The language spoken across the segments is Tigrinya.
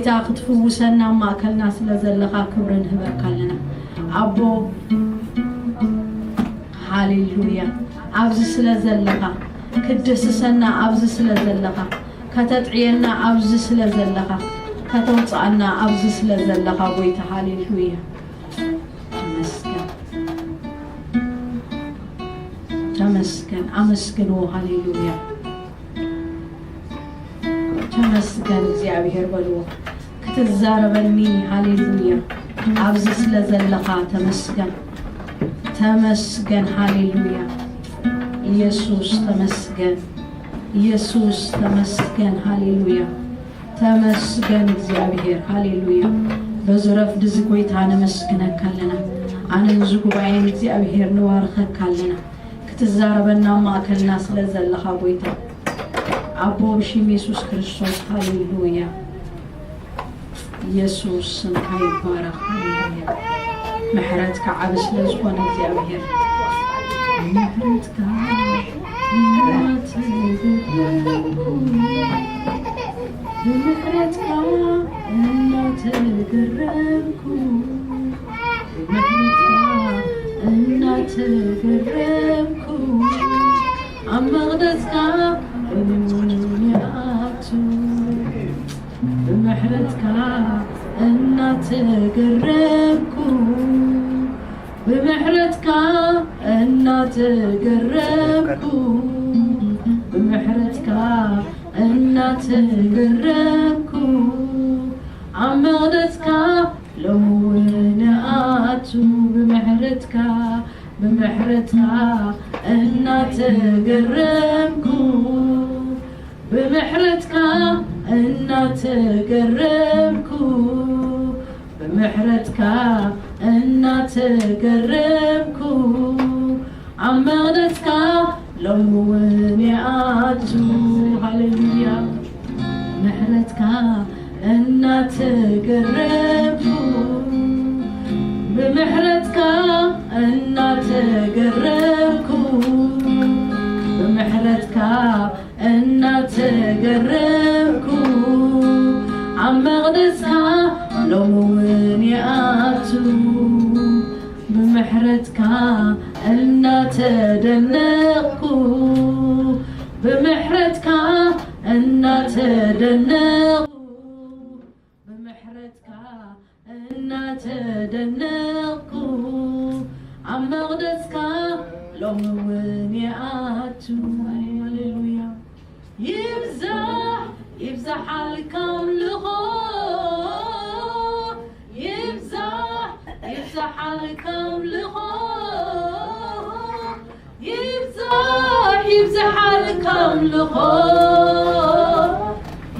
ጌታ ክትፍውሰና ኣብ ማእከልና ስለ ዘለኻ ክብሪ ንህበካ ኣለና። ኣቦ፣ ሃሌሉያ። ኣብዚ ስለ ዘለኻ፣ ክትድህስሰና ኣብዚ ስለ ዘለኻ፣ ከተጥዕየና ኣብዚ ስለ ዘለኻ፣ ከተውጽኣና ኣብዚ ስለ ዘለኻ፣ ጎይታ፣ ሃሌሉያ። ተመስገን። ተመስገን። ኣመስግንዎ። ሃሌሉያ። ተመስገን እግዚኣብሔር በልዎ። ክትዛረበኒ፣ ሃሌሉያ። ኣብዚ ስለ ዘለኻ ተመስገን። ተመስገን። ሃሌሉያ። ኢየሱስ ተመስገን። ኢየሱስ ተመስገን። ሃሌሉያ። ተመስገን እግዚኣብሔር። ሃሌሉያ። በዚ ረፍዲ እዚ ጎይታ ነመስግነካ ኣለና። ኣነ እዚ ጉባኤን እግዚኣብሔር ንባርኸካ ኣለና። ክትዛረበና ኣብ ማእከልና ስለ ዘለኻ ጎይታ፣ ኣቦ፣ ብሽም የሱስ ክርስቶስ፣ ሃሌሉያ። ኢየሱስ ስምካ ይባረኽ። ሃሌሉያ። ምሕረትካ ዓቢ ስለ ዝኾነ እግዚኣብሔር፣ ምሕረትካ እናተገረምኩ፣ ብምሕረትካ እናተገረምኩ፣ ብምሕረትካ እናተገረምኩ፣ ኣብ መቕደስካ እምኒ ይኣቱ። ብምሕረትካ እናተገረምኩ፣ ብምሕረትካ እናተገረምኩ፣ ብምሕረትካ እናተገረምኩ፣ ኣብ መቕደስካ ሎሚ እውን እኣቱ። ብምሕረትካ፣ ብምሕረትካ እናተገረምኩ፣ ብምሕረትካ እናተገረምኩ፣ ብምሕረትካ እናተገረምኩ፣ ኣብ መቕደስካ ሎሚ እውን ይኣቱ። ሃሌሉያ። ምሕረትካ እናተገረምኩ፣ ብምሕረትካ እናተገረምኩ፣ ብምሕረትካ እናተገረምኩ፣ ኣብ መቕደስካ ሎሚ እውን ይኣቱ። ብምሕረትካ እናተደነቕኩ፣ ብምሕረትካ እናተደነቕኩ፣ ብምሕረትካ እናተደነቕኩ፣ ኣብ መቕደስካ ሎሚ እውን ይኣቱ። ሃሌሉያ። ይብዛሕ፣ ይብዛሕ ኣልካ ኣምልኾ፣ ይብዛሕ፣ ይብዛሕ ኣልካ ኣምልኾ፣ ይብዛሕ፣ ይብዛሕ ኣልካ ኣምልኾ፣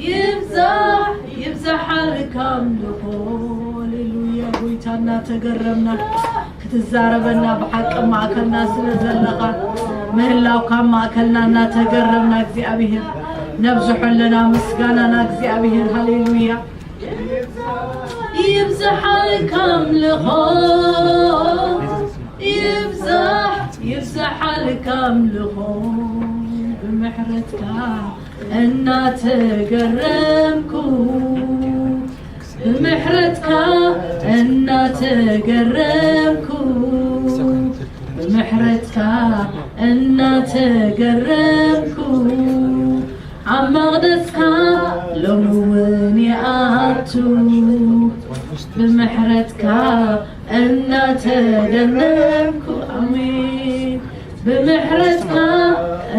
ይብዛሕ፣ ይብዛሕ ኣልካ ኣምልኾ። ሃሌሉያ። ጎይታ እናተገረምና ክትዛረበና ብሓቂ ኣብ ማእከልና ስለ ዘለኻ ምህላውካ ኣብ ማእከልና እናተገረምና እግዚኣብሔር ነብዝሖ ኣለና ምስጋናና እግዚኣብሔር። ሃሌሉያ። ይብዛሕ ኣልካ ኣምልኾ፣ ይብዛሕ፣ ይብዛሕ ኣልካ ኣምልኾ፣ ብምሕረትካ እናተገረምኩ፣ ብምሕረትካ እናተገረምኩ፣ ብምሕረትካ እናተገረምኩ፣ ኣብ መቕደስካ ሎሚ እውን ይኣቱ። ብምሕረትካ እናተደነቅኩ፣ ኣሜን። ብምሕረትካ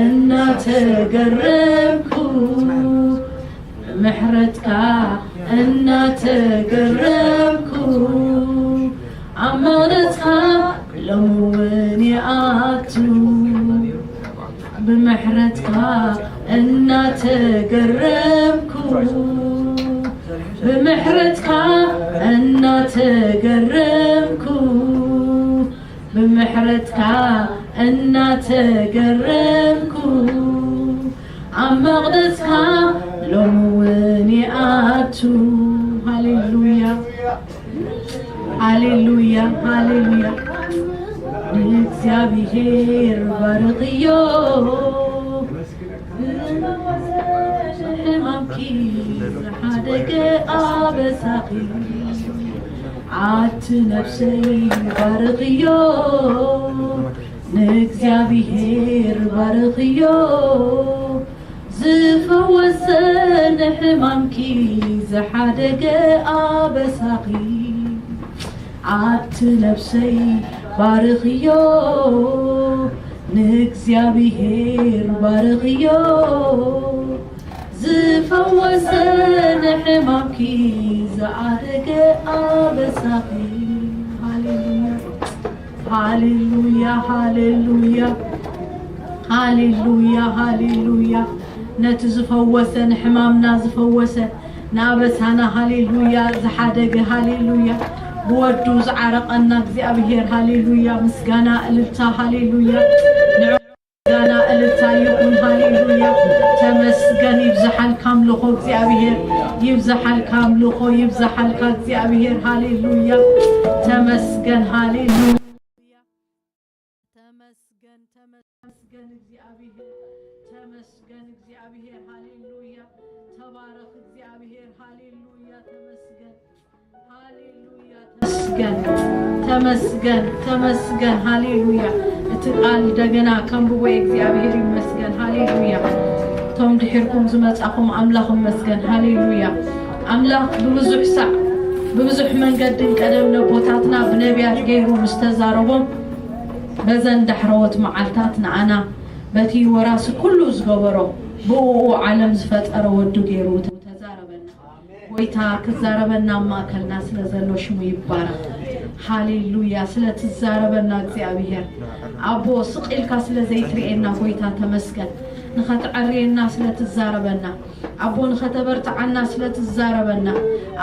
እናተገረምኩ፣ ብምሕረትካ እናተገረምኩ፣ ኣብ መቕደስካ ሎሚ እውን ይኣቱ። ብምሕረትካ እናተገረምኩ፣ ብምሕረትካ እናተገረምኩ፣ ብምሕረትካ እናተገረምኩ፣ ኣብ መቕደስካ ሎሚ እውን ይኣቱ። ሃሌሉያ፣ ሃሌሉያ፣ ሃሌሉያ። ንእግዚኣብሔር ባርኽዮ፣ ሕማምኪ ዝሓ ደገ ኣበሳኺ ኣቲ ነፍሰይ ባርኽዮ፣ ንእግዚኣብሔር ባርኽዮ። ዝፈወሰ ንሕማምኪ ዝሓደገ ኣበሳኺ ኣቲ ነፍሰይ ባርኽዮ፣ ንእግዚኣብሔር ባርኽዮ። ዝፈወሰ ንሕማምኪ ዝኣደገ ኣበሳኺ። ሃሌሉያ፣ ሃሌሉያ፣ ሃሌሉያ፣ ሃሌሉያ፣ ሃሌሉያ። ነቲ ዝፈወሰ፣ ንሕማምና ዝፈወሰ፣ ንኣበሳና፣ ሃሌሉያ፣ ዝሓደገ፣ ሃሌሉያ፣ ብወዱ ዝዓረቐና እግዚኣብሔር፣ ሃሌሉያ፣ ምስጋና፣ እልልታ፣ ሃሌሉያ፣ ንዑ ምስጋና፣ እልልታ ይኹን፣ ሃሌሉያ። ተመስገን፣ ይብዝሓልካ ኣምልኾ እግዚኣብሔር፣ ይብዝሓልካ ኣምልኾ፣ ይብዝሓልካ እግዚኣብሔር፣ ሃሌሉያ። ተመስገን፣ ሃሌሉያ። ተመስገን፣ ተመስገን እግዚኣብሔር፣ ተመስገን እግዚኣብሔር፣ ሃሌሉያ። ተባረኽ እግዚኣብሔር፣ ሃሌሉያ። ተመስገን፣ ሃሌሉያ። ተመስገን፣ ተመስገን፣ ተመስገን፣ ሃሌሉያ። እቲ ቃል እንደገና ከንብቦ እግዚኣብሔር ይመስገን፣ ሃሌሉያ። እቶም ድሒርኩም ዝመጻኹም ኣምላኽ ይመስገን፣ ሃሌሉያ። ኣምላኽ ብብዙሕ ሳዕ ብብዙሕ መንገድን ቀደም ነቦታትና ብነቢያት ገይሩ ምስ ተዛረቦም በዘን ዳሕረዎት መዓልታት ንኣና በቲ ወራሲ ኩሉ ዝገበሮ ብእኡ ዓለም ዝፈጠረ ወዱ ገይሩ ተዛረበና። ጎይታ ክዛረበና ኣብ ማእከልና ስለ ዘሎ ሽሙ ይባረኽ። ሃሌሉያ። ስለ ትዛረበና እግዚኣብሔር ኣቦ ስቕ ኢልካ ስለ ዘይትርእየና ጎይታ ተመስገን። ንኸትዐርየና ስለ ትዛረበና ኣቦ ንኸተበርትዓና ስለ ትዛረበና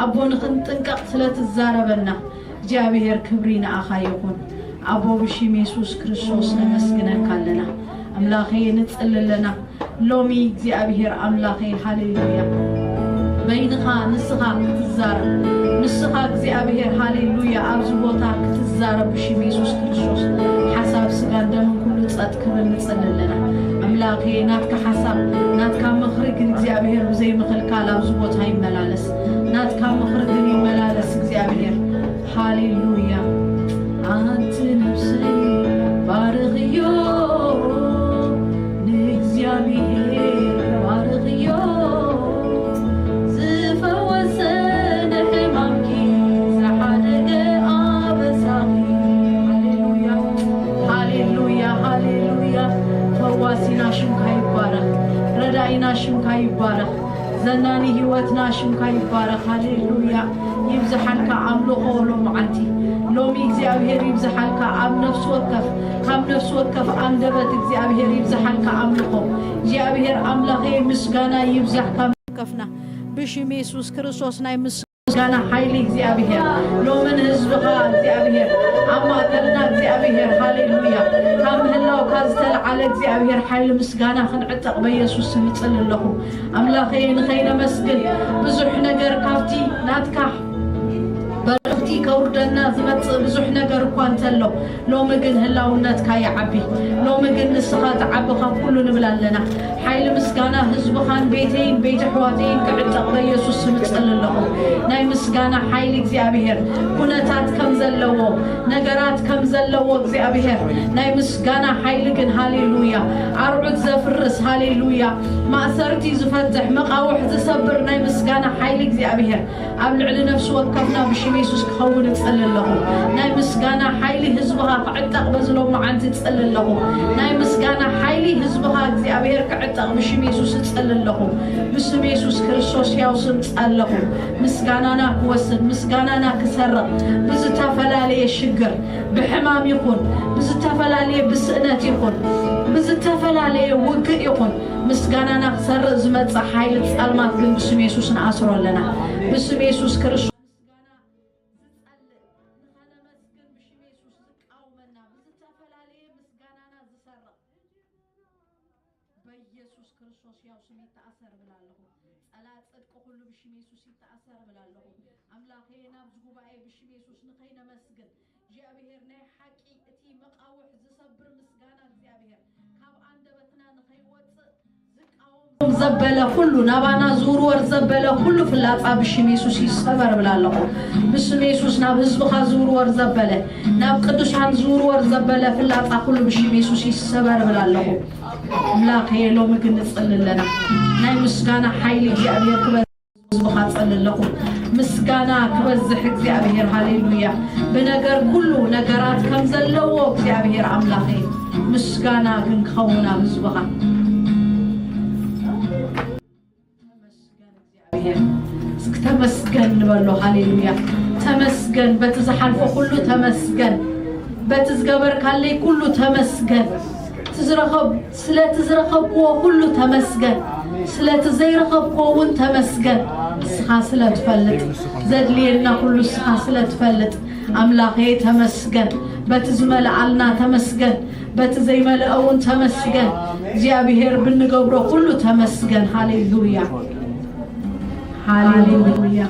ኣቦ ንኽንጥንቀቕ ስለ ትዛረበና እግዚኣብሔር ክብሪ ንኣኻ ይኹን። ኣቦ ብሽም የሱስ ክርስቶስ ነመስግነካ ኣለና። ኣምላኸ ንጽሊ ኣለና። ሎሚ እግዚኣብሔር ኣምላኸ ሃሌሉያ በይንኻ ንስኻ ክትዛረብ ንስኻ እግዚኣብሔር ሃሌሉያ ኣብዚ ቦታ ክትዛረብ ብሽም የሱስ ክርስቶስ ሓሳብ ስጋን ደምን ኩሉ ጸጥ ክብል ንጽሊ ኣለና። ኣምላኸ ናትካ ሓሳብ ናትካ ምኽሪ ግን እግዚኣብሔር ብዘይ ምኽልካል ኣብዚ ቦታ ይመላለስ። ናትካ ምኽሪ ግን ይመላለስ እግዚኣብሔር። ሃሌሉያ። ኣንቲ ነፍሰይ ባርኽዮ ንእግዚኣብሔር ባርኽዮ ዝፈወሰ ንሕማምኪ ዝሓደገ ኣበሳኺ። ሃሌሉያ፣ ሃሌሉያ፣ ሃሌሉያ። ፈዋሲና ሽምካ ይባረኽ። ረዳኢና ሽምካ ይባረኽ። ዘናኒ ህይወትና ሽምካ ይባረኽ። ሃሌሉያ። ይብዝሓልካ ኣምልኾ ሎምዓንቲ። ሎሚ እግዚኣብሔር ይብዝሓልካ ኣብ ነፍሲ ወከፍ፣ ካብ ነፍሲ ወከፍ ኣንደበት እግዚኣብሔር ይብዝሓልካ ኣምልኾ። እግዚኣብሔር ኣምላኸ ምስጋና ይብዛሕካ ከፍና ብሽም የሱስ ክርስቶስ ናይ ምስ ምስጋና ሓይሊ እግዚኣብሔር ሎምን ህዝብኻ እግዚኣብሔር ኣብ ማእከልና እግዚኣብሔር ሃሌሉያ ካብ ምህላውካ ዝተልዓለ እግዚኣብሔር ሓይሊ ምስጋና ክንዕጠቕ በየሱስ ስም ይጽሊ ኣለኹ። ኣምላኸይ ንኸይነመስግን ብዙሕ ነገር ካብቲ ናትካ በረኽቲ ከውርደና ዝመጽእ ብዙሕ ነገር እኳ እንተሎ ሎሚ ግን ህላውነትካ ይዓቢ። ሎሚ ግን ንስኻ ትዓቢ ካብ ኩሉ ንብል ኣለና። ሓይሊ ምስጋና ህዝብኻን ቤተይን ቤተ ኣሕዋተይን ክዕጠቕ በየሱስ ስም እጽሊ ኣለኹ። ናይ ምስጋና ሓይሊ እግዚኣብሔር ኩነታት ከም ዘለዎ ነገራት ከም ዘለዎ እግዚኣብሔር ናይ ምስጋና ሓይሊ ግን ሃሌሉያ ኣርዑት ዘፍርስ ሃሌሉያ ማእሰርቲ ዝፈትሕ መቓውሕ ዝሰብር ናይ ምስጋና ሓይሊ እግዚኣብሔር ኣብ ልዕሊ ነፍሲ ወከፍና ብሽም የሱስ ክኸውን እጽሊ ኣለኹ። ናይ ምስጋና ሓይሊ ህዝብኻ ክዕጠቕ በዚ ሎምዓንቲ እጽሊ ኣለኹ። ናይ ምስጋና ሓይሊ ህዝብኻ እግዚኣብሔር ክዕጠቕ ብሽም የሱስ እጽሊ ኣለኹ። ብስም የሱስ ክርስቶስ ሕያው ስም ጸለኹ። ምስጋናና ክወስድ፣ ምስጋናና ክሰርቕ፣ ብዝተፈላለየ ሽግር፣ ብሕማም ይኹን፣ ብዝተፈላለየ ብስእነት ይኹን፣ ብዝተፈላለየ ውግእ ይኹን፣ ምስጋናና ክሰርእ ዝመጽእ ሓይሊ ጸልማት ግን ብስም የሱስ ንኣስሮ ኣለና። ብስም የሱስ ክርስቶስ ምስጋና ዝጸልእ ንኸነመስግን ብሽም የሱስ ዝቃወመና ብዝተፈላለየ ምስጋናና ዝሰርቕ በኢየሱስ ክርስቶስ ያው ስም ይተኣሰር እብል ኣለኹ። ጸላ ጽድቂ ኩሉ ብሽም የሱስ ይተኣሰር እብል ኣለኹ። ኣምላኸየ ናብዚ ጉባኤ ብሽም የሱስ ንኸይነመስግን እግዚኣብሔር ናይ ሓቂ እቲ መቃውሕ ዝሰብር ምስጋና እግዚኣብሔር ካብ ኣንደበትና ንኸይወጽእ ዝቃወም ዘብ በለ ኩሉ ናባና ዝውርወር ዘበለ ኩሉ ፍላጻ ብሽም የሱስ ይሰበር ብላ ኣለኹ። ብስም የሱስ ናብ ህዝብኻ ዝውርወር ዘበለ፣ ናብ ቅዱሳን ዝውርወር ዘበለ ፍላጻ ኩሉ ብሽም የሱስ ይሰበር ብላ ኣለኹ። ኣምላኸ ሎሚ ግን ንጽሊ ኣለና። ናይ ምስጋና ሓይሊ እግዚኣብሔር ክበ ህዝብኻ ጸሊ ኣለኹ። ምስጋና ክበዝሕ እግዚኣብሔር፣ ሃሌሉያ። ብነገር ኩሉ ነገራት ከም ዘለዎ እግዚኣብሔር ኣምላኸይ ምስጋና ግን ክኸውን ኣብ ህዝብኻ። ተመስገን እግዚኣብሔር። እስኪ ተመስገን ንበሎ። ሃሌሉያ። ተመስገን በቲ ዝሓልፎ ኩሉ ተመስገን። በቲ ዝገበርካለይ ኩሉ ተመስገን። እቲ ዝረኸብ-፣ ስለቲ ዝረኸብክዎ ኩሉ ተመስገን። ስለቲ ዘይረኸብክዎ እውን ተመስገን። ንስኻ ስለ ትፈልጥ፣ ዘድልየና ኩሉ ንስኻ ስለ ትፈልጥ፣ ኣምላኸየ ተመስገን። በቲ ዝመልኣልና ተመስገን። በቲ ዘይመልአ እውን ተመስገን። እግዚኣብሔር ብንገብሮ ኩሉ ተመስገን። ሃሌሉያ። ሃሌሉያ።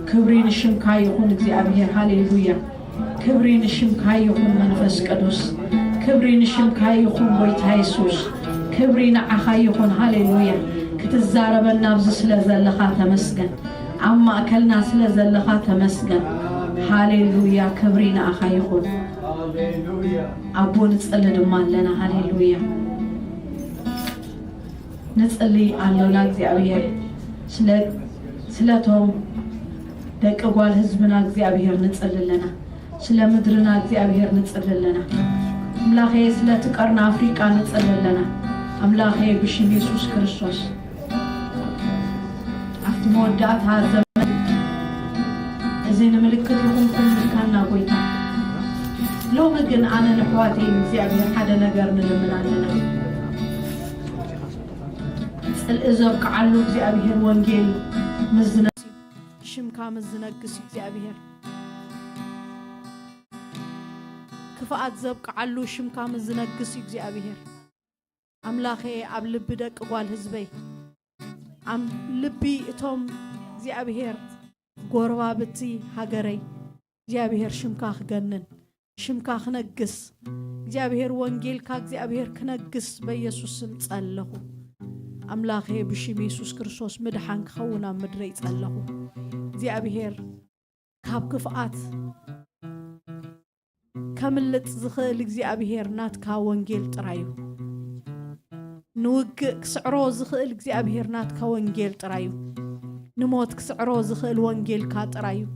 ክብሪ ንሽምካ ይኹን እግዚኣብሔር። ሃሌሉያ። ክብሪ ንሽምካ ይኹን መንፈስ ቅዱስ። ክብሪ ንሽምካ ይኹን ጎይታ የሱስ። ክብሪ ንዓኻ ይኹን። ሃሌሉያ። ክትዛረበና ኣብዚ ስለ ዘለኻ ተመስገን። ኣብ ማእከልና ስለ ዘለኻ ተመስገን። ሃሌሉያ። ክብሪ ንኣኻ ይኹን። ኣቦ ንጸሊ ድማ ኣለና። ሃሌሉያ። ንጽሊ ኣሎና እግዚኣብሔር። ስለ-፣ ስለቶም ደቂ ጓል ህዝብና እግዚኣብሔር ንጽሊ ኣለና። ስለ ምድርና እግዚኣብሔር ንጽሊ ኣለና። ኣምላኸየ ስለቲ ቀርኒ ኣፍሪቃ ንጽሊ ኣለና። ኣምላኸየ ብሽም የሱስ ክርስቶስ ኣብቲ መወዳእታ ዘመን እዚ ንምልክት ይኹንኩም ኢልካና ጎይታ። ሎሚ ግን ኣነ ንሕዋተይ እግዚኣብሔር ሓደ ነገር ንልምን ኣለና። ጽልኢ ዘብቅዓሉ እግዚኣብሔር ወንጌል ምስ ዝነ-፣ ሽምካ ምስ ዝነግስ እግዚኣብሔር። ክፍኣት ዘብቅዓሉ ሽምካ ምስ ዝነግስ እግዚኣብሔር። ኣምላኸ ኣብ ልቢ ደቂ ጓል ህዝበይ፣ ኣብ ልቢ እቶም እግዚኣብሔር ጎረባብቲ ሃገረይ እግዚኣብሔር ሽምካ ክገንን፣ ሽምካ ክነግስ፣ እግዚኣብሔር ወንጌልካ እግዚኣብሔር ክነግስ በኢየሱስ ስም ጸለኹ። ኣምላኸ ብሽም የሱስ ክርስቶስ ምድሓን ክኸውን ኣብ ምድረይ ጸለኹ። እግዚኣብሔር ካብ ክፍኣት ከምልጥ ዝኽእል እግዚኣብሔር ናትካ ወንጌል ጥራይ እዩ። ንውግእ ክስዕሮ ዝኽእል እግዚኣብሔር ናትካ ወንጌል ጥራይ እዩ። ንሞት ክስዕሮ ዝኽእል ወንጌልካ ጥራይ እዩ።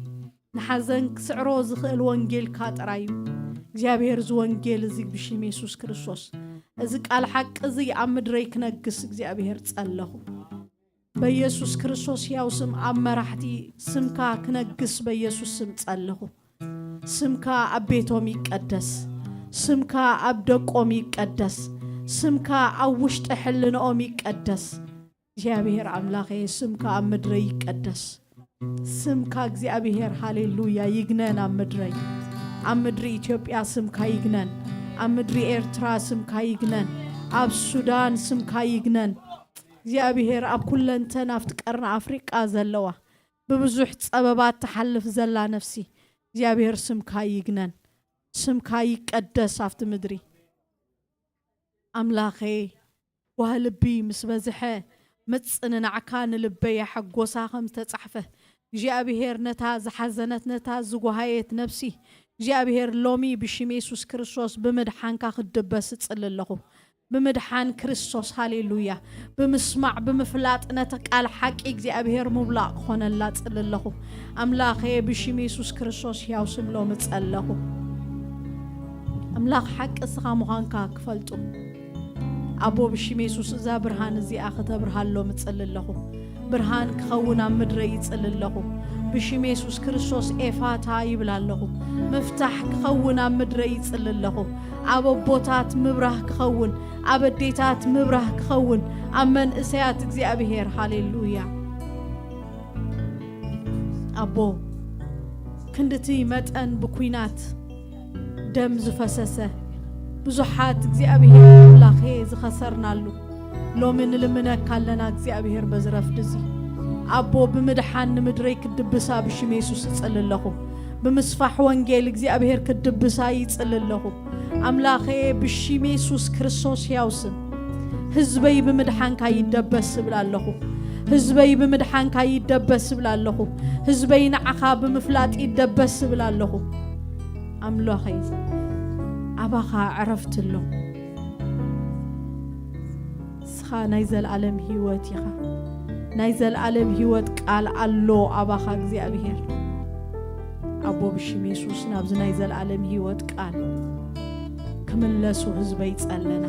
ንሓዘን ክስዕሮ ዝኽእል ወንጌልካ ጥራይ እዩ። እግዚኣብሔር እዚ ወንጌል እዚ ብሽም የሱስ ክርስቶስ፣ እዚ ቃል ሓቂ እዚ ኣብ ምድረይ ክነግስ እግዚኣብሔር ጸለኹ። በኢየሱስ ክርስቶስ ሕያው ስም ኣብ መራሕቲ ስምካ ክነግስ በኢየሱስ ስም ጸለኹ። ስምካ ኣብ ቤቶም ይቀደስ። ስምካ ኣብ ደቆም ይቀደስ። ስምካ ኣብ ውሽጢ ሕልንኦም ይቀደስ። እግዚኣብሔር ኣምላኸ፣ ስምካ ኣብ ምድረይ ይቀደስ። ስምካ እግዚኣብሔር፣ ሃሌሉያ፣ ይግነን ኣብ ምድረይ። ኣብ ምድሪ ኢትዮጵያ ስምካ ይግነን። ኣብ ምድሪ ኤርትራ ስምካ ይግነን። ኣብ ሱዳን ስምካ ይግነን። እግዚኣብሔር ኣብ ኩለንተን ኣብቲ ቀርኒ ኣፍሪቃ ዘለዋ ብብዙሕ ጸበባት ትሓልፍ ዘላ ነፍሲ እግዚኣብሔር ስምካ ይግነን። ስምካ ይቀደስ ኣብቲ ምድሪ። ኣምላኸ፣ ጓህ ልቢ ምስ በዝሐ ምጽንናዕካ ንልበይ ኣሐጎሳ ከም ዝተጻሕፈ፣ እግዚኣብሔር ነታ ዝሓዘነት ነታ ዝጓሃየት ነፍሲ እግዚኣብሔር ሎሚ ብሽም የሱስ ክርስቶስ ብምድሓንካ ክትድበስ እጽሊ ኣለኹ። ብምድሓን ክርስቶስ፣ ሃሌሉያ፣ ብምስማዕ ብምፍላጥ ነቲ ቃል ሓቂ እግዚኣብሔር ምብላቕ ክኾነላ እጽሊ ኣለኹ። ኣምላኸ ብሽም የሱስ ክርስቶስ ሕያው ስም ሎሚ ጸለኹ። ኣምላኽ ሓቂ እስኻ ምዃንካ ክፈልጡ። ኣቦ ብሽም የሱስ እዛ ብርሃን እዚኣ ከተብርሃሎም እጽሊ ኣለኹ። ብርሃን ክኸውን ኣብ ምድረይ ይጽሊ ኣለኹ። ብሽም የሱስ ክርስቶስ ኤፋታ ይብል ኣለኹ። ምፍታሕ ክኸውን ኣብ ምድረይ ይጽሊ ኣለኹ። ኣብ ኣቦታት ምብራህ ክኸውን፣ ኣብ ኣዴታት ምብራህ ክኸውን፣ ኣብ መንእሰያት እግዚኣብሔር። ሃሌሉያ። ኣቦ ክንድቲ መጠን ብኲናት ደም ዝፈሰሰ ብዙሓት እግዚኣብሔር ኣምላኸ ዝኸሰርናሉ ሎሚ ንልምነካ ኣለና። እግዚኣብሔር በዚ ረፍዲ እዚ ኣቦ ብምድሓን ንምድረይ ክድብሳ ብሽም የሱስ እጽሊ ኣለኹ። ብምስፋሕ ወንጌል እግዚኣብሔር ክድብሳ ይጽሊ ኣለኹ። ኣምላኸ ብሽም የሱስ ክርስቶስ ሕያው ስም ህዝበይ ብምድሓንካ ይደበስ እብል ኣለኹ። ህዝበይ ብምድሓንካ ይደበስ እብል ኣለኹ። ህዝበይ ንዓኻ ብምፍላጥ ይደበስ እብል ኣለኹ። ኣምላኸይ፣ ኣባኻ ዕረፍቲ ኣሎ። ንስኻ ናይ ዘለኣለም ህይወት ኢኻ። ናይ ዘለኣለም ህይወት ቃል ኣሎ ኣባኻ እግዚኣብሔር። ኣቦ፣ ብሽም የሱስ ናብዚ ናይ ዘለኣለም ህይወት ቃል ክምለሱ ህዝበይ ጸለና።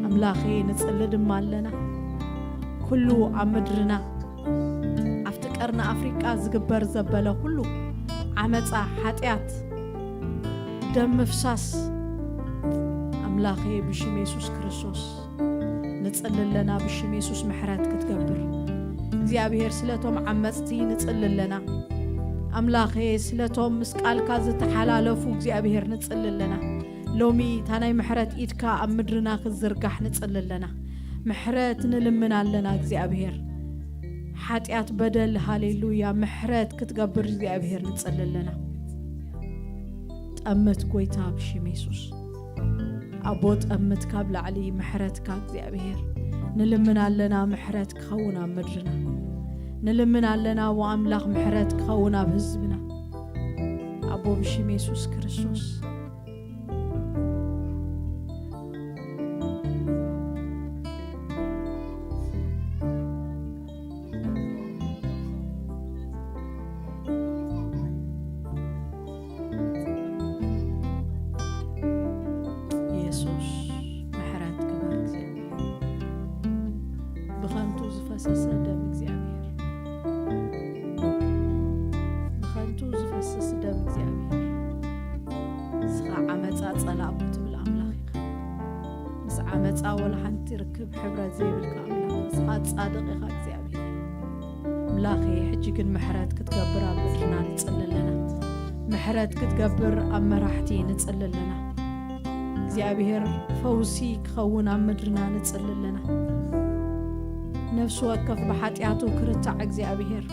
ኣምላኸ፣ ንጽሊ ድማ ኣለና። ኩሉ ኣብ ምድርና፣ ኣብቲ ቀርኒ ኣፍሪቃ ዝግበር ዘበለ ኩሉ ዓመጻ፣ ሓጢኣት፣ ደም ምፍሳስ፣ ኣምላኸ፣ ብሽም የሱስ ክርስቶስ ንጽሊ ኣለና። ብሽም የሱስ ምሕረት ክትገብር እግዚኣብሔር፣ ስለቶም ዓመጽቲ ንጽሊ ኣለና። ኣምላኸ፣ ስለቶም ምስ ቃልካ ዝተሓላለፉ እግዚኣብሔር ንጽሊ ኣለና። ሎሚ እታ ናይ ምሕረት ኢድካ ኣብ ምድርና ክትዝርጋሕ ንጽሊ ኣለና። ምሕረት ንልምን ኣለና እግዚኣብሔር። ሓጢኣት፣ በደል፣ ሃሌሉያ፣ ምሕረት ክትገብር እግዚኣብሔር ንጽሊ ኣለና። ጠምት ጎይታ ብሽም የሱስ። ኣቦ፣ ጠምት ካብ ላዕሊ ምሕረትካ እግዚኣብሔር። ንልምን ኣለና ምሕረት ክኸውን ኣብ ምድርና። ንልምን ኣለና ኣቦ ኣምላኽ ምሕረት ክኸውን ኣብ ህዝብና። ኣቦ ብሽም የሱስ ክርስቶስ። የሱስ፣ ምሕረት ግበር እግዚኣብሔር። ብኸንቱ ዝፈሰሰ ደም እግዚኣብሔር፣ ብኸንቱ ዝፈስስ ደም እግዚኣብሔር። ንስኻ ዓመፃ ጸላእኩ ትብል ኣምላኽ ኢኻ። ምስ ዓመፃ ወላ ሓንቲ ርክብ ሕብረት ዘይብልካ ኣምላኽ፣ ንስኻ ጻድቕ ኢኻ እግዚኣብሔር። ኣምላኸ፣ ሕጂ ግን ምሕረት ክትገብር ኣብ ምድርና ንጽሊ ኣለና። ምሕረት ክትገብር ኣብ መራሕቲ ንጽሊ ኣለና። እግዚኣብሔር፣ ፈውሲ ክኸውን ኣብ ምድርና ንጽሊ ኣለና። ነፍሲ ወከፍ ብሓጢኣቱ ክርታዕ እግዚኣብሔር፣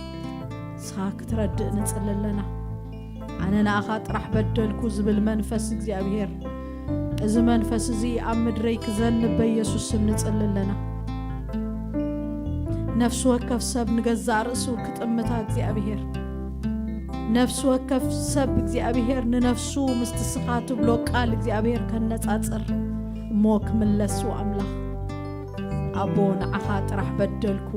ንስኻ ክትረድእ ንጽሊ ኣለና። ኣነ ንኣኻ ጥራሕ በደልኩ ዝብል መንፈስ እግዚኣብሔር፣ እዚ መንፈስ እዚ ኣብ ምድረይ ክዘንብ በኢየሱስ ስም ንጽሊ ኣለና። ነፍሲ ወከፍ ሰብ ንገዛእ ርእሱ ክጥምታ እግዚኣብሔር፣ ነፍሲ ወከፍ ሰብ እግዚኣብሔር ንነፍሱ ምስቲ ስኻ ትብሎ ቃል እግዚኣብሔር ከነጻጽር እሞ ክምለሱ ኣምላኽ ኣቦ ንዓኻ ጥራሕ በደልኩ፣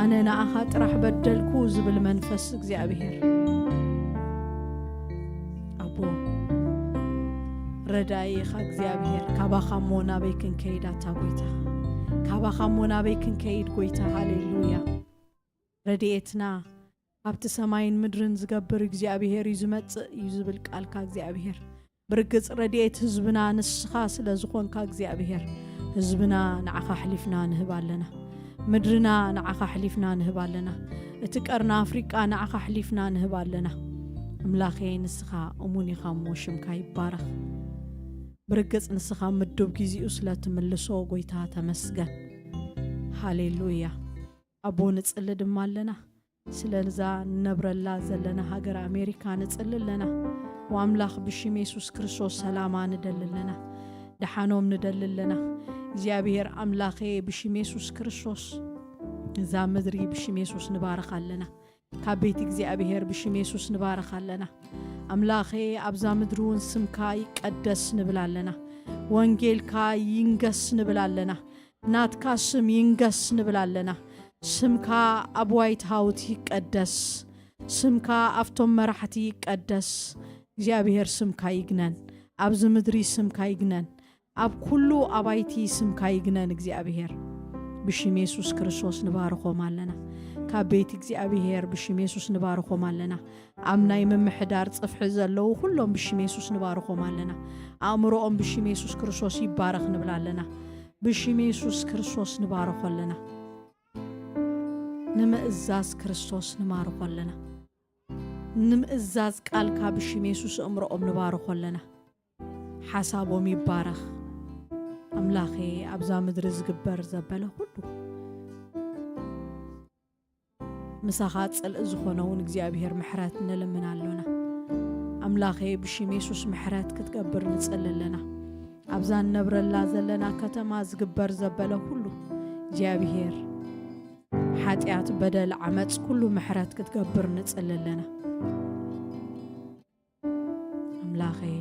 ኣነ ንኣኻ ጥራሕ በደልኩ ዝብል መንፈስ እግዚኣብሔር ኣቦ ረዳኢ ኢኻ እግዚኣብሔር። ካባኻ እሞ ናበይ ክንከይድ ኣታ ጎይታ? ካባኻ እሞ ናበይ ክንከይድ ጎይታ? ሃሌሉያ። ረድኤትና ኣብቲ ሰማይን ምድርን ዝገብር እግዚኣብሔር እዩ ዝመጽእ እዩ ዝብል ቃልካ እግዚኣብሔር። ብርግጽ ረድኤት ህዝብና ንስኻ ስለ ዝኾንካ እግዚኣብሔር፣ ህዝብና ንዓኻ ኣሕሊፍና ንህብ ኣለና። ምድርና ንዓኻ ኣሕሊፍና ንህብ ኣለና። እቲ ቀርኒ ኣፍሪቃ ንዓኻ ኣሕሊፍና ንህብ ኣለና። ኣምላኸ ንስኻ እሙን ኢኻ እሞ ሽምካ ይባረኽ። ብርግጽ ንስኻ ምዱብ ግዜኡ ስለ ትምልሶ ጎይታ ተመስገን። ሃሌሉያ። ኣቦ ንጽሊ ድማ ኣለና። ስለዛ ንነብረላ ዘለና ሃገር ኣሜሪካ ንጽሊ ኣለና። ወኣምላኽ ብሽም የሱስ ክርስቶስ ሰላማ ንደሊ ኣለና። ደሓኖም ንደሊ ኣለና። እግዚኣብሔር ኣምላኸ ብሽም የሱስ ክርስቶስ እዛ ምድሪ ብሽም የሱስ ንባርኻ ኣለና። ካብ ቤት እግዚኣብሔር ብሽም የሱስ ንባርኻ ኣለና። ኣምላኸ ኣብዛ ምድሪ እውን ስምካ ይቀደስ ንብል ኣለና። ወንጌልካ ይንገስ ንብል ኣለና። ናትካ ስም ይንገስ ንብል ኣለና። ስምካ ኣብ ዋይት ሃውስ ይቀደስ። ስምካ ኣብቶም መራሕቲ ይቀደስ። እግዚኣብሔር ስምካ ይግነን። ኣብዚ ምድሪ ስምካ ይግነን። ኣብ ኩሉ ኣባይቲ ስምካ ይግነን እግዚኣብሔር። ብሽም የሱስ ክርስቶስ ንባርኾም ኣለና። ካብ ቤት እግዚኣብሔር ብሽም የሱስ ንባርኾም ኣለና። ኣብ ናይ ምምሕዳር ጽፍሒ ዘለዉ ኩሎም ብሽም የሱስ ንባርኾም ኣለና። ኣእምሮኦም ብሽም የሱስ ክርስቶስ ይባረኽ ንብል ኣለና። ብሽም የሱስ ክርስቶስ ንባርኾ ኣለና። ንምእዛዝ ክርስቶስ ንባርኾ ኣለና። ንምእዛዝ ቃልካ ብሽም የሱስ ኣእምሮኦም ንባርኾ ኣለና። ሓሳቦም ይባረኽ። ኣምላኸ ኣብዛ ምድሪ ዝግበር ዘበለ ኩሉ ምሳኻ ጽልኢ ዝኾነ እውን እግዚኣብሔር ምሕረት ንልምን ኣሎና። ኣምላኸ ብሽም የሱስ ምሕረት ክትገብር ንጽሊ ኣለና። ኣብዛ ንነብረላ ዘለና ከተማ ዝግበር ዘበለ ኩሉ እግዚኣብሔር ሓጢኣት፣ በደል፣ ዓመፅ ኩሉ ምሕረት ክትገብር ንጽሊ ኣለና። ኣምላኸይ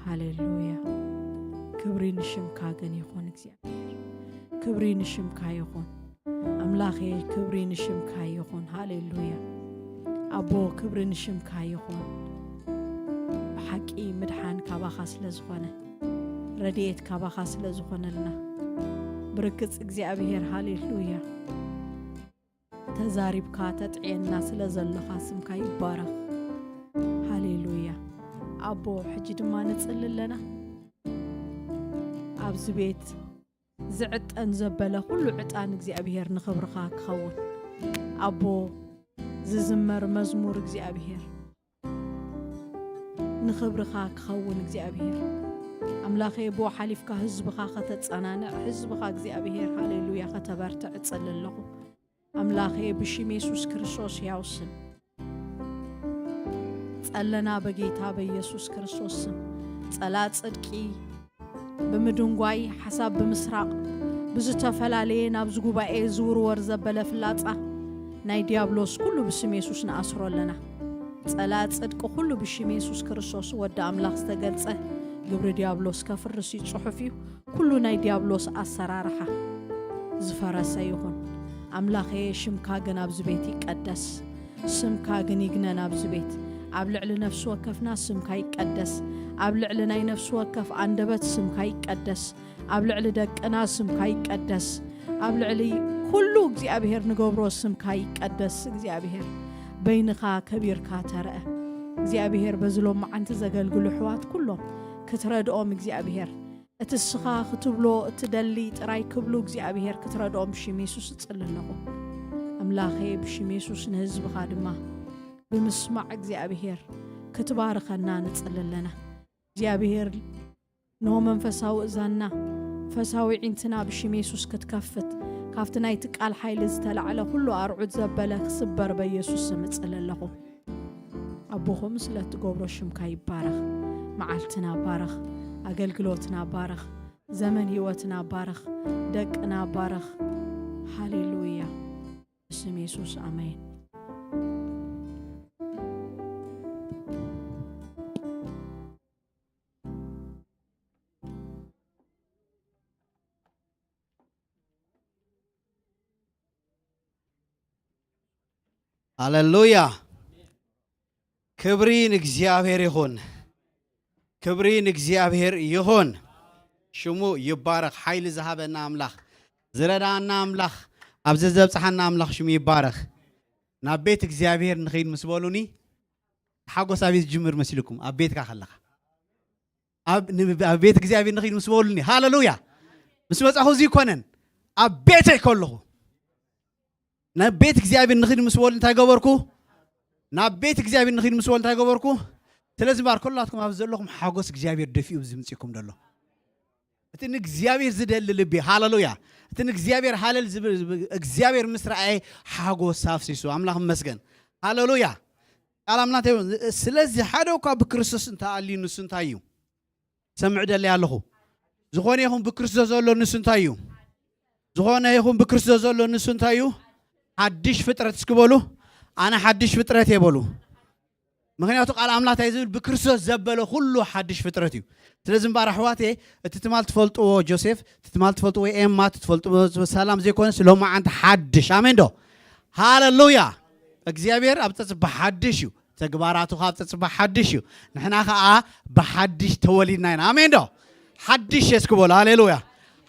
ሃሌሉያ። ክብሪ ንሽምካ ግን ይኹን እግዚኣብሔር። ክብሪ ንሽምካ ይኹን ኣምላኸይ። ክብሪ ንሽምካ ይኹን። ሃሌሉያ። ኣቦ ክብሪ ንሽምካ ይኹን። ብሓቂ ምድሓን ካባኻ ስለ ዝኾነ፣ ረድኤት ካባኻ ስለ ዝኾነልና፣ ብርግጽ እግዚኣብሔር ሃሌሉያ። ተዛሪብካ ተጥዕየና ስለ ዘለኻ ስምካ ይባረኽ። ሃሌሉያ። ኣቦ ሕጂ ድማ ንጽሊ ኣለና። ኣብዚ ቤት ዝዕጠን ዘበለ ኩሉ ዕጣን እግዚኣብሔር ንኽብርኻ ክኸውን። ኣቦ ዝዝመር መዝሙር እግዚኣብሔር ንኽብርኻ ክኸውን እግዚኣብሔር ኣምላኸ ብኡ ሓሊፍካ ህዝብኻ ከተጸናንዕ ህዝብኻ እግዚኣብሔር ሃሌሉያ ከተበርትዕ እጸሊ ኣለኹ። ኣምላኸ ብሽም የሱስ ክርስቶስ ሕያው ስም ጸለና በጌታ በኢየሱስ ክርስቶስ ስም ጸላ ጽድቂ ብምድንጓይ ሓሳብ ብምስራቕ ብዝተፈላለየ ናብዚ ጉባኤ ዝውርወር ዘበለ ፍላጻ ናይ ዲያብሎስ ኩሉ ብስም የሱስ ንኣስሮ ኣለና። ጸላ ጽድቂ ኩሉ ብሽም የሱስ ክርስቶስ ወዲ ኣምላኽ ዝተገልጸ ግብሪ ዲያብሎስ ከፍርስ እዩ ጽሑፍ እዩ። ኩሉ ናይ ዲያብሎስ ኣሰራርሓ ዝፈረሰ ይኹን። ኣምላኸየ ሽምካ ግን ኣብዚ ቤት ይቀደስ። ስምካ ግን ይግነን ኣብዚ ቤት። ኣብ ልዕሊ ነፍሲ ወከፍና ስምካ ይቀደስ። ኣብ ልዕሊ ናይ ነፍሲ ወከፍ ኣንደበት ስምካ ይቀደስ። ኣብ ልዕሊ ደቅና ስምካ ይቀደስ። ኣብ ልዕሊ ኩሉ እግዚኣብሔር ንገብሮ ስምካ ይቀደስ። እግዚኣብሔር በይንኻ ከቢርካ ተረአ። እግዚኣብሔር በዚ ሎማዓንቲ ዘገልግሉ ኣሕዋት ኩሎም ክትረድኦም እግዚኣብሔር እቲ እስኻ ክትብሎ እትደሊ ጥራይ ክብሉ እግዚኣብሔር ክትረድኦም ብሽም የሱስ እጽሊ ኣለኹ። ኣምላኸ ብሽም የሱስ ንህዝብኻ ድማ ብምስማዕ እግዚኣብሔር ክትባርኸና ንጽሊ ኣለና። እግዚኣብሔር ንሆ መንፈሳዊ እዛንና ፈሳዊ ዒንትና ብሽም የሱስ ክትከፍት ካብቲ ናይቲ ቃል ሓይሊ ዝተላዕለ ኩሉ ኣርዑት ዘበለ ክስበር በኢየሱስ ስም እጽሊ ኣለኹ። ኣቦኹም ስለ እትገብሮ ሽምካ ይባረኽ። መዓልትና ባረኽ። ኣገልግሎትና ባረኽ። ዘመን ህይወትና ባረኽ። ደቅና ባረኽ። ሃሌሉያ። ብስም የሱስ ኣሜን። ሃሌሉያ። ክብሪ ንእግዚኣብሔር ይኹን። ክብሪ ንእግዚኣብሔር ይኹን። ሽሙ ይባረኽ። ሓይሊ ዝሃበና ኣምላኽ፣ ዝረዳና ኣምላኽ፣ ኣብዚ ዘብጽሓና ኣምላኽ ሽሙ ይባረኽ። ናብ ቤት እግዚኣብሔር ንኸይድ ምስ በሉኒ፣ ሓጎስ ኣበይ ዝጅምር መሲልኩም? ኣብ ቤትካ ከለኻ። ኣብ ን- ኣብ ቤት እግዚኣብሔር ንኸይድ ምስ በሉኒ፣ ሃሌሉያ። ምስ መጻኹ እዚ ይኮነን፣ ኣብ ቤተይ ከለኹ ናብ ቤት እግዚኣብሔር ንኸይድ ምስ በሉ እንታይ ገበርኩ? ናብ ቤት እግዚኣብሔር ንኸይድ ምስ በሉ እንታይ ገበርኩ? ስለዚ እምበኣር ኩላትኩም ኣብ ዘለኹም ሓጎስ እግዚኣብሔር ደፊኡ ዝምጽእኩም ዘሎ። እቲ ንእግዚኣብሔር ዝደሊ ልቢ፣ ሃሌሉያ። እቲ ንእግዚኣብሔር ሃለል ዝብል እግዚኣብሔር ምስ ረኣየ ሓጎስ ኣፍሲሱ። ኣምላኽ ይመስገን። ሃሌሉያ። ቃል ኣምላኽ እንታይ ይብል? ስለዚ ሓደ እኳ ብክርስቶስ እንተኣልዩ ንሱ እንታይ እዩ? ሰምዕ ደለይ ኣለኹ። ዝኾነ ይኹን ብክርስቶስ ዘሎ ንሱ እንታይ እዩ? ዝኾነ ይኹን ብክርስቶስ ዘሎ ንሱ እንታይ እዩ? ሓድሽ ፍጥረት እስኪ በሉ። ኣነ ሓድሽ ፍጥረት እየ በሉ። ምኽንያቱ ቃል ኣምላኽ እንታይ ዝብል? ብክርስቶስ ዘበለ ኩሉ ሓድሽ ፍጥረት እዩ። ስለዚ እምበኣር ኣሕዋተየ፣ እቲ ትማል ትፈልጥዎ ጆሴፍ፣ እቲ ትማል ትፈልጥዎ ኤማ፣ እቲ ትፈልጥዎ ሰላም ዘይኮነስ ሎማዓንቲ ሓድሽ። ኣሜን ዶ? ሃሌሉያ። እግዚኣብሔር ኣብ ጸጽባ ሓድሽ እዩ። ተግባራቱ ካብ ጸጽባ ሓድሽ እዩ። ንሕና ኸኣ ብሓድሽ ተወሊድና ኢና። ኣሜን ዶ? ሓድሽ እየ እስኪ በሉ። ሃሌሉያ።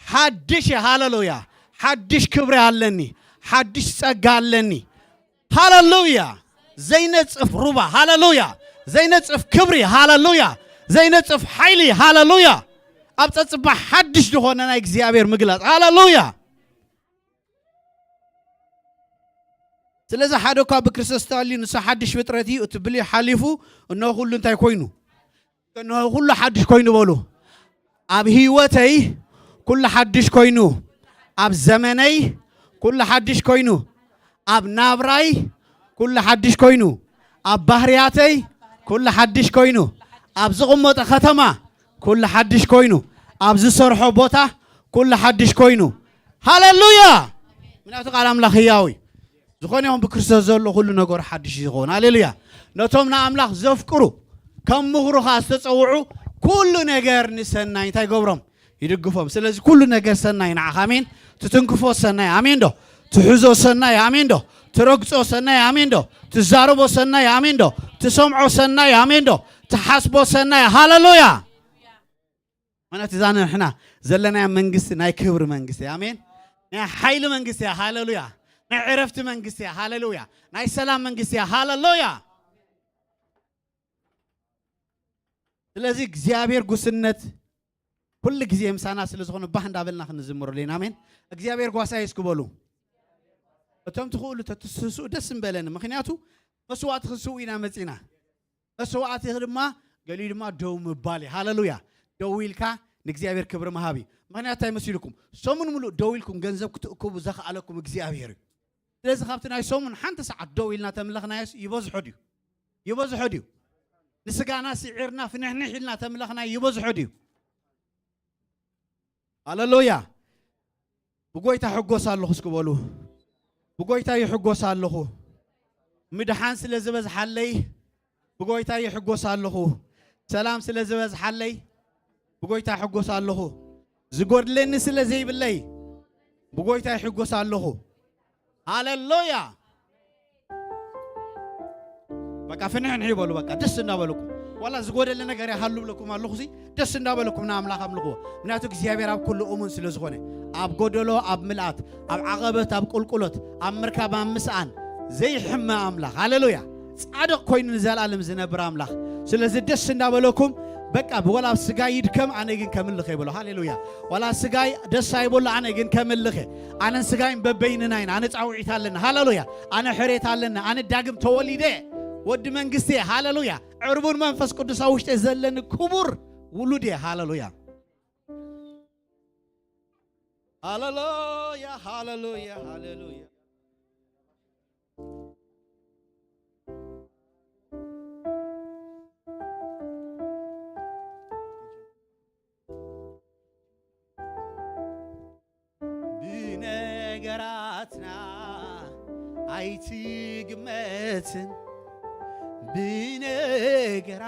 ሓድሽ እየ። ሃሌሉያ። ሓድሽ ክብሪ ኣለኒ። ሓድሽ ጸጋ ኣለኒ። ሃሌሉያ። ዘይነጽፍ ሩባ። ሃሌሉያ። ዘይነጽፍ ክብሪ። ሃሌሉያ። ዘይነጽፍ ሓይሊ። ሃሌሉያ። ኣብ ጸጽባ ሓድሽ ዝኾነ ናይ እግዚኣብሔር ምግላጽ። ሃሌሉያ። ስለዚ ሓደ እኳ ብክርስቶስ ተኣልዩ ንሱ ሓድሽ ፍጥረት እዩ። እቲ ብሉይ ሓሊፉ፣ እነሆ ኩሉ እንታይ ኮይኑ? እነሆ ኩሉ ሓድሽ ኮይኑ በሉ። ኣብ ህይወተይ ኩሉ ሓድሽ ኮይኑ፣ ኣብ ዘመነይ ኩሉ ሓድሽ ኮይኑ፣ ኣብ ናብራይ ኩሉ ሓድሽ ኮይኑ፣ ኣብ ባህርያተይ ኩሉ ሓድሽ ኮይኑ፣ ኣብ ዝቕመጦ ከተማ ኩሉ ሓድሽ ኮይኑ፣ ኣብ ዝሰርሖ ቦታ ኩሉ ሓድሽ ኮይኑ። ሃሌሉያ! ምክንያቱ ቃል ኣምላኽ ህያው እዩ። ዝኾነ ይኹን ብክርስቶስ ዘሎ ኩሉ ነገሩ ሓድሽ እዩ ዝኸውን። ሃሌሉያ! ነቶም ንኣምላኽ ዘፍቅሩ፣ ከም ምኽሩ ኸኣ ዝተጸውዑ፣ ኩሉ ነገር ንሰናይ እንታይ ይገብሮም? ይድግፎም። ስለዚ ኩሉ ነገር ሰናይ ንዓኻ። ኣሜን። ትትንክፎ ሰናይ። ኣሜን ዶ? ትሕዞ ሰናይ። ኣሜን ዶ? ትረግጾ ሰናይ። ኣሜን ዶ? ትዛረቦ ሰናይ። ኣሜን ዶ? ትሰምዖ ሰናይ። ኣሜን ዶ? ትሓስቦ ሰናይ። ሃሌሉያ! ማለት እዛ ንሕና ዘለናያ መንግስቲ ናይ ክብሪ መንግስቲ እያ። ኣሜን። ናይ ሓይሊ መንግስቲ እያ። ሃሌሉያ። ናይ ዕረፍቲ መንግስቲ እያ። ሃሌሉያ። ናይ ሰላም መንግስቲ እያ። ሃሌሉያ። ስለዚ እግዚኣብሔር ጉስነት ኩሉ ግዜ ምሳና ስለ ዝኾነ ባህ እንዳበልና ክንዝምረሉ ኢና። ኣሜን። እግዚኣብሔር ጓሳይ እስኪ በሉ። እቶም ትኽእሉ ተትስስኡ ደስ ምበለኒ። ምኽንያቱ መስዋዕቲ ክንስው ኢና መጺና። መስዋዕቲ ድማ ገሊኡ ድማ ደው ምባል እዩ። ሃሌሉያ። ደው ኢልካ ንእግዚኣብሔር ክብሪ ምሃብ እዩ። ምኽንያት እንታይ መሲልኩም? ሰሙን ሙሉእ ደው ኢልኩም ገንዘብ ክትእክቡ ዘኽኣለኩም እግዚኣብሔር እዩ። ስለዚ ካብቲ ናይ ሰሙን ሓንቲ ሰዓት ደው ኢልና ተምለኽናዮስ ይበዝሖ ድዩ? ይበዝሖ ድዩ? ንስጋና ስዒርና ፍንሕንሕ ኢልና ተምለኽናዮ ይበዝሖ ድዩ? ሃሌሉያ። ብጎይታ ሕጎስ ኣለኹ እስኪ በሉ። ብጎይታ ይሕጎስ ኣለኹ። ምድሓን ስለ ዝበዝሓለይ ብጎይታ ይሕጎስ ኣለኹ። ሰላም ስለ ዝበዝሓለይ ብጎይታ ሕጎስ ኣለኹ። ዝጎድለኒ ስለ ዘይብለይ ብጎይታ ይሕጎስ ኣለኹ። ሃሌሉያ። በቃ ፍንሕንሕ ይበሉ። በቃ ደስ እንዳበለኩም፣ ዋላ ዝጎደለ ነገር ይሃሉ ብለኩም ኣለኹ ሲ፣ ደስ እንዳበለኩም ንኣምላኽ ኣምልኽዎ። ምክንያቱ እግዚኣብሔር ኣብ ኩሉ እሙን ስለ ዝኾነ፣ ኣብ ጎደሎ፣ ኣብ ምልኣት፣ ኣብ ዓቐበት፣ ኣብ ቁልቁሎት፣ ኣብ ምርካብ፣ ኣብ ምስኣን ዘይሕመ ኣምላኽ። ሃሌሉያ። ጻድቕ ኮይኑ ንዘለኣለም ዝነብር ኣምላኽ። ስለዚ ደስ እንዳበለኩም በቃ ወላ ስጋይ ይድከም ኣነ ግን ከምልኽ ይበሎ። ሃሌሉያ። ዋላ ስጋይ ደስ ኣይበሎ ኣነ ግን ከምልኽ። ኣነን ስጋይን በበይንና ኢና። ኣነ ጻውዒት ኣለና። ሃሌሉያ። ኣነ ሕሬት ኣለና። ኣነ ዳግም ተወሊደ ወዲ መንግስቲ እየ። ሃሌሉያ። ዕርቡን መንፈስ ቅዱስ ኣብ ውሽጢ ዘለኒ ክቡር ውሉድ እየ። ሃሌሉያ። ሃሌሉያ፣ ሃሌሉያ፣ ሃሌሉያ። ብነገራትና ኣይትግመትን፣ ብነገራትና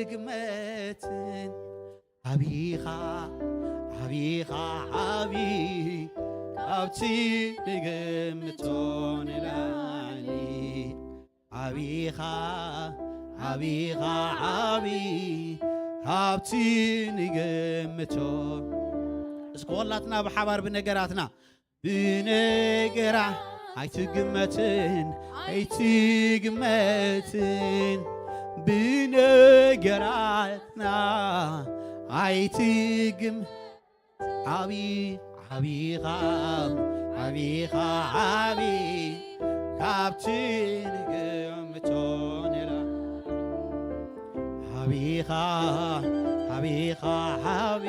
ኣይትግመትን። ዓቢኻ፣ ዓቢኻ፣ ዓቢ ካብቲ ንግምቶ ንላዕሊ። ዓቢኻ፣ ዓቢኻ፣ ዓቢ ካብቲ ንግምቶ። እስኪ ወላትና ብሓባር ብነገራትና ብነገራ ኣይትግመትን፣ ኣይትግመትን፣ ብነገራትና ኣይትግም-፣ ዓቢ፣ ዓቢኻ፣ ዓቢኻ፣ ዓቢ ካብቲ ንግምቶ ንላ-፣ ዓቢኻ፣ ዓቢኻ፣ ዓቢ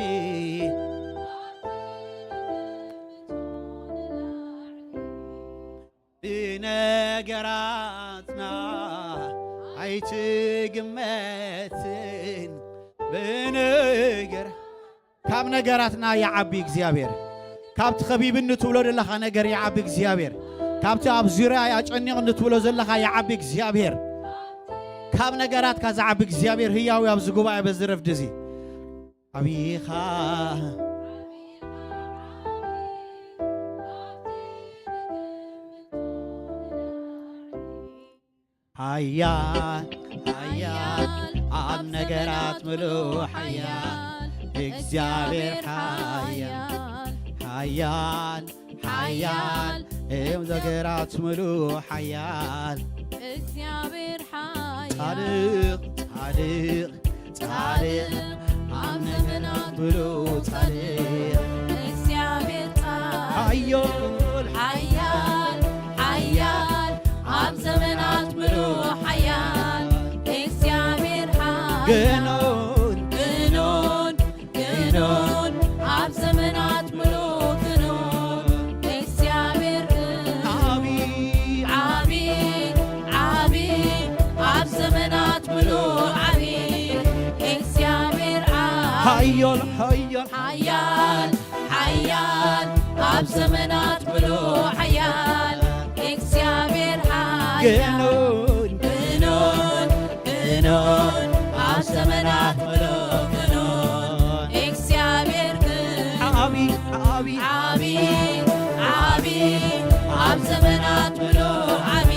ብነገራትና ኣይትግመትን፣ ብነገር-፣ ካብ ነገራትና ይዓቢ እግዚኣብሔር። ካብቲ ከቢብኒ ትብሎ ዘለኻ ነገር ይዓቢ እግዚኣብሔር። ካብቲ ኣብ ዙርያ ኣጨኒቕኒ ትብሎ ዘለኻ ይዓቢ እግዚኣብሔር። ካብ ነገራትካ ዝዓቢ እግዚኣብሔር ህያው እዩ ኣብዚ ጉባኤ በዚ ረፍዲ እዚ። ዓቢኻ ሓያል፣ ሓያል ኣብ ነገራት ምሉእ ሓያል እግዚኣብሔር ሓያል፣ ሓያል፣ ሓያል እም ነገራት ምሉእ ሓያል እግዚኣብሔር ሓያል ጻድቕ፣ ጻድቕ ጻድቕ ኣብ ዘመናት ምሉእ ጻድቕ እግዚኣብሔር ጻድቕ ሓያል ሓያል ሓያል ኣብ ዘመናት ምሉእ ሓያል እግዚኣብሔር ሓያል ግኖን ግኖን ግኖን ኣብ ዘመናት ምሉእ ግኖን እግዚኣብሔር ዓቢ ዓቢ ዓቢ ኣብ ዘመናት ምሉእ ዓቢ ሓያል ሓያል ሓያል ሓያል ኣብ ዘመናት ምሉእ ሓያል እግዚኣብሔር ሓያል ግኑን ግኑን ግኑን ኣብ ዘመናት ምሉእ ግኑን እግዚኣብሔር ግን ዓቢ ዓቢ ዓቢ ዓቢ ኣብ ዘመናት ምሉእ ዓቢ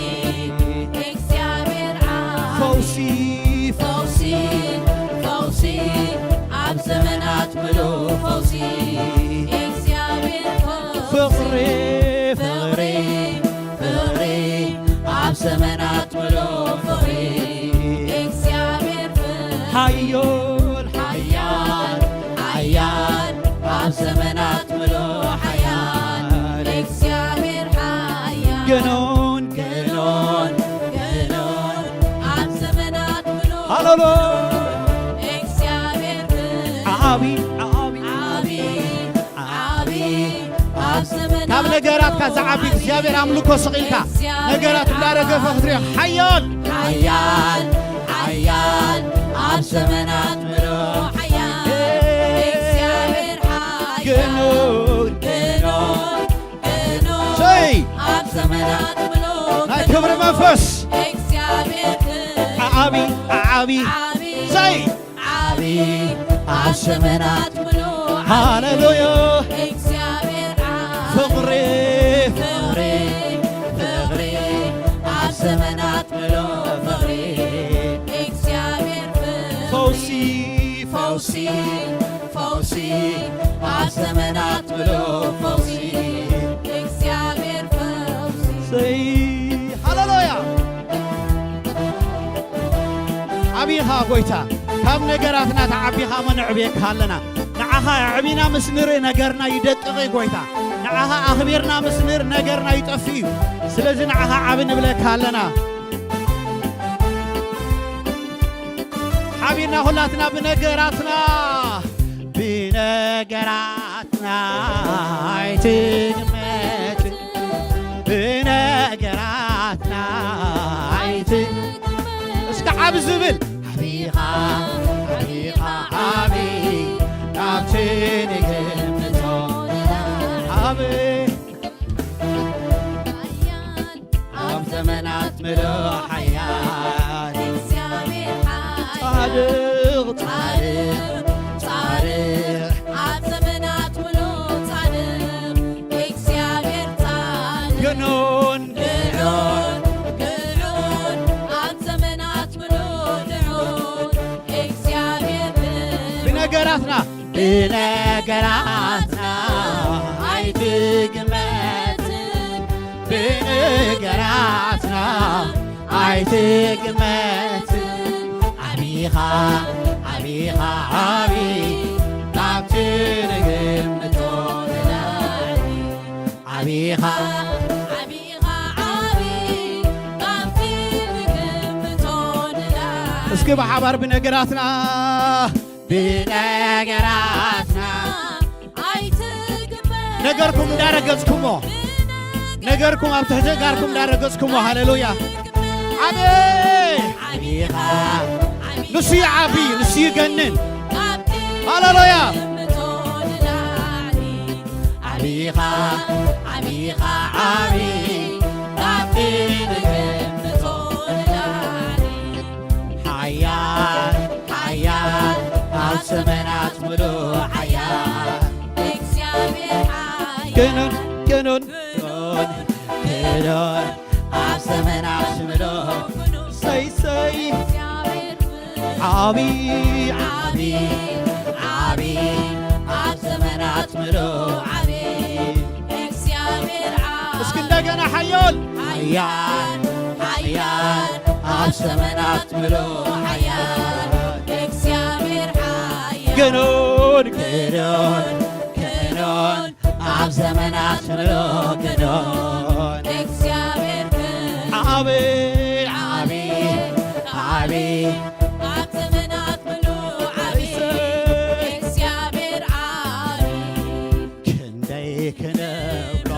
እግዚኣብሔር ዓቢ ፈውሲ ፈውሲ ፈውሲ ኣብ ዘመናት ምሉእ ፈውሲ እግዚኣብሔር ፈውሲ ፍቕሪ ፍቕሪ ፍቕሪ ኣብ ዘመናት ምሉእ ፍቕሪ እግዚኣብሔር ፍቕሪ ሓያል ሓያል ሓያል ኣብ ዘመናት ምሉእ ሓያል እግዚኣብሔር ሓያል ግኑን ግኑን ግኑን ኣብ ዘመናት ምሉእ ሃሌሉያ እግዚኣብሔር ግን ዓቢ ዓቢ ዓቢ ዓቢ ኣብ ዘመናት ካብ ነገራትካ ዝዓቢ እግዚኣብሔር ኣምልኮ ስቕ ኢልካ ነገራት እንዳረገፈ ክትሪኦ ሓያል ሓያል ሓያል ኣብ ዘመናት ምሉእ ሓያል እግዚኣብሔር ሓያል ግኑን ግኑን ግኑን ሰይ ኣብ ዘመናት ምሉእ ናይ ክብሪ መንፈስ እግዚኣብሔር ግን ዓዓቢ ዓዓቢ ዓቢ ሰይ ዓቢ ኣብ ዘመናት ምሉእ ሃሌሉያ እግዚኣብሔር ዓቢ ፍቕሪ ፍቕሪ ፍቕሪ ኣብ ዘመናት ምሉእ ፍቕሪ እግዚኣብሔር ፍቕሪ ፈውሲ ፈውሲ ፈውሲ ኣብ ዘመናት ምሉእ ፈውሲ እግዚኣብሔር ፈውሲ ሰይ ሃሌሉያ ዓቢኻ ጎይታ ካብ ነገራትና ተዓቢኻ እሞ ንዕብየካ ኣለና ንዓኻ ኣዕቢና ምስ ንርኢ ነገርና ይደቅቕ እዩ ጎይታ ንዓኻ ኣኽቢርና ምስ ንርኢ ነገርና ይጠፍእ እዩ ስለዚ ንዓኻ ዓቢ ንብለካ ኣለና ሓቢርና ኩላትና ብነገራትና ብነገራትና ኣይትግመት ብነገራትና ኣይትግመት እስከ ዓብ ዝብል ዓቢኻ ዓቢኻ ዓቢ ካብቲ ንግምቶ ዓብ ኣብ ዘመናት ምሉእ ሓያል እግዚኣብሔር ሓያል ጻድቕ ጻድቕ ጻድቕ ኣብ ዘመናት ምሉእ ጻድቕ እግዚኣብሔር ጻድቕ ግኑን ግዑን ግዑን ኣብ ዘመናት ምሉእ ግዑን እግዚኣብሔር ብነገራትና ብነገራትና ኣይትግመትን ብነገራትና ኣይትግመትን ዓቢኻ ዓቢኻ ዓቢ ካብቲ ንግምቶ ንላዕሊ ዓቢኻ ዓቢኻ ዓቢ ካብቲ ንግምቶ ንላዕሊ እስኪ ብሓባር ብነገራትና ብነገራትና ኣይትግመት ነገርኩም እንዳረገጽኩሞ ነገርኩም ኣብ ትሕቲ ጋርኩም እንዳረገጽኩሞ ሃሌሉያ ዓቢ ዓቢኻ ንሱ ይዓቢ ንሱ ይገንን ሃሌሉያ ዓቢኻ ዓቢኻ ዓቢ ካብቲ ንግምቶ ንላዕሊ ሓያል ሓያል ኣብ ዘመናት ምሉእ ሓያል እግዚኣብሔር ሓያል ገኖን ገኖን ገኖን ገኖን ኣብ ዘመናት ምሉእ ሰይ ሰይ እግዚኣብሔር ዓቢ ዓቢ ዓቢ ኣብ ዘመናት ምሉእ ዓቢ እግዚኣብሔር ዓቢ እስኪ እንደገና ሓያል ሓያል ሓያል ኣብ ዘመናት ምሉእ ሓያል እግዚኣብሔር ሓያል ገኖን ገኖን ገኖን ኣብ ዘመናት ምሉእ ገኖን እግዚኣብሔር ግን ዓቢ ዓቢ ዓቢ ኣብ ዘመናት ምሉእ ዓቢ እግዚኣብሔር ዓቢ ክንደይ ክንብሎ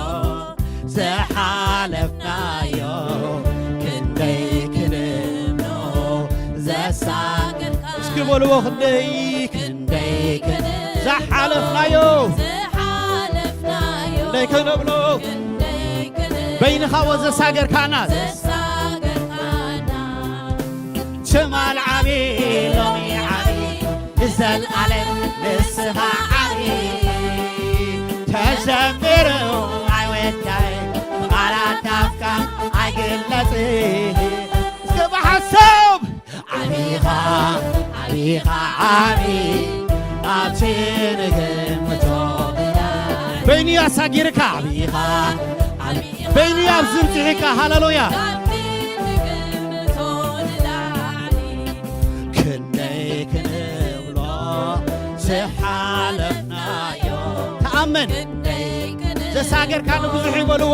ዝሓለፍናዮ ክንደይ ክንብሎ ዘሳገርካ እስኪ በልዎ ክንደይ ክንደይ ዝሓለፍናዮ ዝሓለፍናዮ ክንደይ ክንብሎ ክንደይ ክንብሎ በይንኻ ወዘሳገርካና ዘሳገርካና ትማል ዓቢ ሎሚ ዓቢ ንዘልኣለም ንስኻ ዓቢ ተዘምሩ ኣይወዳይ ብቓላት ኣፍካ ኣይግለጽ እስከ ብሓሳብ ዓቢኻ ዓቢኻ ዓቢ ኣብቲ ንግምቶ በይኑ ኣሳጊርካ ዓቢኻ በይኑ ኣብ ዝምፅሒካ ሃለሉያ ክንደይ ክንብሎ ዝሓለፍናዮ ተኣመን ዘሳገርካ ንብዙሕ ይበልዎ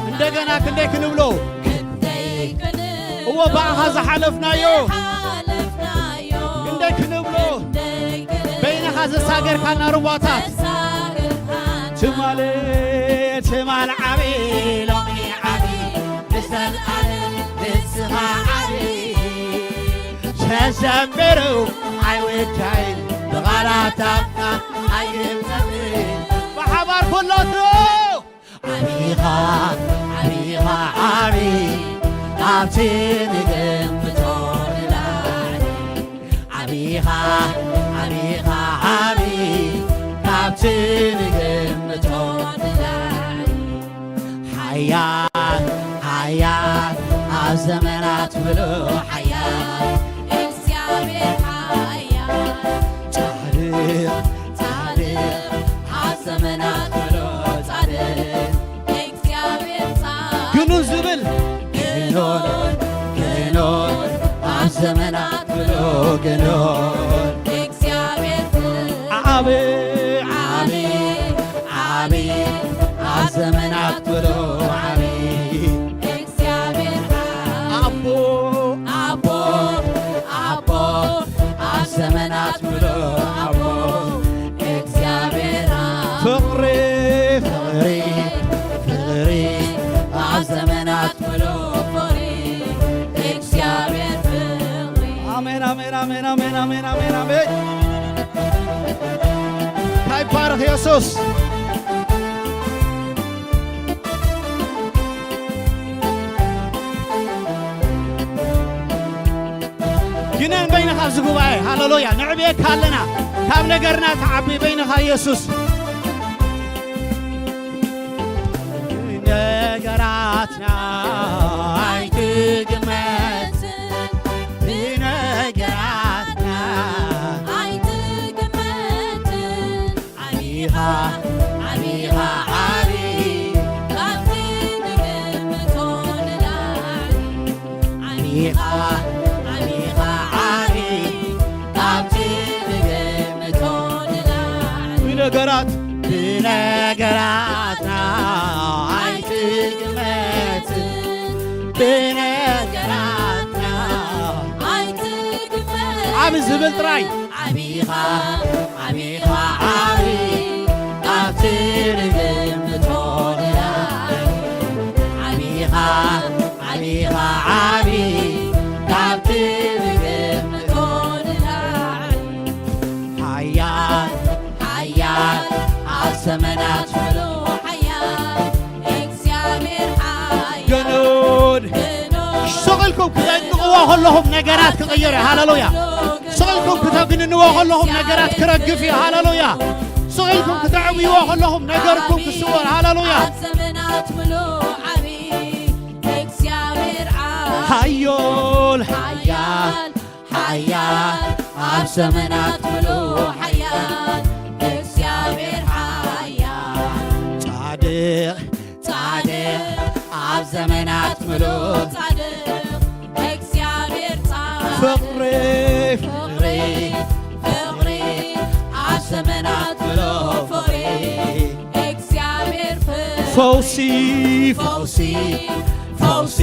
እንደገና ክንደይ ክንብሎ እዎ ብኣኻ ዝሓለፍናዮ ክንደይ ክንብሎ በይንኻ ዘሳገርካና ሩባታት ትማል ትማል ዓቢ ሎሚ ዓቢ ንዘልኣለም ንስኻ ዓቢ ተዘምሩ ኣይውዳይ ብቓላት ኣፍካ ኣይግምተት ብሓባር ኩሎቱ ዓቢኻ ዓቢኻ ዓቢ ካብቲ ንግምቶ ንላዕሊ ዓቢኻ ዓቢኻ ዓቢ ካብቲ ንግምቶ ንላዕሊ ሓያል ሓያል ኣብ ዘመናት ምሉእ ሓያል እግዚኣብሔር ሓያል ጻድቕ ጻድቕ ኣብ ዘመናት ምሉእ ጻድቕ እግዚኣብሔር ጻድቕ ግኑን ዝብል ግኑን ግኑን ኣብ ዘመናት ምሉእ ግኑን እግዚኣብሔር ፍቕሪ ዓቢ ዓቢ ዓቢ ኣብ ዘመናት ምሉእ ዓቢ እግዚኣብሔር ዓቢ ኣቦ ኣቦ ኣቦ ኣብ ዘመናት ምሉእ ኣቦ እግዚኣብሔር ዓቢ ፍቕሪ ፍቕሪ ፍቕሪ ኣብ ዘመናት ምሉእ ፍቕሪ እግዚኣብሔር ፍቕሪ ኣሜን ኣሜን ኣሜን ኣሜን ኣሜን ኣሜን ኣሜን እንታይ ይባረኽ የሱስ ግነን በይንኻ ኣብዚ ጉባኤ ሃለሉያ ንዕብየካ ኣለና ካብ ነገርና ተዓቢ በይንኻ የሱስ ነገራትና ኣይትግመት ብነገራትና ኣይትግመትን ዓቢኻ ዓቢኻ ዓቢ ካብቲ ንግምቶ ንላዕሊ ዓቢኻ ዓቢኻ ዓቢ ካብቲ ንግምቶ ንላዕሊ ብነገራት ብነገራትና ኣይትግመትን ብነገራትና ኣይትግመትን ዓቢ ዝብል ጥራይ ዓቢኻ ዓቢኻ ዓቢ ካብቲ ንግምቶ ንላዕሊ ዓቢኻ ዓቢኻ ዓቢ ካብቲ ንግምቶ ንላዕሊ ሓያል ሓያል ኣብ ዘመናት ምሉእ ሓያል እግዚኣብሔር ሓያል ገኖድ ግኖ ስቕ ኢልኩም ክተግንቕዎ ከለኹም ነገራት ክቕየር እዩ ሃለሉያ ስቕ ኢልኩም ክተግንንዎ ከለኹም ነገራት ክረግፍ እዩ ሃለሉያ ስቕ ኢልኩም ክተዕብይዎ ከለኹም ነገርኩም ክስወር ሃለሉያ ኣብ ዘመናት ምሉእ ዓቢ እግዚኣብሔር ዓቢ ሓዮል ሓያል ሓያል ኣብ ዘመናት ምሉእ ሓያል እግዚኣብሔር ሓያል ጻድቕ ጻድቕ ኣብ ዘመናት ምሉእ ጻድቕ እግዚኣብሔር ጻድቕ ፍቕሪ ፍቕሪ ፍቕሪ ኣብ ዘመናት ምሉእ ፍቕሪ እግዚኣብሔር ፍቕሪ ፈውሲ ፈውሲ ፈውሲ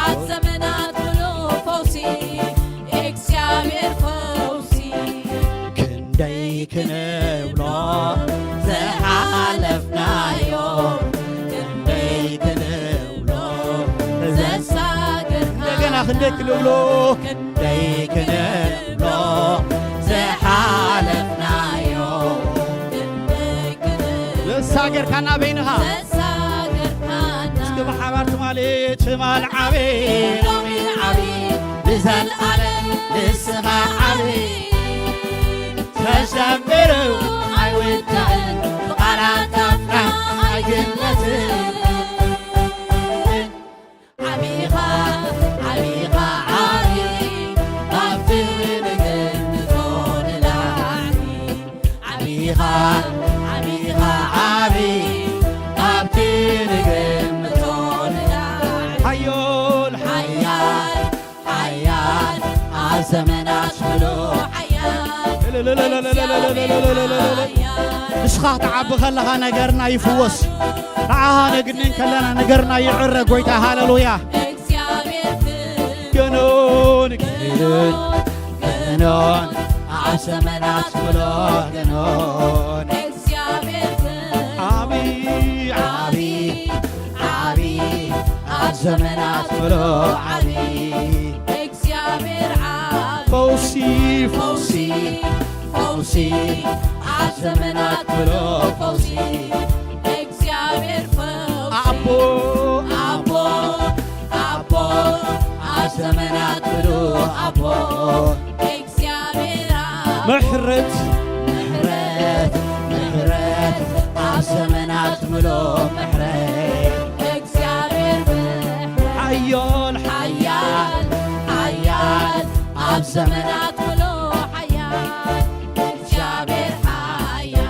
ኣብ ዘመናት ምሉእ ፈውሲ እግዚኣብሔር ፈውሲ ክንደይ ክንብሎ ዝሓለፍናዮ ክንደይ ክንብሎ ዘሳገርካ እንደገና ክንደይ ክንብሎ ክንደይ ክንብሎ ዝሓለፍና ርካና በይንኻ። ዘሳገርካና እስኪ ብሓባር ትማሊ ትማል ዓቢ ሎሚ ዓቢ ብዘልኣለም ንስኻ ዓቢ ተዘምሩ ኣይውዳእን ብቓላት ኣፍና ኣይግለጽን። ዓቢኻ ዓቢኻ ዓቢ ካብቲ ንግምቶ ንላዕሊ ዓቢኻ ዓቢኻ ዓቢ ካብቲ ንግምቶ ንላዕሊ ሓያል ሓያል ሓያል ኣብ ዘመናት ምሉእ ሓያል ንስኻ ክትዓቢ ከለኻ ነገርና ይፍወስ። ንዓኻ ነግኒ ከለና ነገርና ይዕረ። ጎይታ ሃሌሉያ። ገኖን ገኖን ገኖን ኣብ ዘመናት ምሉእ ገኖን ዓቢ ዓቢ ዓቢ ኣብ ዘመናት ምሉእ ዓቢ እግዚኣብሔር ዓቢ ፈውሲ ፈውሲ ፈውሲ ኣብ ዘመናት ምሉእ ፈውሲ እግዚኣብሔር ፈውሲ ኣቦ ኣቦ ኣቦ ኣብ ዘመናት ምሉእ ኣቦ እግዚኣብሔር ኣቦ ምሕረት ምሕረት ምሕረት ኣብ ዘመናት ምሉእ ምሕረት እግዚኣብሔር ምሕረት ሓያል ሓያል ሓያል ኣብ ዘመናት ምሉእ ሓያል እግዚኣብሔር ሓያል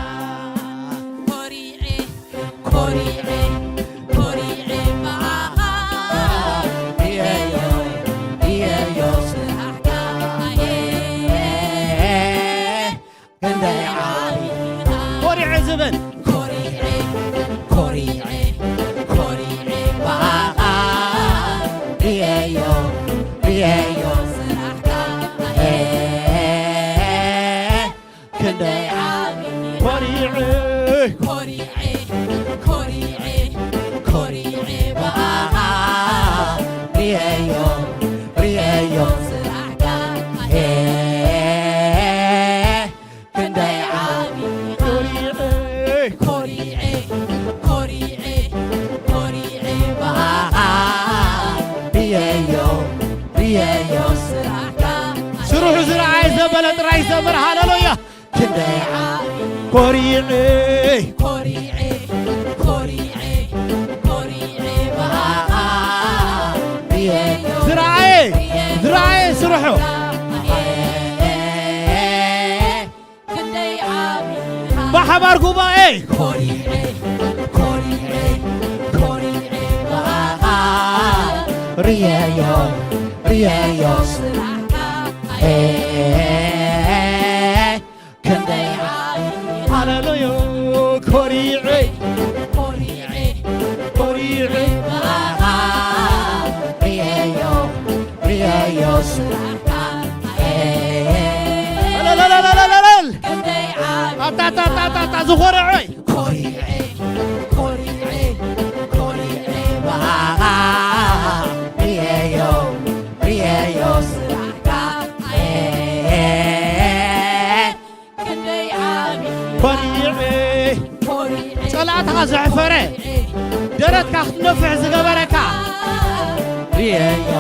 ኮሪዐ ኮሪዐ ኮሪዐ ብኣኻ እየዮ እየዮ ስራሕካ ክንደይ ዓቢ ኮሪዐ ዝብል ኮሪዐ ኮሪዐ ኮሪዐ ብኣኻ እየዮ እየዮ ስራሕካ ክንደይ ዓቢ ኮሪዐ ኮሪዐ ኮሪዐ ኮሪዐ ብኣኻ ርእየዮ ርእየዮ ስራሕካ ክንደይ ዓቢ ኮሪዐ ኮሪዐ ኮሪዐ ኮሪዐ ብኣኻ ርእየዮ ርእየዮ ስራሕካ ስርሑ ዝረኣየ ዘበለ ጥራይ ዘምር ሃሌሉያ ክንደይ ዓቢ ኮሪዐ ኮሪዐ ኮሪዐ ኮሪዐ ብኣኻ ርእየዮ ዝረኣየ ዝረኣየ ስርሑ ክንደይ ዓቢ ብሓባር ጉባኤ ኮሪዐ ኮሪዐ ኮሪዐ ብኣኻ ርእየዮ ርእየዮ ስራሕካ ክንደይ ዓቢ ሃሌሉያ ኮሪዐ ኮሪዐ ኮሪዐ ብኣኻ ርእየዮ ርእየዮ ስራሕካ ላላላላላላል ክንደይ ዓቢ ኣታታታታታ ዝኾርዐ ኮሪዐ ኮሪዐ ኮሪዐ ብኣኻ ርእየዮ ርእየዮ ስራሕካ ክንደይ ዓቢ ኮሪዐ ኮሪዐ ጸላእትኻ ዘሕፈረ ኮሪዐ ደረትካ ክትነፍሕ ዝገበረካ ርእየዮ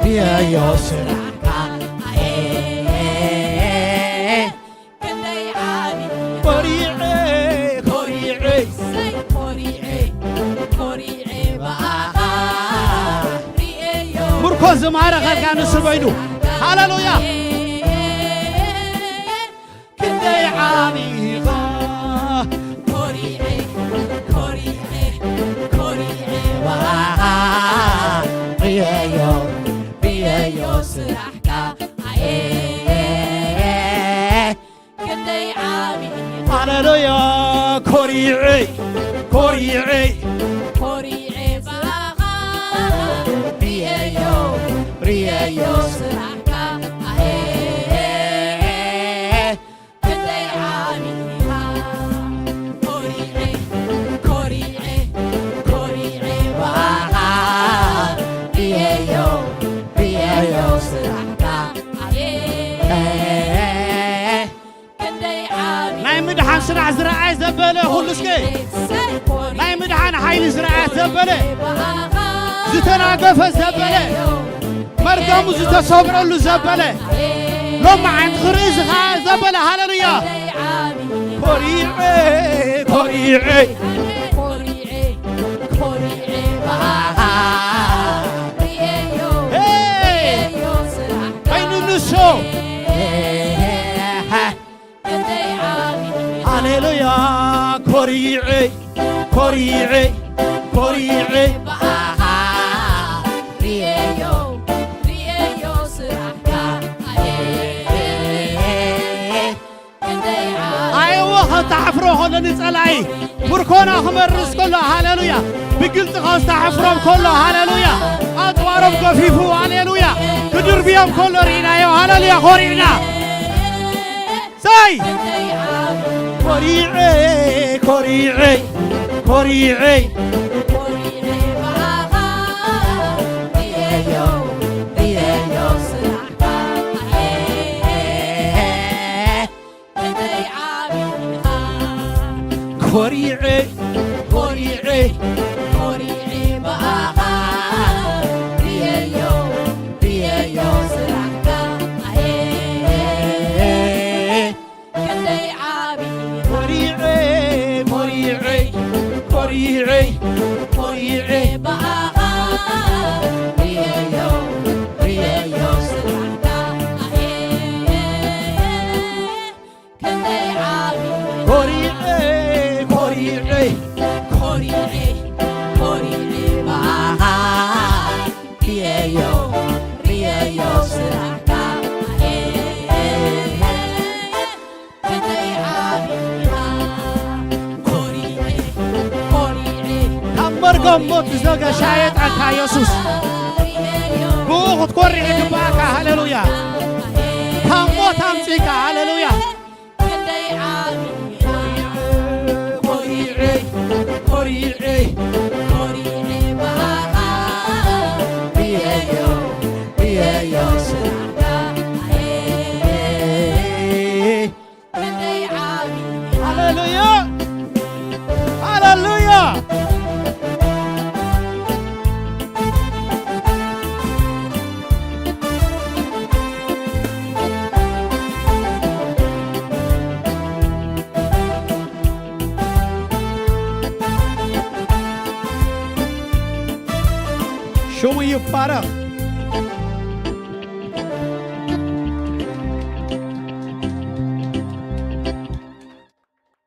ርእየዮ ስራሕካ ክንደይ ዓቢ ኮሪዐ ኮሪዐ ሰይ ኮሪዐ ኮሪዐ ብኣኻ ርእየዮ ምርኮስ ዝማረኸልካ ንሱ በይኑ ሃሌሉያ ክንደይ ዓቢኻ ኮሪዐ ኮሪዐ ኮሪዐ ብኣኻ ርእየዮ ርእየዮ ስራሕካ ኣየ ክንደይ ዓቢኻ ሃሌሉያ ኮሪዐ ኮሪዐ ኮሪዐ ብኣኻ ርእየዮ ርእየዮ ስራሕካ ኣየ ክንደይ ዓቢኻ ኮሪዐ ኮሪዐ ኮሪዐ ብኣኻ ርእየዮ ርእየዮ ስራሕካ ኣየ ክንደይ ዓቢ ናይ ምድሓን ስራሕ ዝረኣየ ዘበለ ኩሉ እስከ ኮሪዐ ሰይ ንዝረኣ ዘበለ፣ ዝተናገፈ ዘበለ፣ መርገሙ ዝተሰብረሉ ዘበለ፣ ሎማዓንቲ ክርኢ ዝኸኣ ዘበለ። ሃሌሉያ። ኮሪዐ፣ ኮሪዐ፣ በይኑ ንሱ። ሃሌሉያ። ኮሪዐ፣ ኮሪዐ፣ ኮሪዐ። ኣየወ፣ ከተሕፍሮ ከሎ ንጸላኢ፣ ምርኮና ክመርስ ከሎ፣ ሃሌሉያ። ብግልጺ ከስተሓፍሮም ከሎ፣ ሃሌሉያ። ኣጽዋሮም ገፊፉ፣ ሃሌሉያ። ክድርብዮም ከሎ ርኢናዮ፣ ሃሌሉያ። ኮሪዕና። ሳይ! ኮሪዐ፣ ኮሪዐ፣ ኮሪዐ። ኮሪዐ፣ ኮሪዐ፣ ኮሪዐ ብኣኻ ርየዮ፣ ርየዮ ስራሕካ። ኣየ፣ ክንደይ ዓቢ። ኮሪዐ፣ ኮሪዐ፣ ኮሪዐ፣ ኮሪዐ ብኣኻ ርየዮ፣ ርየዮ ስራሕካ። ኣየ፣ ኮሪዐ፣ ኮሪዐ፣ ኮሪዐ፣ ኮሪዐ ብኣኻ ርየዮ፣ ርየዮ ስራሕካ። ኮሪዐ፣ ኮሪዐ፣ ካብ መርገም ሞት ዝገሻየጠካ የሱስ፣ ብኡ ክትኮርዕ ይግባእካ። ሃሌሉያ። ካብ ሞት ኣምጺእካ። ሃሌሉያ። ክንደይ ዓቢ ኮሪዐ፣ ኮሪዐ፣ ኮሪዐ ብኣኻ ርየዮ፣ ርየዮ ስራሕካ። ክንደይ ዓቢ። ሃሌሉያ፣ ሃሌሉያ። ሽሙ ይባረኽ።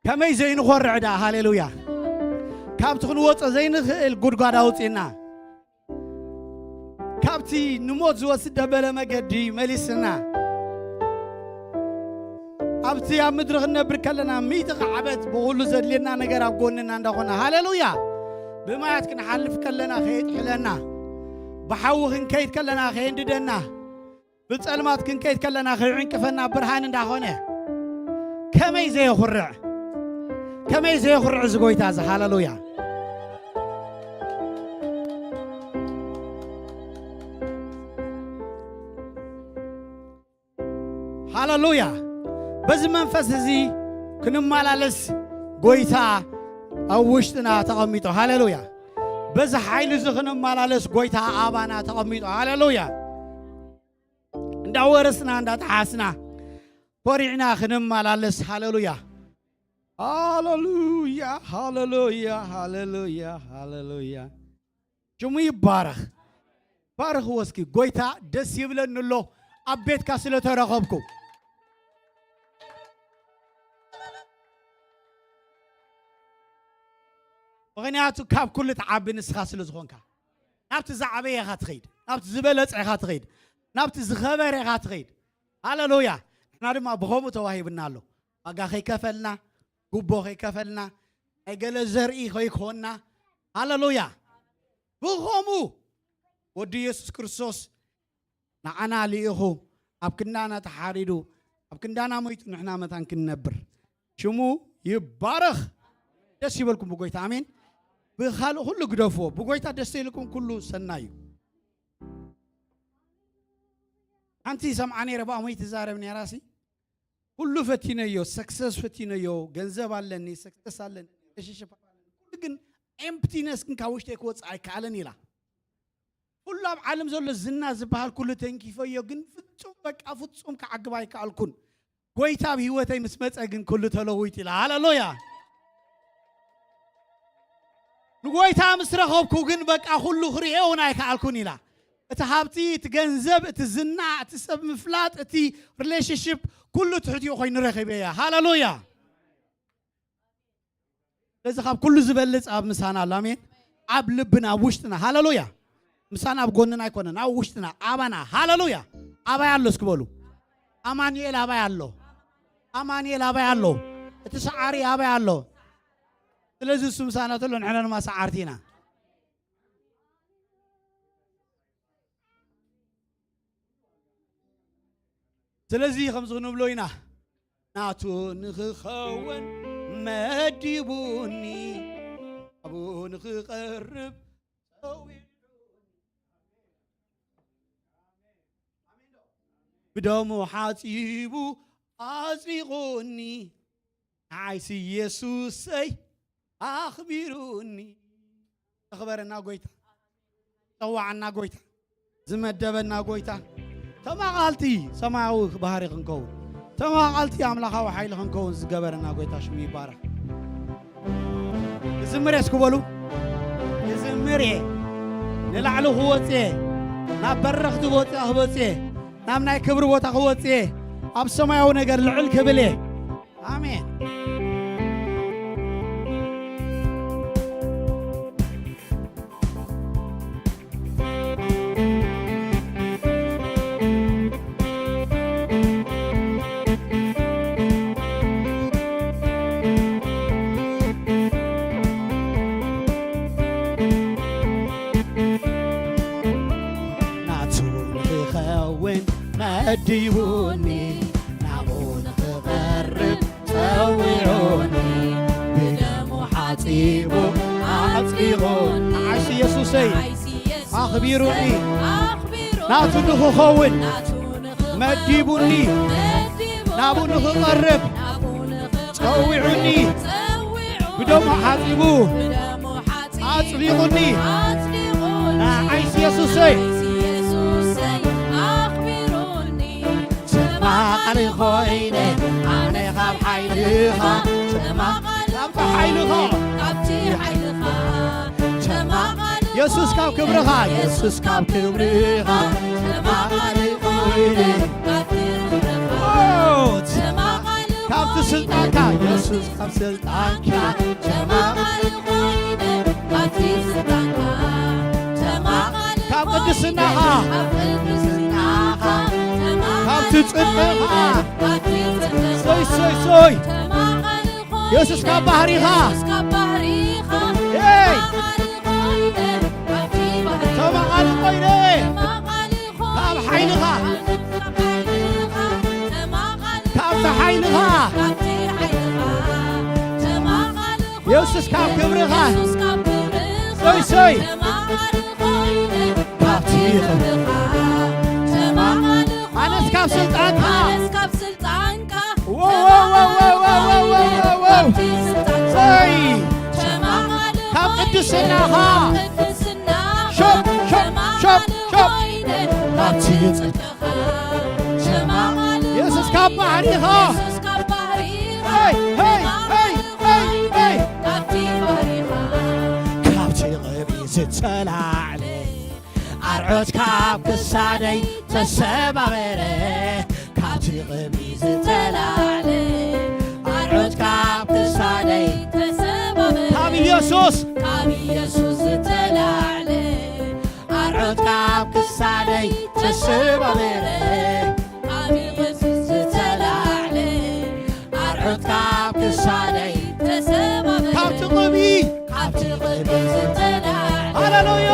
ከመይ ዘይንኾርዕ ደኣ። ሃሌሉያ። ካብቲ ክንወጾ ዘይንኽእል ጉድጓድ ኣውጺእና፣ ካብቲ ንሞት ዝወስድ ደበለ መገዲ መሊስና፣ ኣብቲ ኣብ ምድሪ ክንነብር ከለና ሚእቲ ዓመት ብኹሉ ዘድልየና ነገር ኣብ ጎንና እንዳኾነ፣ ሃሌሉያ፣ ብማያት ክንሓልፍ ከለና ከየጥሕለና፣ ብሓዊ ክንከይድ ከለና ከየንድደና፣ ብጸልማት ክንከይድ ከለና ከይዕንቅፈና ብርሃን እንዳኾነ፣ ከመይ ዘየኹርዕ፣ ከመይ ዘየኹርዕ እዚ ጎይታ እዚ። ሃሌሉያ። ሃሌሉያ። በዚ መንፈስ እዚ ክንመላለስ ጎይታ ኣብ ውሽጥና ተቐሚጡ። ሃሌሉያ። በዚ ሓይሊ እዚ ክንመላለስ ጎይታ ኣባና ተቐሚጡ። ሃሌሉያ። እንዳወረስና እንዳጠሓስና ኮሪዕና ክንመላለስ። ሃሌሉያ፣ ሃሌሉያ፣ ሃሌሉያ፣ ሃሌሉያ፣ ሃሌሉያ። ሽሙ ይባረኽ። ባርኽዎ እስኪ። ጎይታ ደስ ይብለኒ ኣሎ ኣብ ቤትካ ስለ ተረኸብኩ። ምኽንያቱ ካብ ኩሉ ትዓቢ ንስኻ ስለ ዝኾንካ። ናብቲ ዝዓበየ ኢኻ ትኸይድ፣ ናብቲ ዝበለጸ ኢኻ ትኸይድ፣ ናብቲ ዝኸበረ ኢኻ ትኸይድ። ሃሌሉያ። ንሕና ድማ ብኸምኡ ተዋሂብና ኣሎ። ዋጋ ከይከፈልና፣ ጉቦ ከይከፈልና፣ ናይ ገለ ዘርኢ ከይኮንና። ሃሌሉያ። ብኸምኡ ወዲ የሱስ ክርስቶስ ንዓና ልኢኹ፣ ኣብ ክንዳና ተሓሪዱ፣ ኣብ ክንዳና ሞይቱ፣ ንሕና መታን ክንነብር። ሽሙ ይባረኽ። ደስ ይበልኩም ብጎይታ። ኣሜን። ብኻልእ ኩሉ ግደፍዎ። ብጎይታ ደስ ዘይልኩም ኩሉ ሰናይ እዩ። ሓንቲ ሰምዓ ነይረ፣ ብኣ ሞይ ትዛረብ ነይራ ሲ። ኩሉ ፈቲነዮ፣ ሰክሰስ ፈቲነዮ፣ ገንዘብ ኣለኒ፣ ሰክሰስ ኣለኒ፣ ሪሌሽንሽፕ ኣለኒ። ኩሉ ግን ኤምፕቲነስ ግን ካብ ውሽጠይ ክወፅእ ኣይከኣለን ኢላ። ኩሉ ኣብ ዓለም ዘሎ ዝና ዝበሃል ኩሉ ተንኪፈዮ፣ ግን ፍጹም፣ በቃ ፍጹም ክዓግብ ኣይከኣልኩን። ጎይታ ኣብ ህይወተይ ምስ መጸ ግን ኩሉ ተለዊጡ ኢላ። ሃሌሉያ። ንጎይታ ምስ ረኸብኩ ግን በቃ ኩሉ ክርእዮ እውን ኣይከኣልኩን ኢላ። እቲ ሃብቲ፣ እቲ ገንዘብ፣ እቲ ዝና፣ እቲ ሰብ ምፍላጥ፣ እቲ ሪሌሽንሺፕ፣ ኩሉ ትሕቲኡ ኮይኑ ረኺበያ። ሃሌሉያ። ስለዚ ካብ ኩሉ ዝበልጽ ኣብ ምሳና ኣሎ። ኣሜን። ኣብ ልብና፣ ኣብ ውሽጥና። ሃሌሉያ። ምሳና ኣብ ጎንና ኣይኮነን፣ ኣብ ውሽጥና፣ ኣባና። ሃሌሉያ። ኣባይ ኣሎ እስኪ በሉ። ኣማኑኤል ኣባይ ኣሎ። ኣማኑኤል ኣባይ ኣሎ። እቲ ሰዓሪ ኣባይ ኣሎ። ስለዚ እሱ ምሳና ተሎ ንሕና ድማ ሰዓርቲ ኢና። ስለዚ ከምዚ ክንብሎ ኢና፣ ናቱ ንኽኸውን መዲቡኒ፣ ኣብኡ ንኽቐርብ ጸዊዑ፣ ብደሙ ሓጺቡ ኣጽዲቑኒ፣ ንዓይሲ ኢየሱሰይ ኣኽቢሩኒ። ዘኽበረና ጎይታ፣ ዝጸዋዓና ጎይታ፣ ዝመደበና ጎይታ፣ ተማቓልቲ ሰማያዊ ባህሪ ክንከውን፣ ተማቓልቲ ኣምላኻዊ ሓይሊ ክንከውን ዝገበረና ጎይታ ሽሙ ይባረኽ። ክዝምር እየ እስኪ በሉ። ክዝምር እየ። ንላዕሊ ክወጽእ እየ። ናብ በረኽቲ ቦታ ክወጽእ እየ። ናብ ናይ ክብሪ ቦታ ክወጽእ እየ። ኣብ ሰማያዊ ነገር ልዕል ክብል እየ። ኣሜን። ናቱ ንኽኸውን መዲቡኒ፣ ናብኡ ንኽቐርብ ጸዊዑኒ፣ ብደሙ ሓጺቡ ኣጽዲቑኒ። ንዓይሲ ኢየሱሰይ ንዓይሲ ኢየሱሰይ ኣኽቢሩኒ። ኣኽቢሩኒ። ናቱ ንኽኸውን ናቱ ንኽኸውን መዲቡኒ። መዲቡኒ። ናብኡ ንኽቐርብ ናብኡ ንኽቐርብ ጸዊዑኒ። ጸዊዑኒ። ብደሙ ሓጺቡ ብደሙ ሓጺቡ ኣጽዲቑኒ። ኣጽዲቑኒ። ንዓይሲ ኢየሱሰይ ንዓይሲ ኢየሱሰይ ኣኽቢሩኒ። ተማቓሊ ኮይነ ኣነ ካብ ሓይልኻ ተማቓሊ ካብቲ ሓይልኻ። ካብቲ ሓይልኻ ተማቓሊ የሱስ ካብ ክብርኻ፣ የሱስ ካብ ክብርኻ ተማቓሊ ኮይነ ካብቲ ክብርኻ ኦ፣ ተማቓሊ ካብቲ ስልጣንካ የሱስ ካብ ስልጣንካ ተማቓሊ ኮይነ ካብቲ ስልጣንካ ተማቓሊ ካብ ቅድስናኻ፣ ካብ ቅድስናኻ ተማቓሊ ካብቲ ጽድቅኻ። ካብቲ ጽድቅኻ። ሶይ፣ ሶይ፣ ሶይ። ተማቓሊ ኮይነ የሱስ ካብ ባህሪኻ። የሱስ ካብ ባህሪኻ ኤይ! ተማቓሊ ኮይነ ካብቲ ባህሪኻ ተማቓሊ ኮይነ ተማቓሊ ካብ ሓይልኻ፣ ካብቲ ሓይልኻ፣ ካብቲ ሓይልኻ፣ የሱስ ካብ ክብርኻ፣ ሶይ ሶይ፣ ካብቲ ክብርኻ፣ ኣነስ ካብ ስልጣንካ፣ ኣነስ ካብ ስልጣንካ፣ ሶይ፣ ካብ ቅድስናኻ፣ ሾፕ ሾፕ ሾፕ ሾፕ፣ ካብቲ ጽድቅኻ፣ የሱስ ካብ ባህሪኻ፣ ሄይ ሄይ ሄይ ሄይ ሄይ፣ ካብቲ ቅብኢ ዝተላዕለ ኣርዑት ካብ ክሳደይ ተሰባበረ፣ ካብቲ ቅብኢ ዝተላዕለ ኣርዑት ካብ ክሳደይ ተሰባበረ፣ ካብ ኢየሱስ፣ ካብ ኢየሱስ ዝተላዕለ ኣርዑት ካብ ክሳደይ ተሰባበረ፣ ካብ ኢየሱስ ዝተላዕለ ኣርዑት ካብ ክሳደይ ተሰባበረ፣ ካብቲ ቅብኢ፣ ካብቲ ቅብኢ ዝተላዕለ ሃሌሉያ።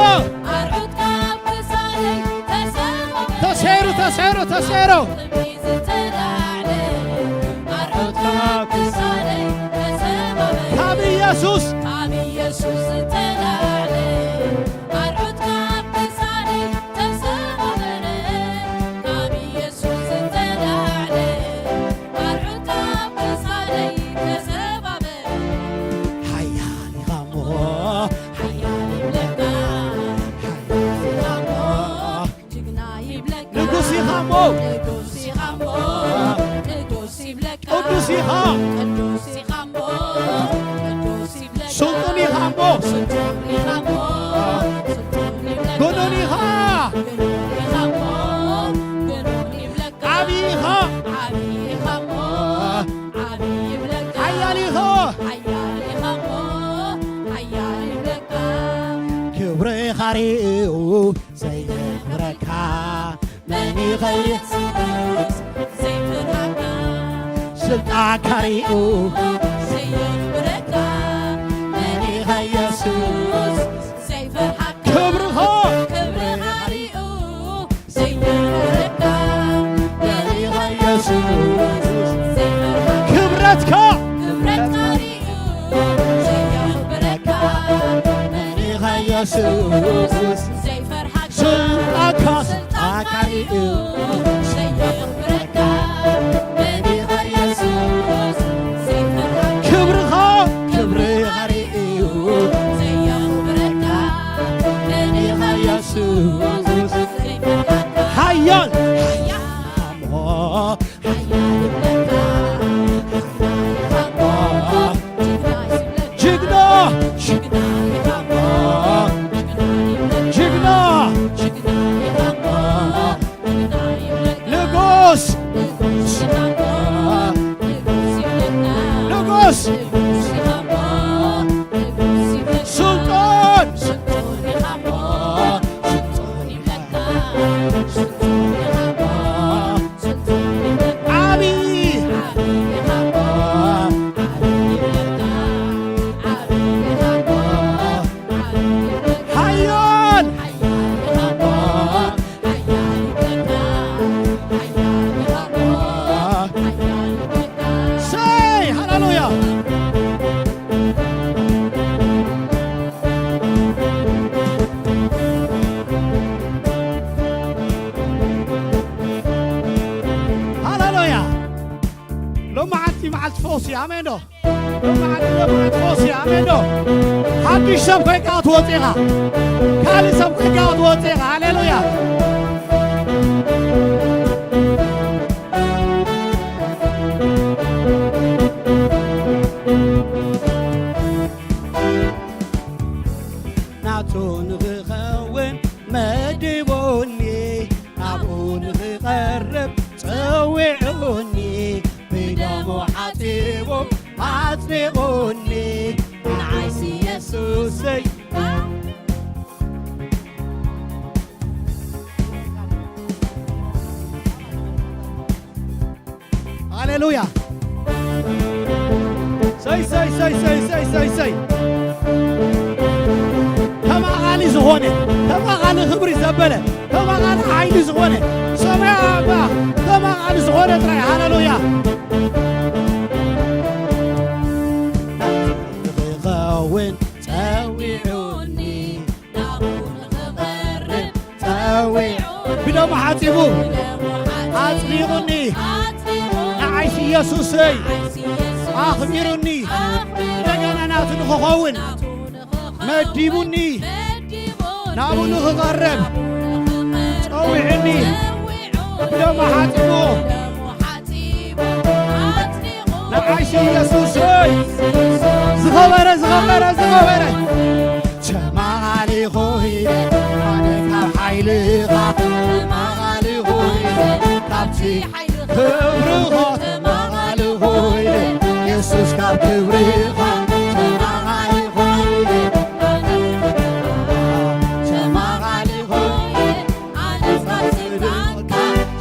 ኣርዑት ካብ ክሳደይ ተሰባበረ፣ ተሰይሩ፣ ተሰይሩ፣ ተሰይሩ። ካብ ኢየሱስ፣ ካብ ኢየሱስ ዝተላዕለ ኣርዑት ካብ ክሳደይ ተሰባበረ፣ ካብ ኢየሱስ ዝተላዕለ ኣርዑት ካብ ክሳደይ ተሰባበረ። ሓያል ኢኻ እሞ ቅዱስ ኢኻ እሞ፣ ቅዱስ ይብለካ። ቅዱስ ኢኻ። ቅዱስ ኢኻ እሞ፣ ቅዱስ ይብለካ። ስልጡን ኢኻ እሞ። ስልጡን ኢኻ እሞ፣ ስልጡን ይብለካ። ግኑን ኢኻ። ግኑን ኢኻ እሞ፣ ግኑን ይብለካ። ዓቢ ኢኻ። ዓቢ ኢኻ እሞ፣ ዓቢ ይብለካ። ሓያል ኢኻ። ሓያል ኢኻ እሞ፣ ሓያል ይብለካ። ክብርኻ ሪኡ ዘየኽብረካ መን ኢኻ ኢየሱስ ዘይፈርሃካ? ስልጣንካ ሪኡ ዘየኽብረካ መን ኢኻ ኢየሱስ ዘይፈርሃካ? ክብርኻ ክብርኻ ሪኡ ዘይፈርሃካ መን ኢኻ ኢየሱስ ዘይፈርሃካ? ክብረትካ ክብረትካ ሪኡ ዘየኽብረካ መን ኢኻ ኢየሱስ ዘይፈርሃካ? ስልጣንካ ስልጣንካ ሪኡ ዘየኽብረካ መን ኢኻ ኢየሱስ ዘይፈርሃካ? ክብርኻ ክብርኻ ሪኡ ዘየኽብረካ መን ኢኻ ኢየሱስ ዘይፈርሃካ? ሓያል ሓያል እሞ ሓያል ይብለካ። ጅግና ጅግና ጅግና ንጉስ ንጉስ ስልጣን ዓቢ ሓያል ሰይ ሃሌሉያ። ሃሌሉያ። ሎማዓንቲ መዓልቲ ፈውሲ፣ ኣሜን ዶ? ሎማዓንቲ፣ ሎማዓንቲ ፈውሲ፣ ኣሜን ዶ? ሓድሽ ሰብ ኮይንካ ክትወጽእ ኢኻ። ካልእ ሰብ ኮይንካ ክትወጽእ ኢኻ። ሃሌሉያ። ናቱ ንኽኸውን መዲቡኒ፣ ናብኡ ንኽቐርብ ጸዊዑኒ፣ ብደሙ ሓጺቡ ኣጽዲቑኒ፣ ንዓይሲ የሱሰይ። ሃሌሉያ። ሰይ፣ ሰይ፣ ሰይ። ተማቓሊ ዝኾነ፣ ተማቓሊ ክብሪ ዘበለ፣ ተማቓሊ ሓይሊ ዝኾነ፣ ሰማያዊ ኣባ፣ ተማቓሊ ዝኾነ ጥራይ። ሃሌሉያ። ክኸውን ጸዊዑኒ፣ ናብኡ ንኽቐርብ ጸዊዑ፣ ብደሙ ሓጺቡ ኣጽዲቑኒ፣ ኣጽዲቑኒ፣ ንዓይሲ ኢየሱሰይ ንዓይሲ ኢየሱስ ኣኽቢሩኒ፣ ኣኽቢሩኒ፣ እንደገና ናቱ ንኽኸውን ናቱ ንኽኸውን መዲቡኒ፣ መዲቡኒ፣ ናብኡ ንኽቐርብ ናብኡ ንኽቐርብ ጸዊዑኒ፣ ጸዊዑኒ፣ ብደሙ ሓጺቡ ብደሙ ሓጺቡ ኣጽዲቑኒ፣ ንዓይሲ ኢየሱሰይ ዝኸበረ፣ ዝኸበረ፣ ዝኸበረ ተማቓሊ ኾይነ ኣነ ካብ ሓይልኻ ተማቓሊ ኾይነ ካብቲ ክብርኻ ተማቓሊ ኾይነ የሱስ ካብ ክብርኻ ተማቓሊ ኾይነ ኣነ ተማቓሊ ኾይነ ኣነ ካብ ስልጣንካ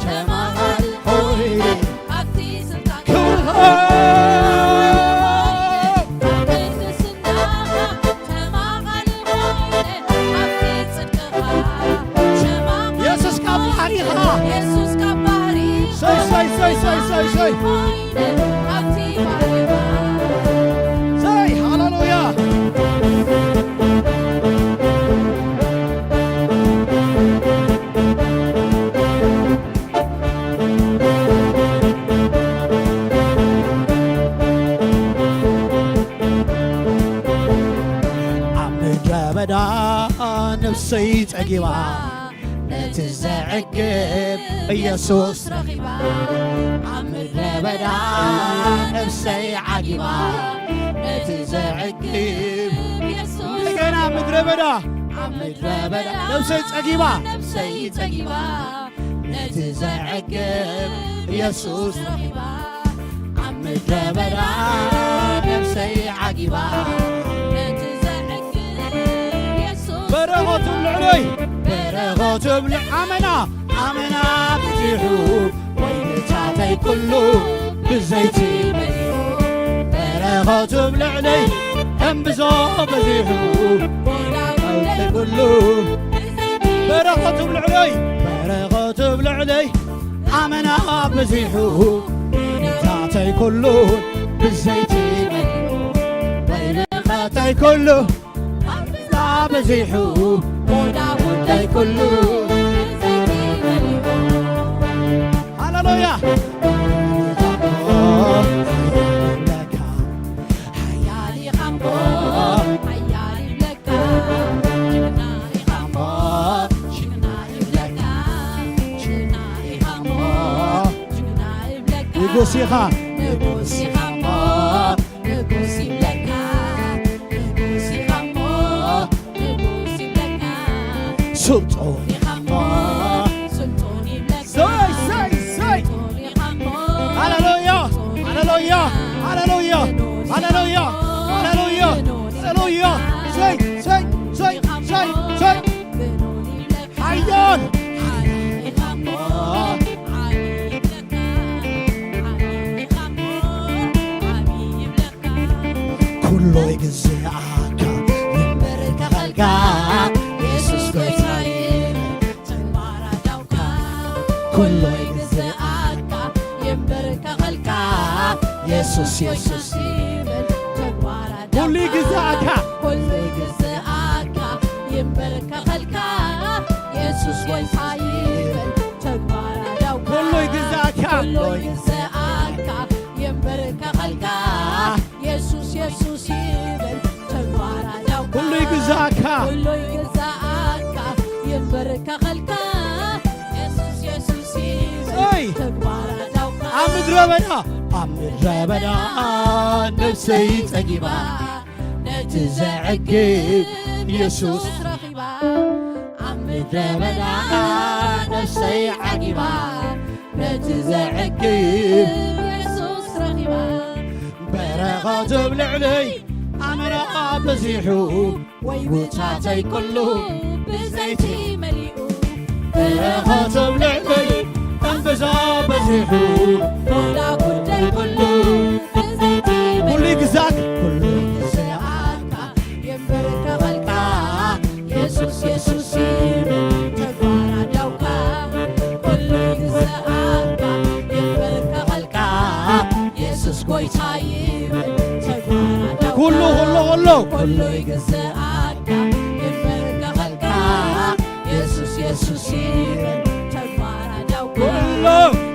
ተማቓሊ ኾይነ ካብቲ ስልጣንካ ክብርኻ ካብ ቅድስናኻ ተማቓሊ ኾይነ ኣብቲ ጽድቅኻ ተማቓሊ የሱስ ካብ ኾይነ ባህሪኻ የሱስ ካብ ባህሪ ሰይ፣ ሰይ፣ ሰይ፣ ሰይ፣ ሰይ፣ ሰይ። ኾይነ ኣብቲ ባህሪኻ ሰይ፣ ሃሌሉያ። ኣብ ምድረ በዳ ነፍሰይ ጸጊባ፣ ነቲ እቲ ዘዕግብ ኢየሱስ ረኺባ። ኣብ ምድረ በዳ ነፍሰይ ዓጊባ። ነቲ ዘዕግብ ኢየሱስ እንደገና ኣብ ምድረ በዳ ኣብ ምድረ በዳ ነፍሰይ ጸጊባ። ነፍሰይ ጸጊባ። ነቲ ዘዕግብ ኢየሱስ ረኺባ። ኣብ ምድረ በዳ ነፍሰይ ዓጊባ። ነቲ ዘዕግብ ኢየሱስ በረኸቱ ኣብ ልዕለይ። በረኸቱ ኣብ ልዕ-፣ ኣመና፣ ኣመና በዚሑ። ወይንታተይ ኩሉ ብዘይቲ መሊኡ። በረኸቱ ኣብ ልዕለይ። እምብዞ በዚሑ። ወይንታተይ ኩሉ በረኸቱ ኣብ ልዕለይ። በረኸቱ ኣብ ልዕለይ። ኣመና በዚሑ። ወይንታተይ ኩሉ ብዘይቲ መሊኡ። ወይንታተይ ኩሉ ኣመና በዚሑ። ወይንታተይ ኩሉ ብዘይቲ መሊኡ። ሃሌሉያ። ሓያል ኢኻ እሞ፣ ሓያል ይብለካ። ጅግና ኢኻ እሞ፣ ጅግና ይብለካ። ጅግና ኢኻ እሞ፣ ጅግና ይብለካ። ንጉስ ኢኻ። ንጉስ ኢኻ እሞ፣ ንጉስ ይብለካ። ንጉስ ኢኻ እሞ፣ ንጉስ ይብለካ። ስልጡን ኢኻ እሞ፣ ስልጡን ይብለካ። ሰይ፣ ሰይ፣ ሰይ። ስልጡን ኢኻ እሞ፣ ሃሌሉያ፣ ሃሌሉያ፣ ሃሌሉያ፣ ሃሌሉያ፣ ሃሌሉያ፣ ሃሌሉያ። ሰይ፣ ሰይ፣ ሰይ፣ ሰይ፣ ሰይ። ሓያል። ኩሉ ይግዝኣካ፣ ይንበርከኸልካ፣ የሱስ ጎይታይ። ኩሉ ይግዝኣካ፣ ይንበርከኸልካ፣ የሱስ፣ የሱስ ይብል። ኩሉ ይግዝኣካ። ኩሉ ይግዝኣካ፣ ይንበርከኸልካ፣ የሱስ ጎይታ ይብል። ተግባር ኣዳውካ። ኩሉ ይግዝኣካ። ኩሉ ይግዝኣካ፣ ይንበርከኸልካ፣ የሱስ፣ የሱስ ይብል። ተግባር ኣዳውካ። ኩሉ ይግዝኣካ። ኩሉ ይግዝኣካ፣ ይንበርከኸልካ፣ የሱስ፣ የሱስ ይብል። ሰይ። ተግባር ኣዳውካ። ኣብ ምድረ በዳ፣ ኣብ ምድረ በዳ ነፍሰይ ጸጊባ፣ ነቲ ዘዕግብ የሱስ ረኺባ። ኣብ ምድረ በዳ ነፍሰይ ዓጊባ፣ ነቲ ዘዕግብ የሱስ ረኺባ። በረኸቱ ኣብ ልዕለይ ኣመና በዚሑ፣ ወይንታተይ ኩሉ ብዘይቲ መሊኡ። በረኸቱ ኣብ ልዕለይ እምብዛ በዚሑ፣ ሞላ ጉዳይ ኩሉ ብዘይቲ ኩሉ መሊኡ። ይግዛእካ። ኩሉ ይግዛእካ። የንበርከኸልካ የሱስ የሱስ ይብል ተግባር ኣዳውካ። ኩሉ ይግዛእካ። የንበርከኸልካ የሱስ ጎይታ ይብል ተግባር ኣዳውካ። ኩሉ፣ ኩሉ፣ ኩሉ። ኩሉ ይግዛእካ። የንበርከኸልካ የሱስ የሱስ ይብል ተግባር ኣዳውካ። ኩሉ።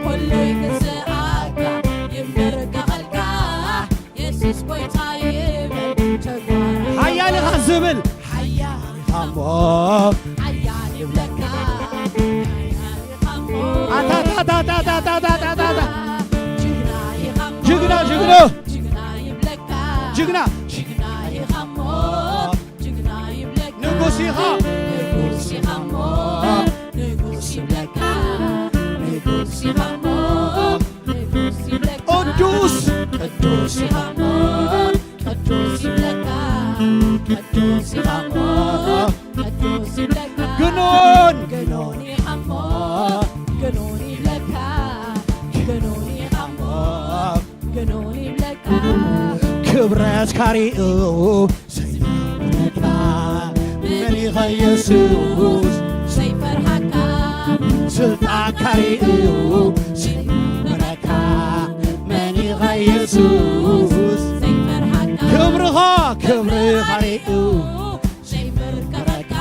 ኩሉ ይግዛእካ። የንበርከኸልካ የሱስ ጎይታ ይበል ተግባር። ሓያል ኢኻ ዝብል። ሓያል ኢኻ እሞ። ሓያል ይብለካ። ሓያል ኢኻ እሞ። ኣታታታታታታታታ። ጅግና ኢኻ እሞ። ጅግና፣ ጅግና። ጅግና ይብለካ። ጅግና። ጅግና ኢኻ እሞ። ጅግና ይብለካ። ንጉስ ኢኻ። ንጉስ ኢኻ እሞ። ንጉስ ይብለካ። ንጉስ ኢኻ እሞ። ቅዱስ፣ ቅዱስ ኢኻ እሞ፣ ቅዱስ ይብለካ፣ ቅዱስ ኢኻ እሞ፣ ቅዱስ ይብለካ። ግኑን፣ ግኑን ኢኻ እሞ፣ ግኑን ይብለካ፣ ግኑን ኢኻ እሞ፣ ግኑን ይብለካ። ክብረትካ ሪኡ ዘይፈርሃካ መን ኢኻ የሱስ? ዘይፈርሃካ። ስልጣንካ ሪኡ ዘይንበረካ መን ኢኻ የሱስ? ዘይፈርሃካ። ክብርኻ፣ ክብርኻ ሪኡ ዘይንበረካ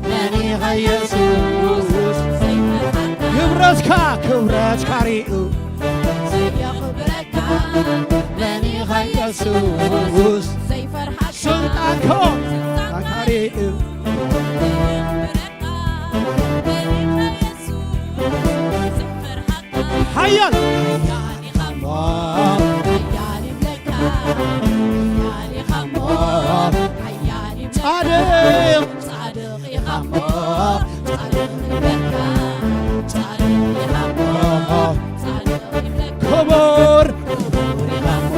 መን ኢኻ የሱስ? ዘይፈርሃካ። ክብረትካ፣ ክብረትካ ሪኡ ዘየኽብረካ መን ኢኻ የሱስ? ዘይፈርሃካ። ስልጣንካ፣ ስልጣንካ ሪኡ እያል ሓያል ኢኻ እሞ፣ ሓያል ይብለካ፣ ሓያል ኢኻ እሞ፣ ሓያል ይብለካ፣ ጻድቕ፣ ጻድቕ ኢኻ እሞ፣ ጻድቕ ይብለካ፣ ጻድቕ ኢኻ እሞ፣ ጻድቕ ይብለካ፣ ክቡር፣ ክቡር ኢኻ እሞ፣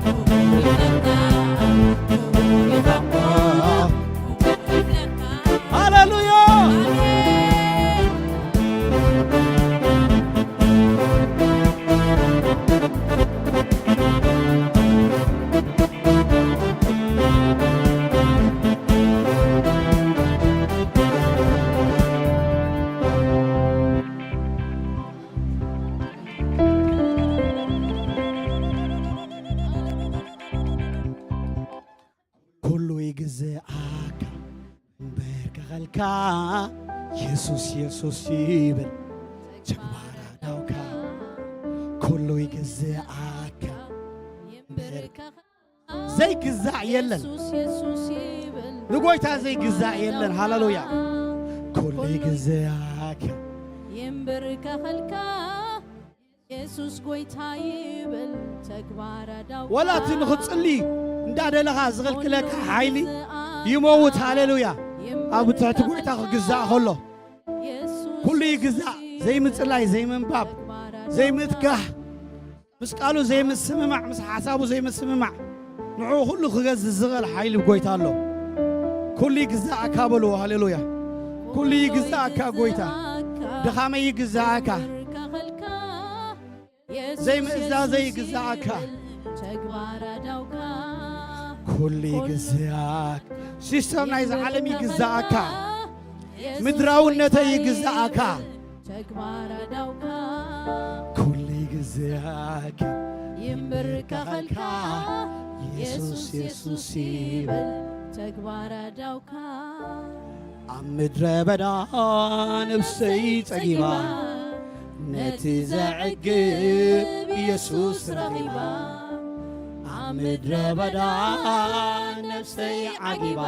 ክቡር ይብለካ፣ ክቡር ኢኻ እሞ፣ ሃሌሉያ። ኩሉ ይግዝኣካ እምበር ከኸልካ የሱስ የሱስ ይብል ተግባር ኣዳውካ። ኩሉ ይግዝኣካ እምበር ዘይግዛእ የለን። ንጎይታ ዘይግዛእ የለን። ሃሌሉያ። ኩሉ ይግዝኣካ የንበርከኸልካ የሱስ ጎይታ ይብል ተግባር ኣዳውካ። ወላ እቲ ንኽትጽሊ እንዳደለኻ ዝኽልክለካ ሓይሊ ይመውት። ሃሌሉያ። ኣብ ትሕቲ ጎይታ ክግዛእ ከሎ ኩሉ ይግዛእ። ዘይምጽላይ፣ ዘይምንባብ፣ ዘይምትጋህ፣ ምስ ቃሉ ዘይምስምማዕ፣ ምስ ሓሳቡ ዘይምስምማዕ፣ ንዕኡ ኩሉ ክገዝእ ዝኽእል ሓይሊ ጎይታ ኣሎ። ኩሉ ይግዛእካ በልዎ። ሃሌሉያ። ኩሉ ይግዛእካ ጎይታ። ድኻመይ ይግዛእካ። ዘይምእዛዘይ ይግዛእካ። ኩሉ ይግዛእካ። ሲስተም ናይዚ ዓለም ይግዛእካ። ምድራውነተይ ይግዛእካ። ኩሉ ይግዛእካ። ይንበርከኸልካ። የሱስ የሱስ ይብል ተግባር ኣዳውካ። ኣብ ምድረ በዳ ነፍሰይ ጸጊባ፣ ነቲ ዘዕግብ የሱስ ረኺባ። ኣብ ምድረ በዳ ነፍሰይ ዓጊባ፣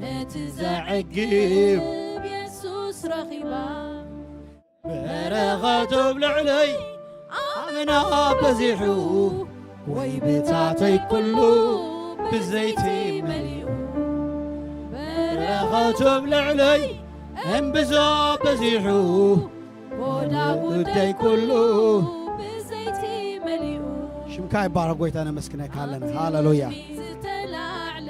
ነቲ ዘዕግብ የሱስ ረኺባ። በረኸቱ ኣብ ልዕለይ ኣመና በዚሑ፣ ወይብታተይ ኩሉ ብዘይቲ መሊኡ። በረኸቱ ኣብ ልዕለይ እምብዛ በዚሑ፣ ጎዳ ጉደይ ኩሉ ብዘይቲ መሊኡ። ሽምካ ይባረክ ጎይታ፣ ነመስግነካ ኣለና። ሃሌሉያ። ዝተላዕለ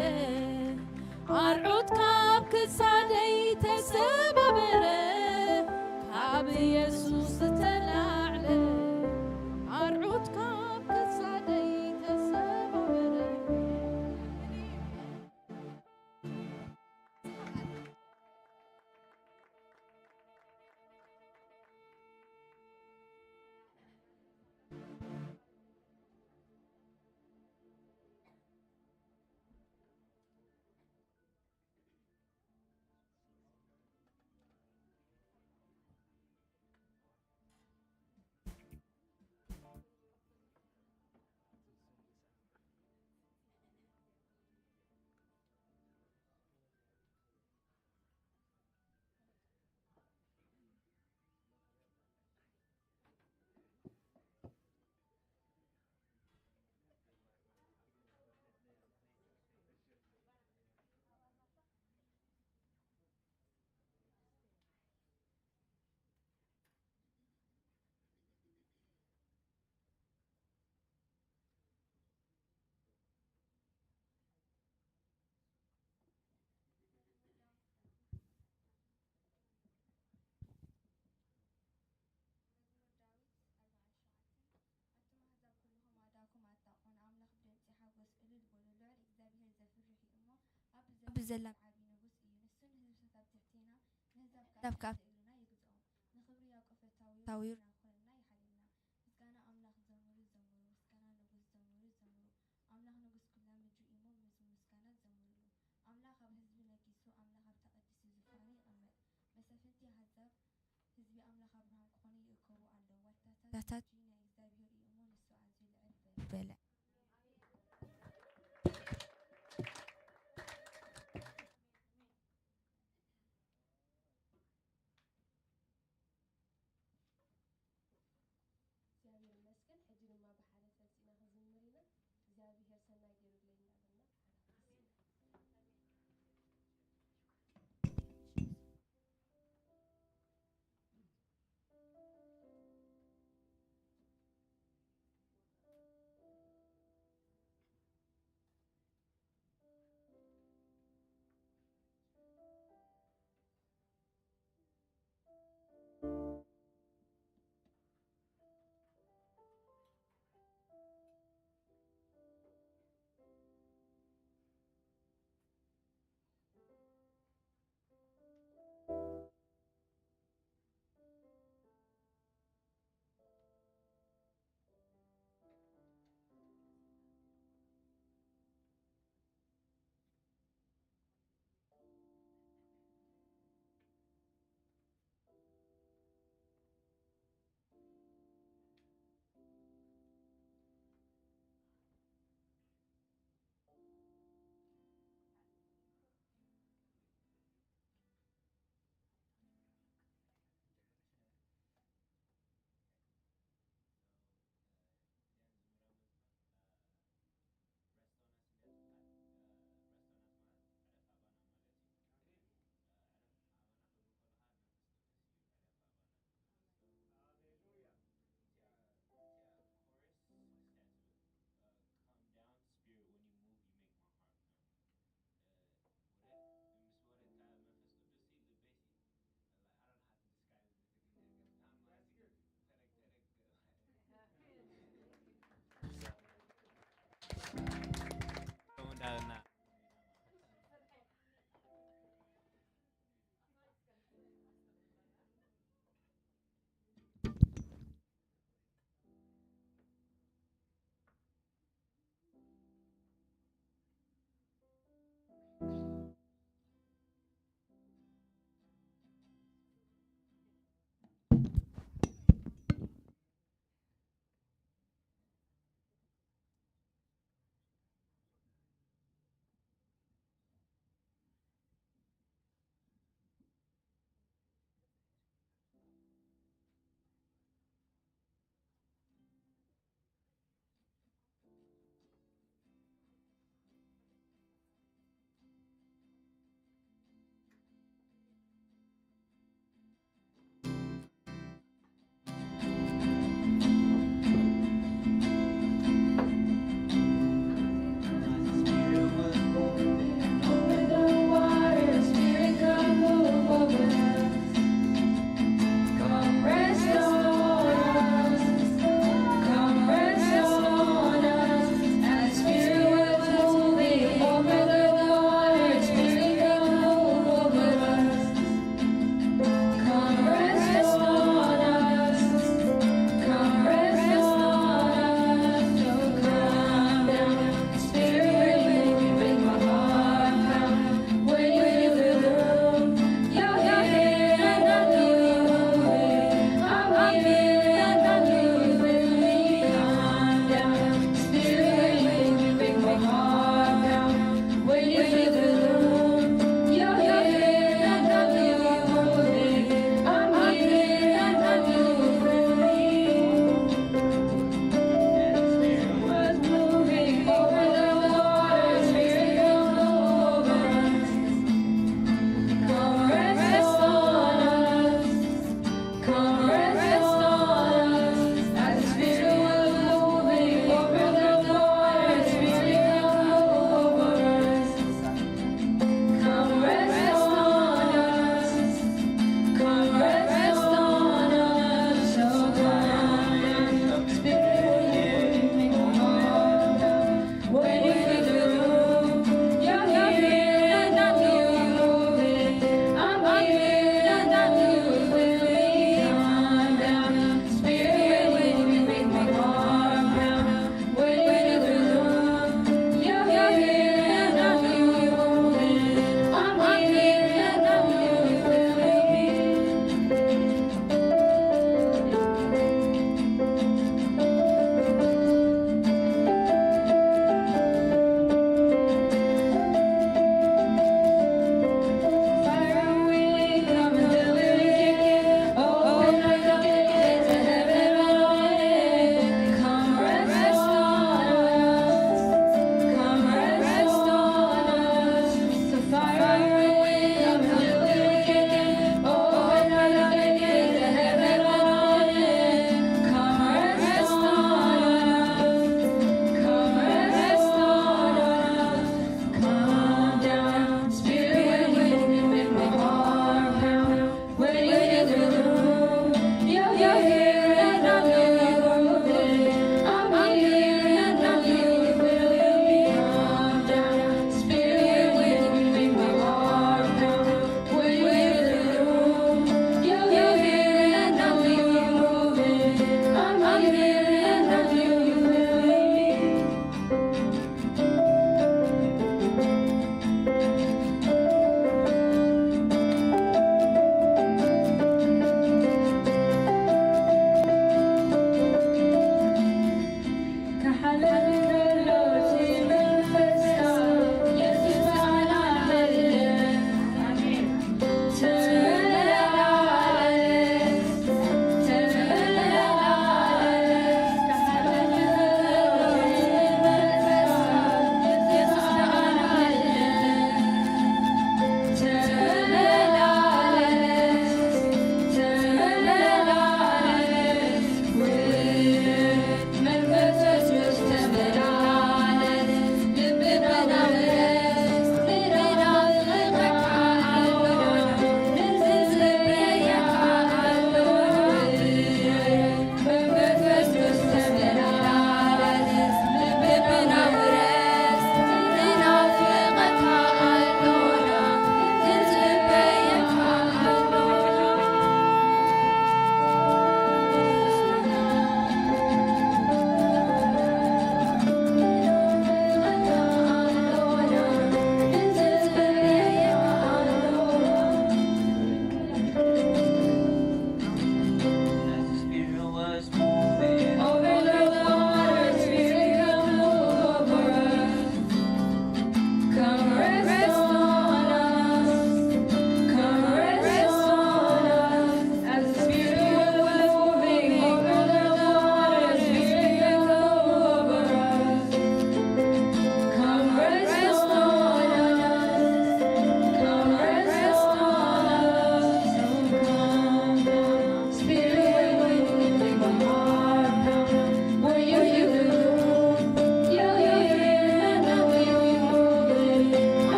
ኣርዑት ካብ ክሳደይ ተሰባበረ፣ ካብ የሱስ ዝተላዕለ ኣርዑት ካብ ክሳደይ ተሰባበረ። ኣቱም ኣሕዛብ ኩልኹም ኣእዳውኩም ኣጣቕዑ፣ ንኣምላኽ ብድምጺ ሓጎስ እልል በሉ። ልዑል እግዚኣብሄር ዘፍርህ እዩ እሞ፣ ኣብ ብዘላ ዓቢ ንጉስ እዩ። ንሱ ንህዝብታት ኣብ ትሕቴና፣ ንኣህዛብ ከኣ ኣብ ልዕሌና ይግዝኦም። ንኽብሪ ያዕቆብ ፈታዊ፣ ታዊር ናብ ኾንና ይሓልየና። ምስጋና ኣምላኽ ዘምሩ፣ ዘምሩ። ምስጋና ንጉስ ዘምሩ፣ ዘምሩ። ኣምላኽ ንጉስ ኩላ ምድሪ እዩ እሞ፣ ምስ ምስጋና ዘምሩሉ። ኣምላኽ ኣብ ህዝቢ ነጊሱ፣ ኣምላኽ ኣብ ተቐድሲ ዝፋኑ ይቐመጥ። መሳፍንቲ ኣህዛብ ህዝቢ ኣምላኽ ኣብርሃም ክኾኑ ይእከቡ ኣለዉ። ዋልታታት ምድሪ ናይ እግዚኣብሄር እዩ እሞ፣ ንሱ ኣዝዩ ልዕል በለ።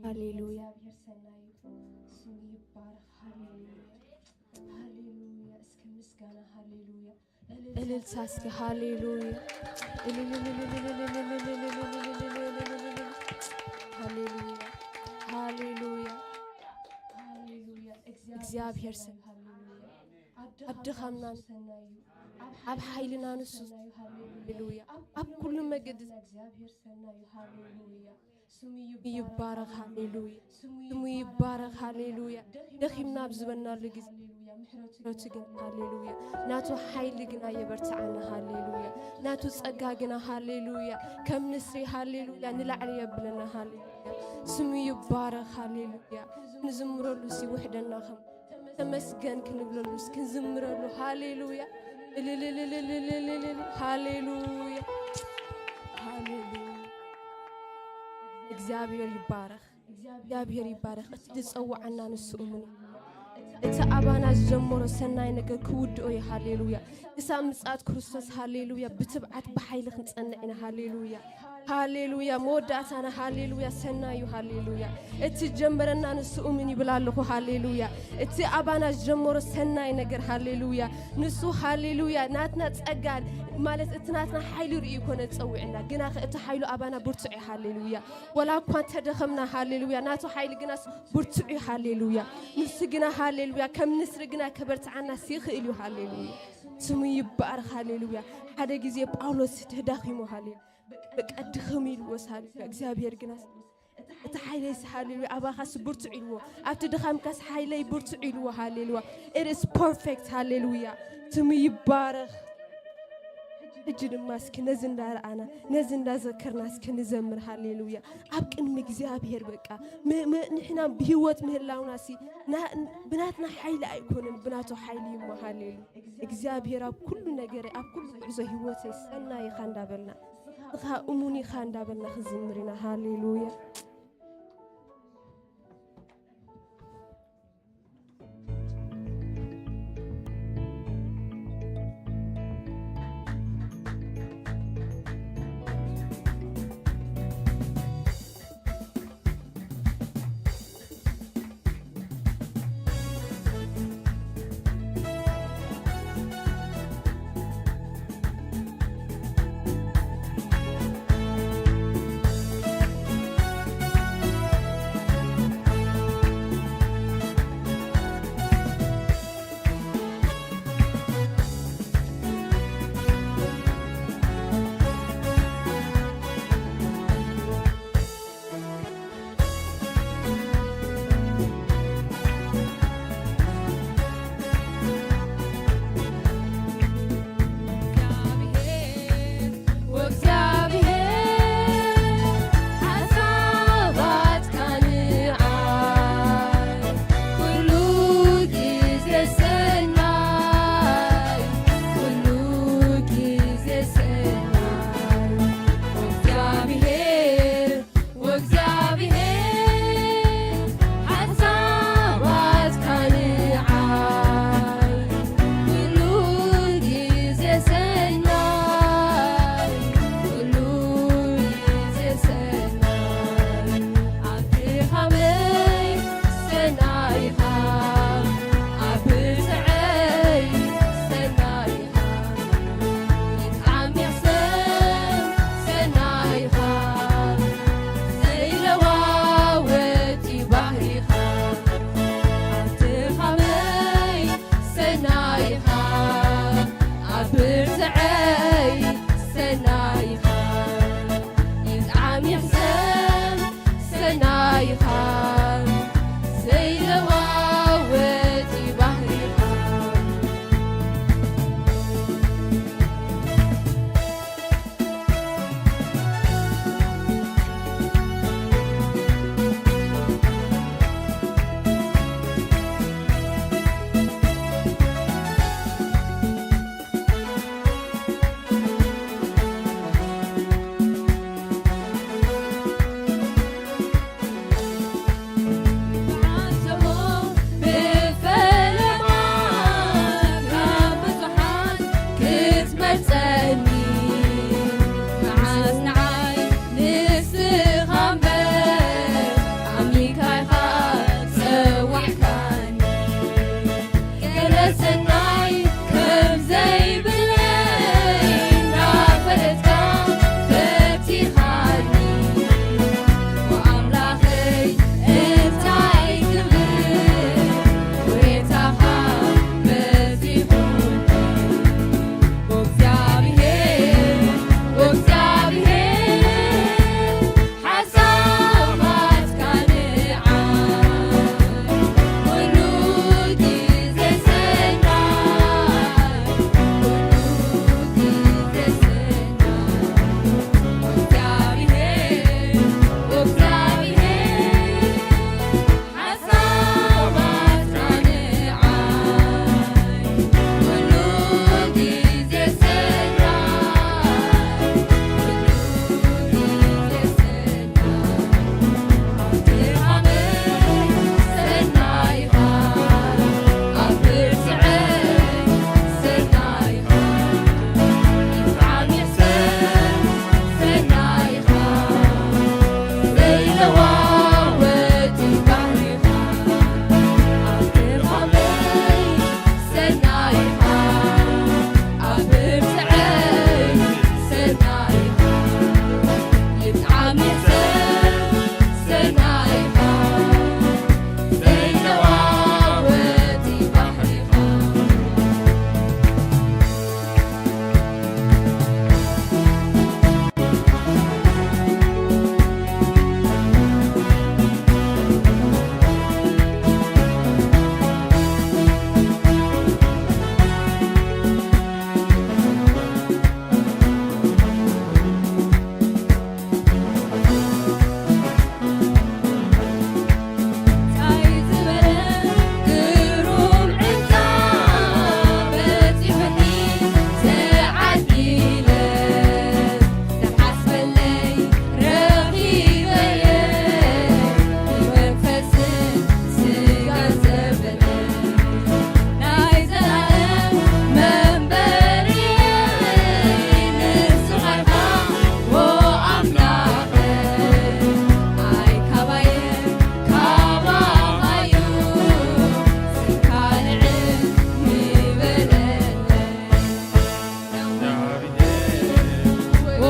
ሃሌሉያ። እግዚአብሔር ሰናዩ ስሙ ይባረክ። ሃሌሉያ ሃሌሉያ። እስከ ምስጋና ሃሌሉያ። እልልታ እስከ ሃሌሉያ። ሃሌሉያ ሃሌሉያ። እግዚአብሔር ሰናዩ ሃሌሉያ። ኣብ ድኻምና ሰናዩ ኣብ ሓይልና ንሱ ሃሌሉያ። ኣብ ኩሉ መገዲ እግዚኣብሔር ሰናዩ ሃሌሉያ። ስሙ ይባረኽ ሃሌሉያ። ስሙ ይባረኽ ሃሌሉያ። ደኺምና ኣብ ዝበናሉ ግዜ ምሕረቱ ግን ሃሌሉያ። ናቱ ሓይሊ ግና የበርትዓና ሃሌሉያ። ናቱ ጸጋ ግና ሃሌሉያ። ከም ንስሪ ሃሌሉያ ንላዕሊ የብለና ሃሌሉያ። ስሙ ይባረኽ ሃሌሉያ። ንዝምረሉ ሲውሕደና ከም ተመስገን ክንብለሉ እስኪ ክንዝምረሉ። ሃሌሉያ እልልልልልልልልል። ሃሌሉያ ሃሌሉያ። እግዚኣብሔር ይባረኽ። እግዚኣብሔር ይባረኽ። እቲ ዝጸውዓና ንሱ እሙን እዩ። እቲ ኣባና ዝጀመሮ ሰናይ ነገር ክውድኦ እዩ። ሃሌሉያ። ክሳብ ምጽኣት ክርስቶስ ሃሌሉያ ብትብዓት ብሓይሊ ክንጸንዕ ኢና። ሃሌሉያ ሃሌሉያ። መወዳእታና ሃሌሉያ ሰናይ እዩ። ሃሌሉያ። እቲ ጀመረና ንሱ እሙን ይብል ኣለኹ። ሃሌሉያ። እቲ ኣባና ዝጀመሮ ሰናይ ነገር ሃሌሉያ ንሱ ሃሌሉያ ናትና ጸጋ ማለት እቲ ናትና ሓይሊ ርእዩ ኮነ ጸዊዕና ግና እቲ ሓይሉ ኣባና ብርቱዕ እዩ። ሃሌሉያ። ወላ እኳ እንተደኸምና ሃሌሉያ ናቱ ሓይሊ ግና ብርቱዕ እዩ። ሃሌሉያ። ንሱ ግና ሃሌሉያ ከም ንስሪ ግና ከበርትዓና ይኽእል እዩ። ሃሌሉያ። ስሙ ይባረኽ። ሃሌሉያ። ሓደ ግዜ ጳውሎስ ተዳኺሙ ሃሌሉያ በቃ ድኽም ኢልዎ ሳለ እግዚኣብሔር ግና እቲ ሓይለይስ ሃሌሉያ ኣባኻስ ብርቱዕ ኢልዎ ኣብቲ ድኻምካስ ሓይለይ ብርቱዕ ኢልዎ። ሃሌሉያ። It is perfect። ሃሌሉያ። ስሙ ይባረኽ። ሕጂ ድማ እስኪ ነዚ እንዳረኣና ነዚ እንዳዘከርና እስኪ ንዘምር። ሃሌሉያ። ኣብ ቅድሚ እግዚኣብሔር በቃ ም- ም- ንሕና ብህይወት ምህላውና ሲ ና- ብናትና ሓይሊ ኣይኮነን ብናቱ ሓይሊ እዩ እሞ። ሃሌሉያ። እግዚኣብሔር ኣብ ኩሉ ነገረይ ኣብ ኩሉ ጉዕዞ ህይወተይ ሰናይ ኢኻ እንዳበልና ንኻ እሙን ኢኻ እንዳበልና ክዝምር ኢና። ሃሌሉያ።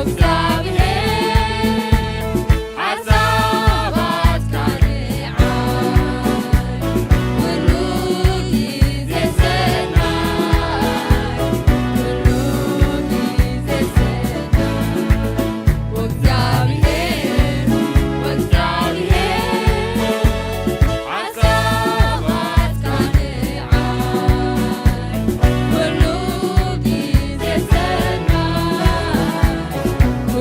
እግዚኣብሔር ሓሳባትካ ንዓይ ኩሉ ግዜ ሰናይ፣ ኩሉ ግዜ ሰናይ። ወእግዚኣብሔር፣ ወእግዚኣብሔር ሓሳባትካ ንዓይ ኩሉ ግዜ ሰናይ፣ ኩሉ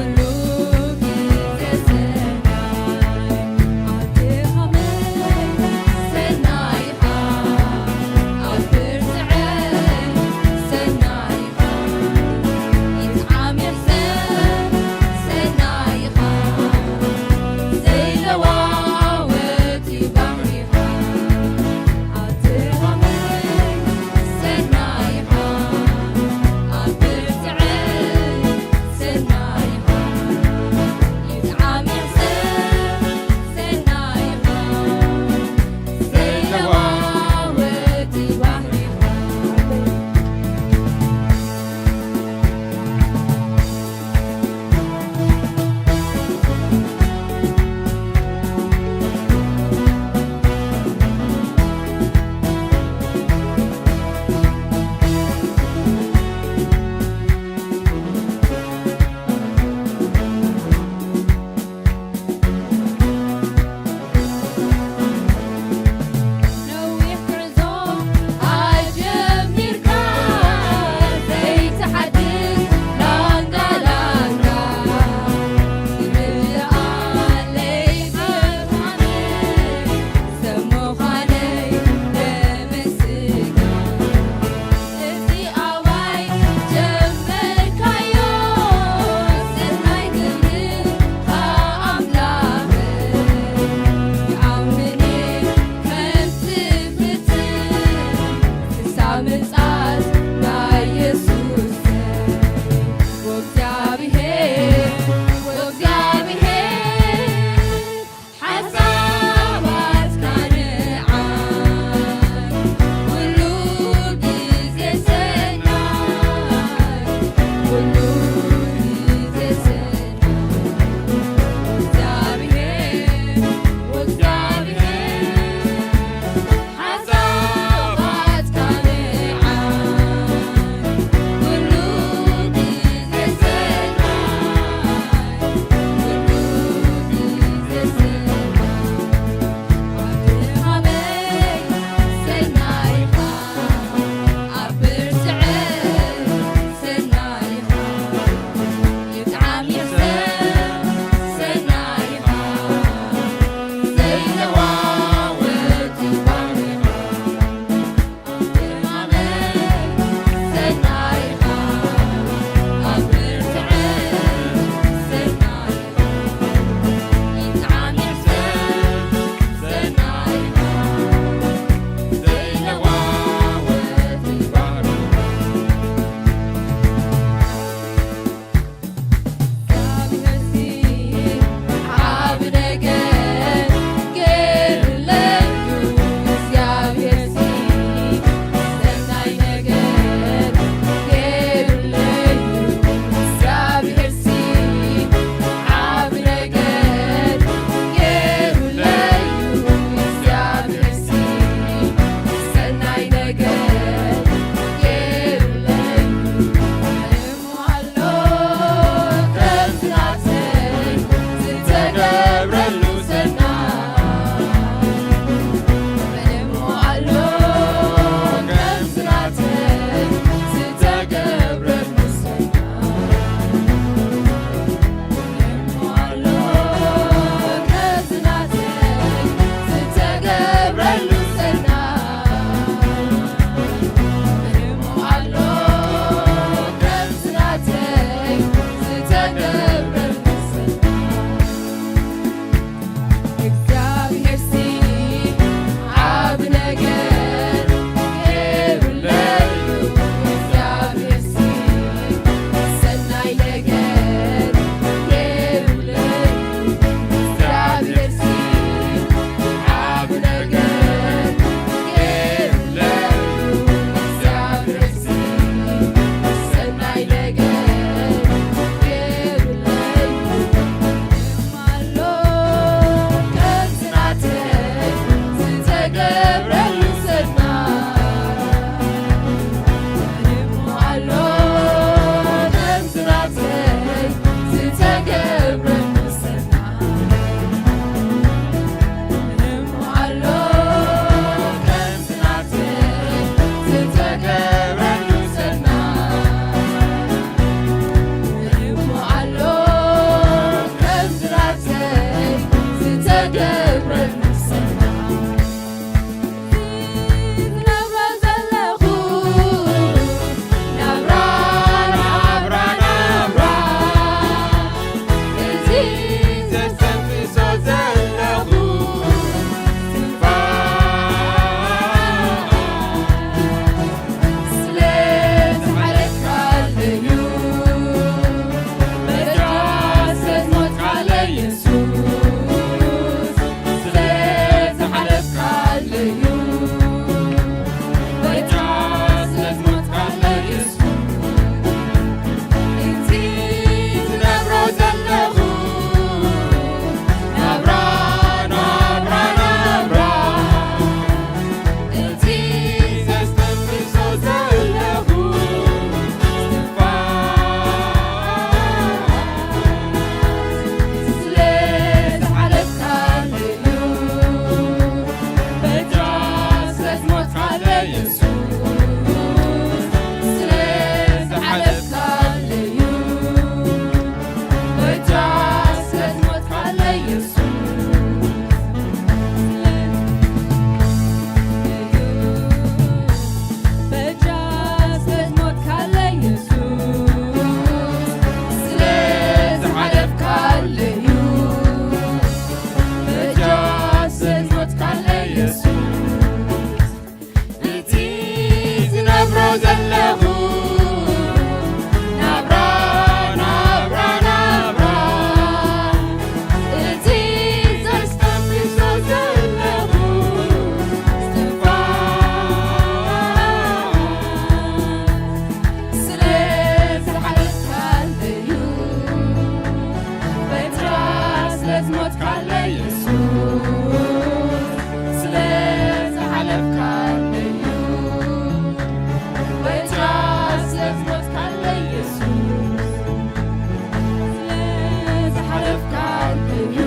እዩ።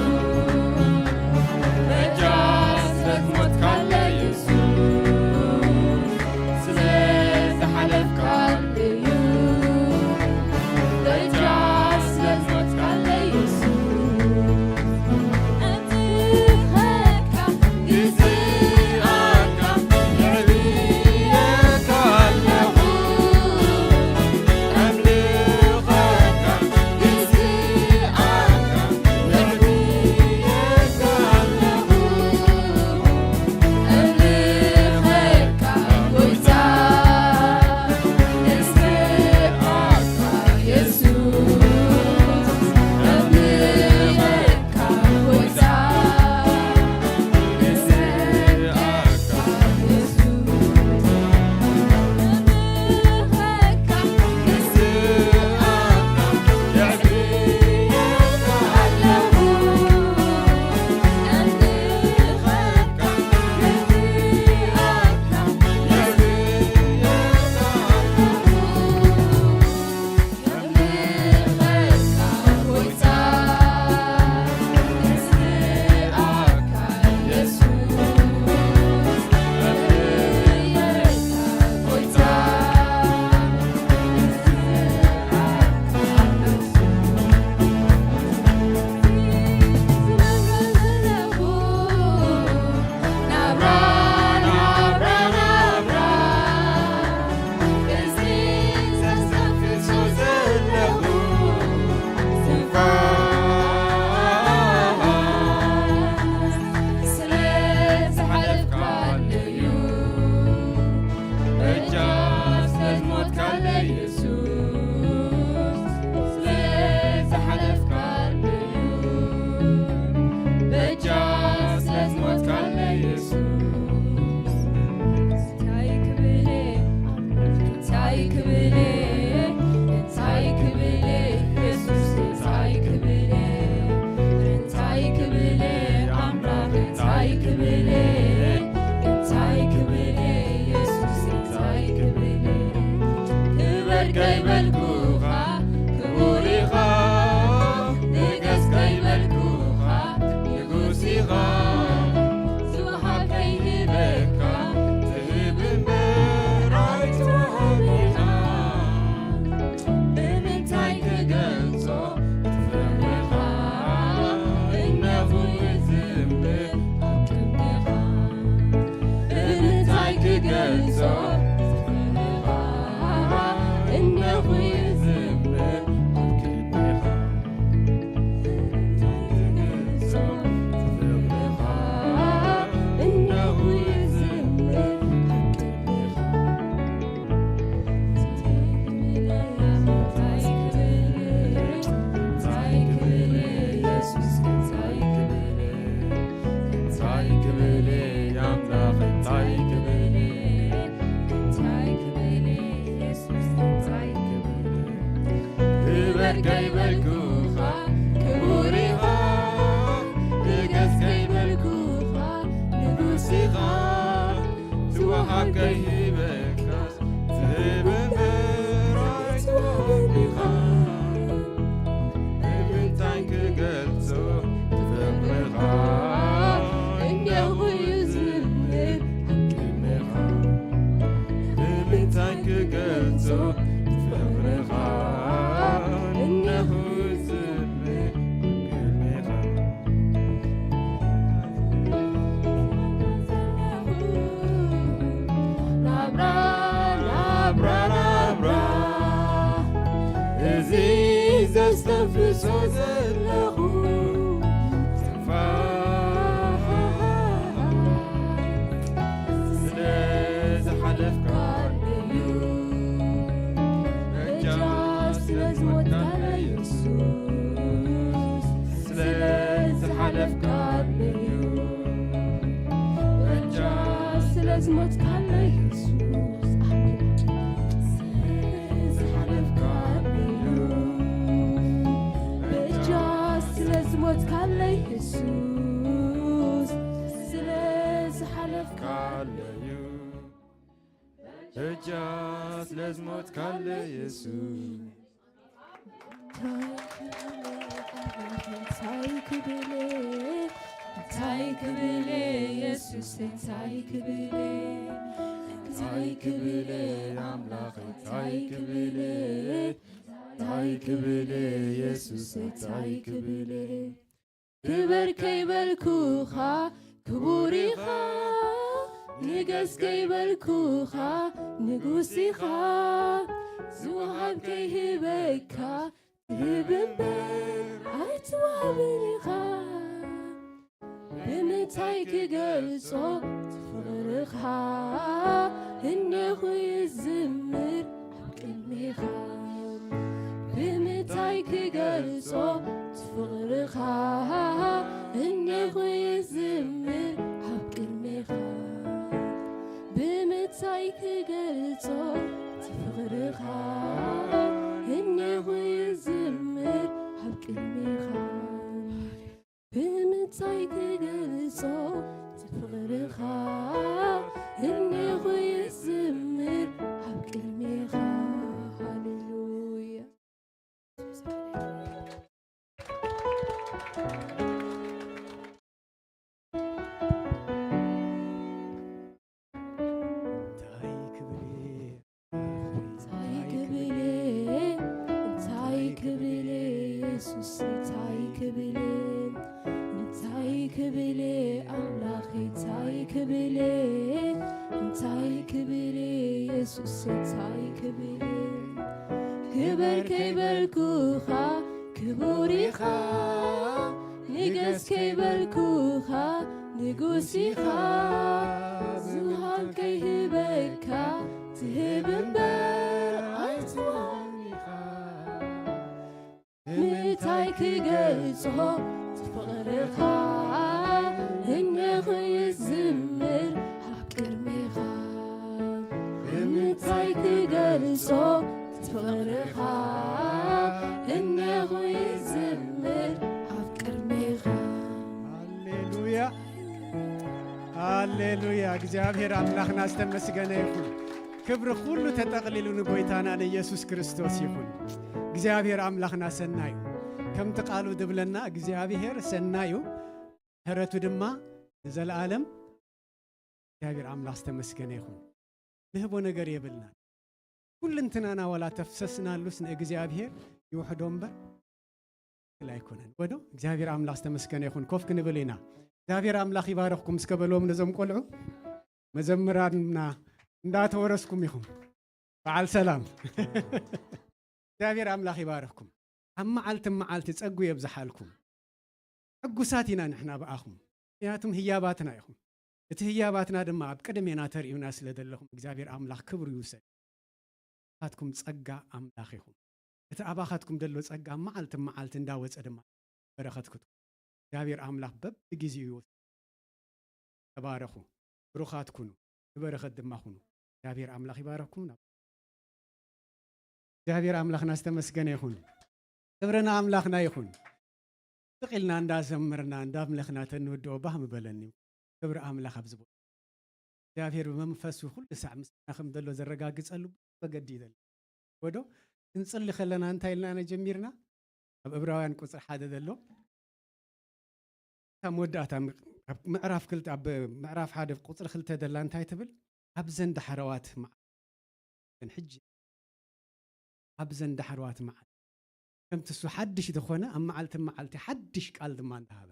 በጃ ስለ ዝሞትካለ የሱስ፣ ስለ ዝሓለፍካለ እዩ። በጃ ስለ ዝሞትካለ የሱስ፣ እምልኸካ፣ ግዝኣካ፣ የዕብየካ ኣለኹ። ክብል እንታይ ክብል ኢየሱስ እንታይ ክብል እንታይ ክብል ኣምላኽ እንታይ ክብል እንታይ ክብል ኢየሱስ እንታይ ክብል ክበር ከይበልኩኻ ክቡር ኢኻ ንገስ ከይበልኩኻ ንጉስ ኢኻ ዝወሃብ ከይህበካ ትህብ እምበር ኣይትወሃብን ኢኻ ብምንታይ ክገልጾ ፍቕርኻ እነኹ ይዝምር ኣብ ቅድሜኻ ብምንታይ ክገልጾ ፍቕርኻ እነኹ ይዝምር ኣብ ቅድሜኻ ብምንታይ ክገልጾ ፍቕርኻ እነኹ ይዝምር ኣብ ቅድሜኻ ብምንታይ ክገልጾ ፍቕርኻ እነኹ ይዝምር ኣብ ቅድሜኻ ሃሌሉያ እንታይ ክብል እንታይ ክብል ኢየሱስ እንታይ ክብል እንታይ ክብል ኣምላኽ እንታይ ክብል እንታይ ክብል ኢየሱስ እንታይ ክብል ክበር ከይበልኩኻ ክቡር ኢኻ ንገስ ከይበልኩኻ ንጉስ ኢኻ ዝሃብ ከይህበካ ትህብ እምበር ኣይትወሃብ ኢኻ ምንታይ ክገልጾ ፍቕርኻ እነኹ ይዝምር ኣብ ቅድሜኻ ብምንታይ ክገልጾ ፍቕርኻ እነኹ ይዝምር ኣብ ቅድሜኻ ሃሌሉያ ሃሌሉያ። እግዚኣብሔር ኣምላኽና ዝተመስገነ ይኹን። ክብሪ ኩሉ ተጠቕሊሉ ንጎይታና ንኢየሱስ ክርስቶስ ይኹን። እግዚኣብሔር ኣምላኽና ሰናዩ ከምቲ ቃሉ ድብለና እግዚኣብሔር ሰናዩ ምሕረቱ ድማ ንዘለኣለም እግዚኣብሔር ኣምላኽ ዝተመስገነ ይኹን። ንህቦ ነገር የብልና። ኩልንትናና ዋላ ተፍሰስናሉስ ንእግዚኣብሔር ይውሕዶ እምበር ትክክል ኣይኮነን። ወዶ እግዚኣብሔር ኣምላኽ ዝተመስገነ ይኹን። ኮፍ ክንብል ኢና። እግዚኣብሔር ኣምላኽ ይባረኽኩም እስከ በልዎም ነዞም ቆልዑ። መዘምራንና እንዳተወረስኩም ኢኹም። በዓል ሰላም እግዚኣብሔር ኣምላኽ ይባረኽኩም። ኣብ መዓልቲ መዓልቲ ጸጉ የብዝሓልኩም። ሕጉሳት ኢና ንሕና ብኣኹም፣ ምክንያቱም ህያባትና ኢኹም። እቲ ህያባትና ድማ ኣብ ቅድሜና ተርእዩና ስለ ዘለኹም እግዚኣብሔር ኣምላኽ ክብሩ ይውሰድ። ናትኩም ጸጋ ኣምላኽ ኢኹም። እቲ ኣባኻትኩም ዘሎ ጸጋ መዓልቲ መዓልቲ እንዳወጸ ድማ በረኸት ክትኩ እግዚኣብሔር ኣምላኽ በብግዜኡ ይወስድ። ተባረኹ፣ ብሩኻት ኩኑ፣ ንበረኸት ድማ ኩኑ። እግዚኣብሔር ኣምላኽ ይባረኽኩም። ናብ እግዚኣብሔር ኣምላኽና ዝተመስገነ ይኹን። ክብሪ ንኣምላኽና ይኹን። ስቕ ኢልና እንዳዘመርና እንዳምለኽና ተንውድኦ ባህ ምበለኒ። ክብሪ ኣምላኽ ኣብዚ ቦታ እግዚኣብሔር ብመንፈሱ ኩሉ ሳዕ ምስና ከም ዘሎ ዘረጋግጸሉ ብዙሕ መገዲ እዩ ዘሎ። ወዶ ክንጽሊ ከለና እንታይ ኢልና ኢና ጀሚርና? ኣብ እብራውያን ቁጽሪ ሓደ ዘሎ እታ መወዳእታ ኣብ ምዕራፍ ክልተ ኣብ ምዕራፍ ሓደ ቁጽሪ ክልተ ደላ እንታይ ትብል ኣብዘን ዳሕረዋት መዓልቲ ሕጂ ኣብዘን ዳሕረዋት መዓልቲ ከምቲ እሱ ሓድሽ ዝኾነ ኣብ መዓልቲ መዓልቲ ሓድሽ ቃል ድማ እንዳሃበ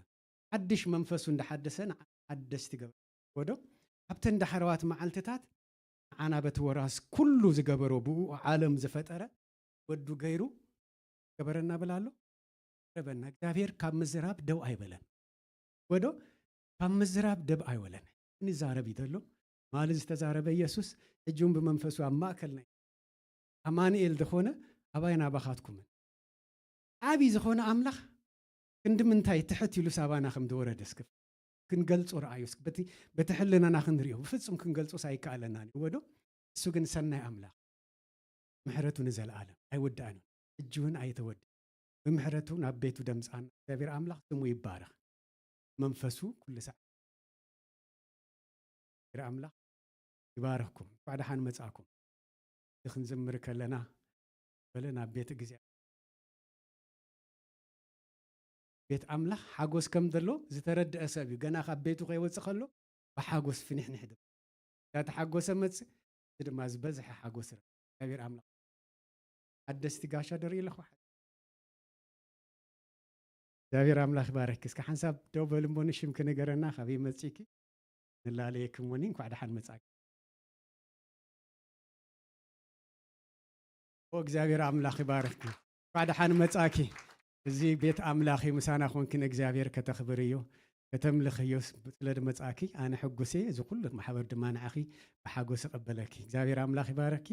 ሓድሽ መንፈሱ እንዳሓደሰ ንሓደስቲ ገበ ወዶ ኣብተን ዳሕረዋት መዓልትታት ንዓና በቲ ወራስ ኩሉ ዝገበሮ ብኡ ዓለም ዝፈጠረ ወዱ ገይሩ ገበረና ብላ ኣሎ ረበና እግዚኣብሔር ካብ ምዝራብ ደው ኣይበለን ወዶ ካብ ምዝራብ ደብ ኣይበለን ንዛረብ እዩ ዘሎ ማሊ ዝተዛረበ ኢየሱስ ሕጂ እውን ብመንፈሱ ኣብ ማእከልና ኣማንኤል ዝኾነ ኣባይን ኣባኻትኩምን ዓብዪ ዝኾነ ኣምላኽ ክንዲ ምንታይ ትሕት ኢሉ ሳባና ከም ዝወረደ እስክ ክንገልጾ ረኣዩ እስክ በቲ በቲ ሕልናና ክንሪኦ ብፍጹም ክንገልጾስ ኣይከኣለናን እዩ ወዶ እሱ ግን ሰናይ ኣምላኽ ምሕረቱ ንዘለኣለም ኣይውዳእን እዩ ሕጂ እውን ኣይተወድእ ብምሕረቱ ናብ ቤቱ ደምፃና እግዚኣብሔር ኣምላኽ ስሙ ይባረኽ መንፈሱ ኩሉ ሰዓት እግዚኣብሔር ኣምላኽ ይባርኽኩም እንኳዕ ደሓን መፃእኩም እዚ ክንዝምር ከለና በለ ናብ ቤት እግዚኣብሔር ቤት ኣምላኽ ሓጎስ ከም ዘሎ ዝተረድአ ሰብ እዩ። ገና ካብ ቤቱ ከይወፅእ ከሎ ብሓጎስ ፍንሕንሕ ድብል። እንዳተሓጎሰ መፅእ፣ እዚ ድማ ዝበዝሐ ሓጎስ ይረክብ። እግዚኣብሔር ኣምላኽ ሓደስቲ ጋሻ ደርኢ ኣለኹ። እግዚኣብሔር ኣምላኽ ይባረክ። እስከ ሓንሳብ ደው በል እሞ ንሽም ክነገረና፣ ካበይ መፂእኪ? ንላለየክም ወኒ እንኳዕ ደሓን መጻእኪ። ኦ እግዚኣብሔር ኣምላኽ ይባርኽኪ። እንኳዕ ደሓን መጻእኪ። እዚ ቤት ኣምላኽ እዩ። ምሳና ኮንኪ ንእግዚኣብሔር ከተኽብርዮ፣ ከተምልኽዮ ስለ ድመጻእኪ ኣነ ሕጉስ እየ። እዚ ኩሉ ማሕበር ድማ ንዓኺ ብሓጎስ ይቐበለኪ። እግዚኣብሔር ኣምላኽ ይባረኪ።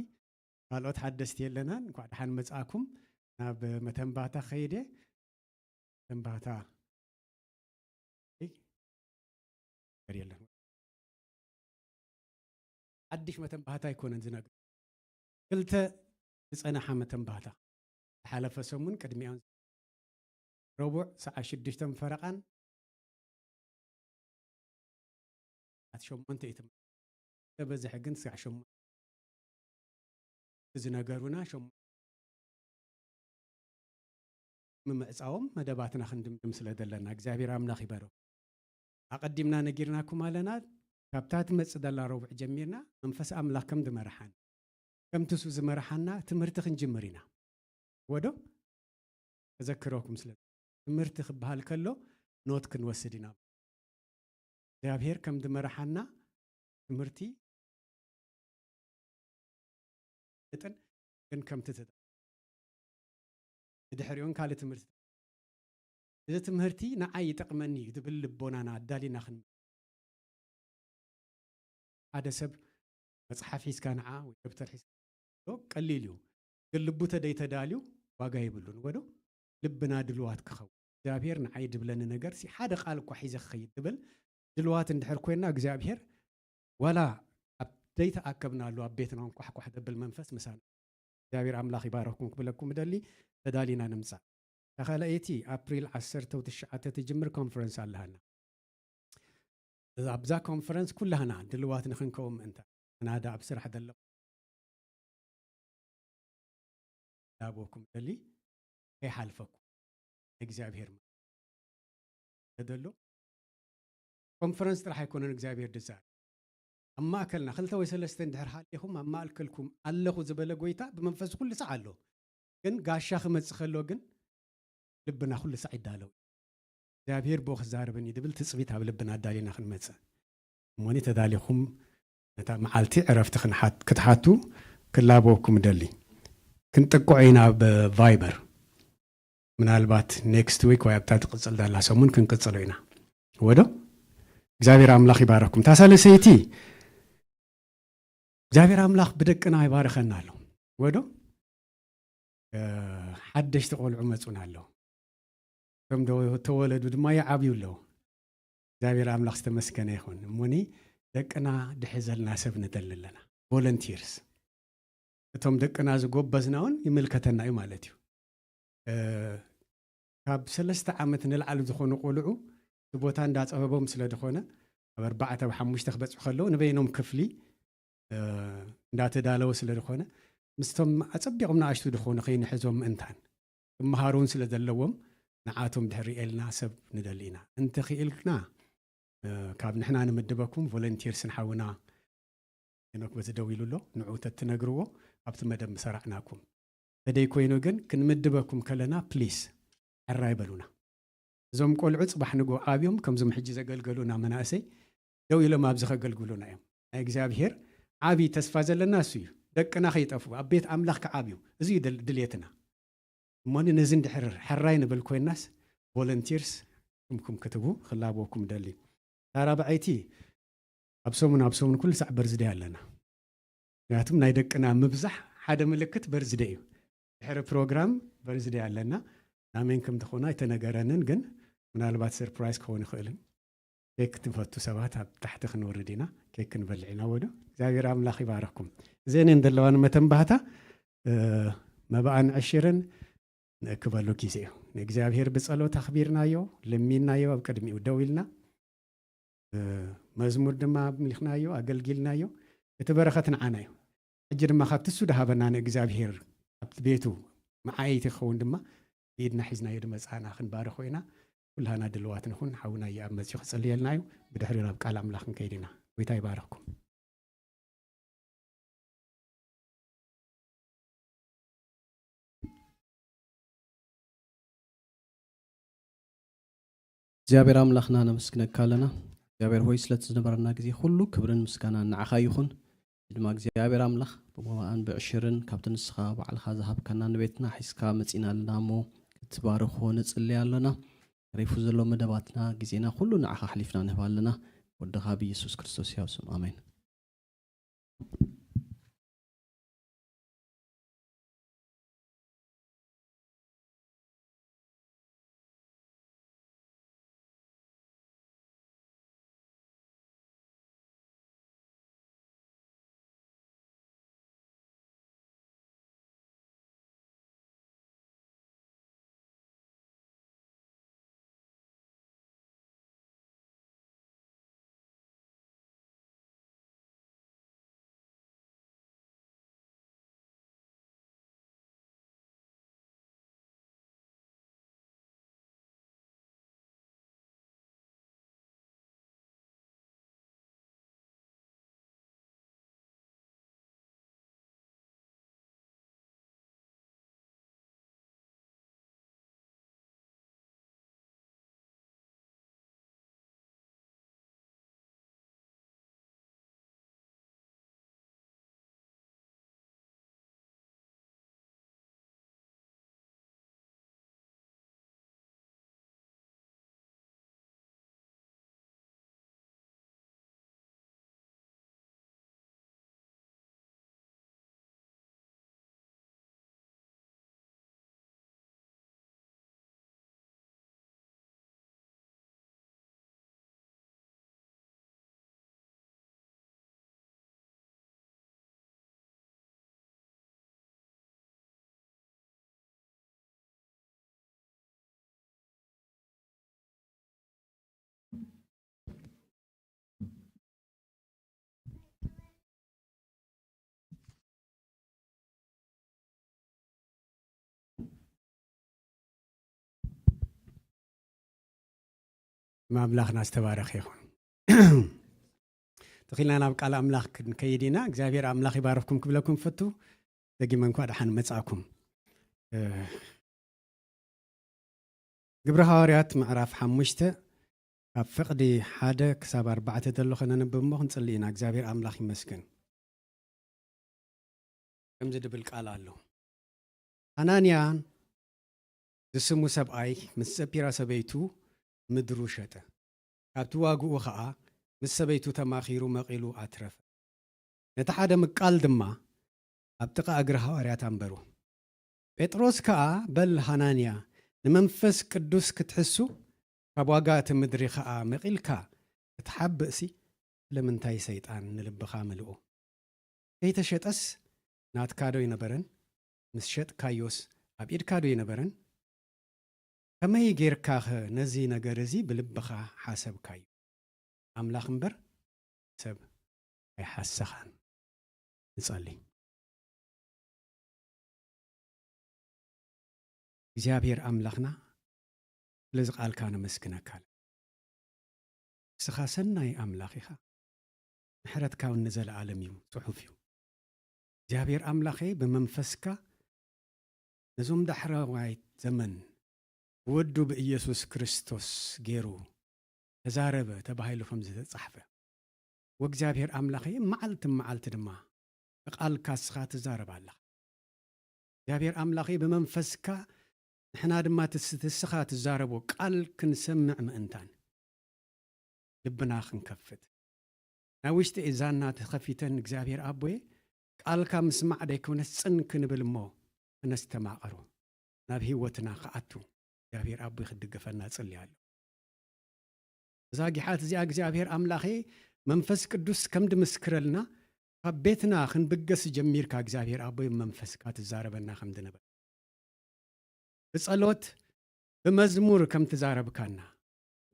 ካልኦት ሓደስቲ የለናን። እንኳዕ ደሓን መጻእኩም። ናብ መተንባታ ከይደ። መተንባታ የለን። ሓድሽ መተንባታ ኣይኮነን ዝነግር። ክልተ ዝጸናሓ መተንባታ ዝሓለፈ ሰሙን ቅድሚኦም ረቡዕ ሰዓት ሽዱሽተ ፈረቓን ኣት ሸሞንተ እዩ ትምህርቲ። ተበዝሐ ግን ስጋዕ ሸሞንተ ዝነገሩና ሸሞንተ ምምዕጻዎም መደባትና ክንድምድም ስለ ዘለና እግዚኣብሔር ኣምላኽ ይባርኽ። ኣቐዲምና ነጊርናኩም ኣለና። ካብታ ትመጽእ ዘላ ረቡዕ ጀሚርና መንፈስ ኣምላኽ ከም ዝመርሓን ከምቲ እሱ ዝመርሓና ትምህርቲ ክንጅምር ኢና። ወዶ ተዘክረኩም ስለ ትምህርቲ ክበሃል ከሎ ኖት ክንወስድ ኢና። እግዚኣብሔር ከም ዝመርሓና ትምህርቲ ጥን ግን ከምቲ ትጥ-፣ ብድሕሪኡን ካልእ ትምህርቲ፣ እዚ ትምህርቲ ንዓይ ይጠቕመኒ እዩ ዝብል ልቦናና ኣዳሊና ክን-፣ ሓደ ሰብ መጽሓፍ ሒዝካ ንዓ ወይ ደብተር ሒዝካ ዶ ቀሊል እዩ፣ ግን ልቡ ተደይ ተዳልዩ ዋጋ የብሉን። ወዶ ልብና ድልዋት ክኸውን፣ እግዚኣብሔር ንዓይ ድብለኒ ነገር ሲ ሓደ ቃል እኳ ሒዘ ክኸይድ ድብል ድልዋት እንድሕር ኮይንና እግዚኣብሔር ዋላ ኣብ ዘይተኣከብናሉ ኣብ ቤትና እንኳሕኳሕ ደብል መንፈስ ምሳና። እግዚኣብሔር ኣምላኽ ይባረኽኩም ክብለኩም እደሊ። ተዳሊና ንምጻእ። ተኻልኣይቲ ኣፕሪል ዓሰርተ ትሽዓተ ትጅምር ኮንፈረንስ ኣለሃና። እዛ፣ ኣብዛ ኮንፈረንስ ኩላህና ድልዋት ንኽንከውን ምእንታ፣ ኣናዳ ኣብ ስራሕ ዘለኹ ላቦኩም እደሊ ከይሓልፈኩም እግዚኣብሔር ተደሎ። ኮንፈረንስ ጥራሕ ኣይኮነን እግዚኣብሔር ድዛር ኣብ ማእከልና ክልተ ወይ ሰለስተ እንድሕር ሃሊኹም ኣብ ማእከልኩም ኣለኹ ዝበለ ጎይታ ብመንፈስ ኩሉ ሳዕ ኣሎ። ግን ጋሻ ክመጽእ ከሎ ግን ልብና ኩሉ ሳዕ ይዳለው። እግዚኣብሔር ብኡ ክዛረበኒ ድብል ትጽቢት ኣብ ልብና ኣዳሊና ክንመጽእ። እሞኒ ተዳሊኹም ነታ መዓልቲ ዕረፍቲ ክንሓት-፣ ክትሓቱ ክላበወኩም እደሊ። ክንጥቅዖ ኢና ብቫይበር። ምናልባት ኔክስት ዊክ ወይ ኣብታ ትቕጽል ዳላ ሰሙን ክንቅጽሎ ኢና። ወዶ እግዚኣብሔር ኣምላኽ ይባረኩም። እታ ሳልሰይቲ እግዚኣብሔር ኣምላኽ ብደቅና ይባርኸና ኣሎ። ወዶ እ፣ ሓደሽቲ ቆልዑ መጹና ኣለዉ። እቶም ዶ-፣ ተወለዱ ድማ ይዓብዩ ኣለዉ። እግዚኣብሔር ኣምላኽ ዝተመስገነ ይኹን። እሞኒ ደቅና ድሕዘልና ሰብ ንደሊ ኣለና። ቮለንቲርስ። እቶም ደቅና ዝጎበዝና እውን ይምልከተና እዩ ማለት እዩ። እ፣ ካብ ሰለስተ ዓመት ንላዕሊ ዝኾኑ ቆልዑ እቲ ቦታ እንዳጸበቦም ስለ ዝኾነ ኣብ ኣርባዕተ ኣብ ሓሙሽተ ክበጽሑ ከለዉ ንበይኖም ክፍሊ እ፣ እንዳተዳለወ ስለ ዝኾነ ምስቶም ኣጸቢቖም ንኣሽቱ ዝኾኑ ከይንሕዞም ምእንታን ክመሃሩ እውን ስለ ዘለዎም ንዓቶም ድሕሪ ኤልና ሰብ ንደሊ ኢና። እንተኽኢልና እ፣ ካብ ንሕና ንምድበኩም ቮለንቲርስ ንሓውና ሄኖክ በዚ ደው ኢሉ ኣሎ፣ ንዑ ተትነግርዎ ኣብቲ መደብ ምሰራዕናኩም። ተደይ ኮይኑ ግን ክንምድበኩም ከለና ፕሊስ ሕራይ በሉና። እዞም ቆልዑ ጽባሕ ንግሆ ዓብዮም ከምዞም ሕጂ ዘገልገሉና መናእሰይ ደው ኢሎም ኣብዚ ከገልግሉና እዮም። ናይ እግዚኣብሔር ዓቢ ተስፋ ዘለና እሱ እዩ። ደቅና ከይጠፍኡ ኣብ ቤት ኣምላኽ ክዓብዩ፣ እዚ እዩ ድል-፣ ድልየትና። እሞኒ ነዚ እንድሕር ሕራይ ንብል ኮይናስ ቮለንቲርስ ስምኩም ክትቡ ክላበወኩም ደሊ። እታ ራብዐይቲ ኣብ ሰሙን ኣብ ሰሙን ኩሉ ሳዕ በርዝደይ ኣለና። ምክንያቱም ናይ ደቅና ምብዛሕ ሓደ ምልክት በርዝደይ እዩ። ድሕሪ ፕሮግራም በርዝደይ ኣለና። ናመን ከም ዝኾነ ኣይተነገረንን፣ ግን ምናልባት ሰርፕራይዝ ክኸውን ይኽእልን። ኬክ ትፈቱ ሰባት ኣብ ታሕቲ ክንወርድ ኢና፣ ኬክ ክንበልዕ ኢና። ወዶ እግዚኣብሔር ኣምላኽ ይባረኽኩም። እዘን እየን ዘለዋ ንመተንባህታ። እ፣ መባኣን ዕሽርን ንእክበሉ ግዜ እዩ። ንእግዚኣብሔር ብጸሎት ኣኽቢርናዮ፣ ለሚንናዮ፣ ኣብ ቅድሚኡ ደው ኢልና፣ እ፣ መዝሙር ድማ ኣምሊኽናዮ፣ ኣገልጊልናዮ። እቲ በረኸት ንዓና እዩ። ሕጂ ድማ ካብቲ እሱ ድሃበና ንእግዚኣብሔር ኣብቲ ቤቱ መዓየይቲ ክኸውን ድማ ብኢድና ሒዝናዮ ድመጻና ክንባርኾ ኢና። ኩላህና ድልዋት ንኹን። ሓውና እየኣብ መጺኡ ክጽልየልና እዩ። ብድሕሪ ናብ ቃል ኣምላኽ ክንከይድ ኢና። ጎይታ ይባርኽኩም። እግዚኣብሔር ኣምላኽና ነመስግነካ ኣለና። እግዚኣብሔር ሆይ ስለቲ ዝነበረና ግዜ ኩሉ ክብርን ምስጋናን ንዓኻ ይኹን። ድማ እግዚኣብሔር ኣምላኽ ብሞባኣን ብዕሽርን ካብቲ ንስኻ ባዕልኻ ዝሃብካና ንቤትና ሒዝካ መጺና ኣለና እሞ ክትባርኾ ንጽሊ ኣለና። ተሪፉ ዘሎ መደባትና ግዜና ኩሉ ንዓኻ ኣሕሊፍና ንህብ ኣለና። ወድኻ ብኢየሱስ ክርስቶስ ያው ስም ኣሜን። ኣምላኽና ዝተባረኸ ይኹን። ተኺልና ናብ ቃል ኣምላኽ ክንከይድ ኢና። እግዚኣብሔር ኣምላኽ ይባርኽኩም ክብለኩም ፈቱ። ደጊመ እንኳ ደሓን መጻእኩም። እ፣ ግብሪ ሃዋርያት ምዕራፍ ሓሙሽተ ካብ ፍቕዲ ሓደ ክሳብ ኣርባዕተ ዘሎ ከነንብብ እሞ ክንጽሊ ኢና። እግዚኣብሔር ኣምላኽ ይመስገን። ከምዚ ድብል ቃል ኣሎ። ሓናንያ ዝስሙ ሰብኣይ ምስ ሰጲራ ሰበይቱ ምድሩ ሸጠ። ካብቲ ዋግኡ ኸኣ ምስ ሰበይቱ ተማኺሩ መቒሉ ኣትረፈ። ነቲ ሓደ ምቃል ድማ ኣብ ጥቓ እግሪ ሃዋርያት ኣንበሩ። ጴጥሮስ ከኣ፣ "በል ሃናንያ፣ ንመንፈስ ቅዱስ ክትሕሱ፣ ካብ ዋጋ እቲ ምድሪ ኸኣ መቒልካ ክትሓብእሲ፣ ስለምንታይ ሰይጣን ንልብኻ ምልኡ? ከይተሸጠስ ናትካ ዶ ኣይነበረን? ምስ ሸጥካዮስ ኣብ ኢድካ ዶ ኣይነበረን? ከመይ ጌርካኸ ነዚ ነገር እዚ ብልብኻ ሓሰብካዮ? ኣምላኽ እምበር ሰብ ኣይሓሰኻን." ንጸሊ። እግዚኣብሔር ኣምላኽና፣ ስለዚ ቃልካ ነመስግነካ። ንስኻ ሰናይ ኣምላኽ ኢኻ። ምሕረትካ እውን ንዘለኣለም እዩ፣ ጽሑፍ እዩ። እግዚኣብሔር ኣምላኸይ፣ ብመንፈስካ ነዞም ዳሕረዋይ ዘመን ብወዱ ብኢየሱስ ክርስቶስ ገይሩ ተዛረበ ተባሂሉ ከም ዝተጻሕፈ፣ ወእግዚኣብሔር ኣምላኸይ፣ መዓልቲ መዓልቲ ድማ ብቃልካ እስኻ ትዛረብ ኣለኻ። እግዚኣብሔር ኣምላኸይ፣ ብመንፈስካ ንሕና ድማ ትስ-፣ ትስኻ ትዛረቦ ቃል ክንሰምዕ ምእንታን ልብና ክንከፍት፣ ናብ ውሽጢ እዛና ተኸፊተን፣ እግዚኣብሔር ኣቦየ፣ ቃልካ ምስማዕ ደይኮነስ ጽን ክንብል እሞ ክነስተማቕሮ፣ ናብ ህይወትና ክኣቱ እግዚኣብሔር ኣቦይ ክድግፈና እጽሊ ኣለኹ። እዛ ጊሓት እዚኣ እግዚኣብሔር ኣምላኸ መንፈስ ቅዱስ ከም ድምስክረልና፣ ካብ ቤትና ክንብገስ ጀሚርካ እግዚኣብሔር ኣቦይ መንፈስካ ትዛረበና ከም ድነበረ፣ ብጸሎት ብመዝሙር ከም ትዛረብካና፣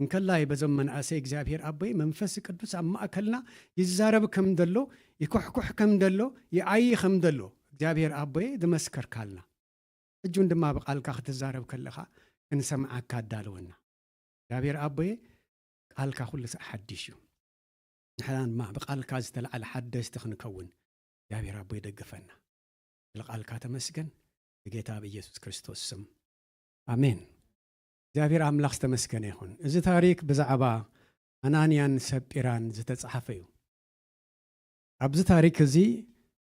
እንከላይ በዞም መናእሰይ እግዚኣብሔር ኣቦይ መንፈስ ቅዱስ ኣብ ማእከልና ይዛረብ ከም ደሎ፣ ይኩሕኩሕ ከም ደሎ፣ ይዓዪ ከም ደሎ እግዚኣብሔር ኣቦይ ድመስከርካልና፣ ሕጂ እውን ድማ ብቃልካ ክትዛረብ ከለኻ ክንሰምዓካ ኣዳልወና። እግዚኣብሔር ኣቦየ፣ ቃልካ ኩሉ ሳዕ ሓድሽ እዩ። ንሕና ድማ ብቃልካ ዝተላዕለ ሓደስቲ ክንከውን እግዚኣብሔር ኣቦ ይደግፈና። ስለ ቃልካ ተመስገን፣ ብጌታ ብኢየሱስ ክርስቶስ ስም፣ ኣሜን። እግዚኣብሔር ኣምላኽ ዝተመስገነ ይኹን። እዚ ታሪክ ብዛዕባ ኣናንያን ሰጲራን ዝተጻሕፈ እዩ። ኣብዚ ታሪክ እዚ፣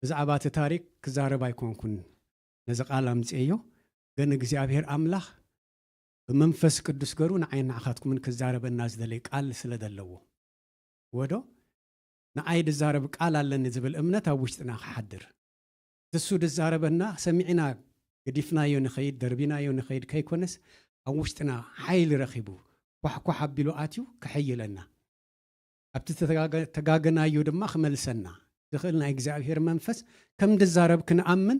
ብዛዕባ እቲ ታሪክ ክዛረብ ኣይኮንኩን ነዚ ቃል ኣምጽኤዮ፣ ግን እግዚኣብሔር ኣምላኽ ብመንፈስ ቅዱስ ገሩ ንዓይን ንዓኻትኩምን ክዛረበና ዝደለየ ቃል ስለ ዘለዎ። ወዶ ንዓይ ድዛረብ ቃል ኣለኒ ዝብል እምነት ኣብ ውሽጥና ክሓድር፣ እሱ ድዛረበና ሰሚዕና ገዲፍናዮ ንኸይድ፣ ደርቢናዮ ንኸይድ ከይኮነስ፣ ኣብ ውሽጥና ሓይሊ ረኺቡ ኳሕኳሕ ኣቢሉ ኣትዩ ክሕይለና፣ ኣብቲ ተጋገ-፣ ተጋገናዮ ድማ ክመልሰና ዝኽእል ናይ እግዚኣብሔር መንፈስ ከም ድዛረብ ክንኣምን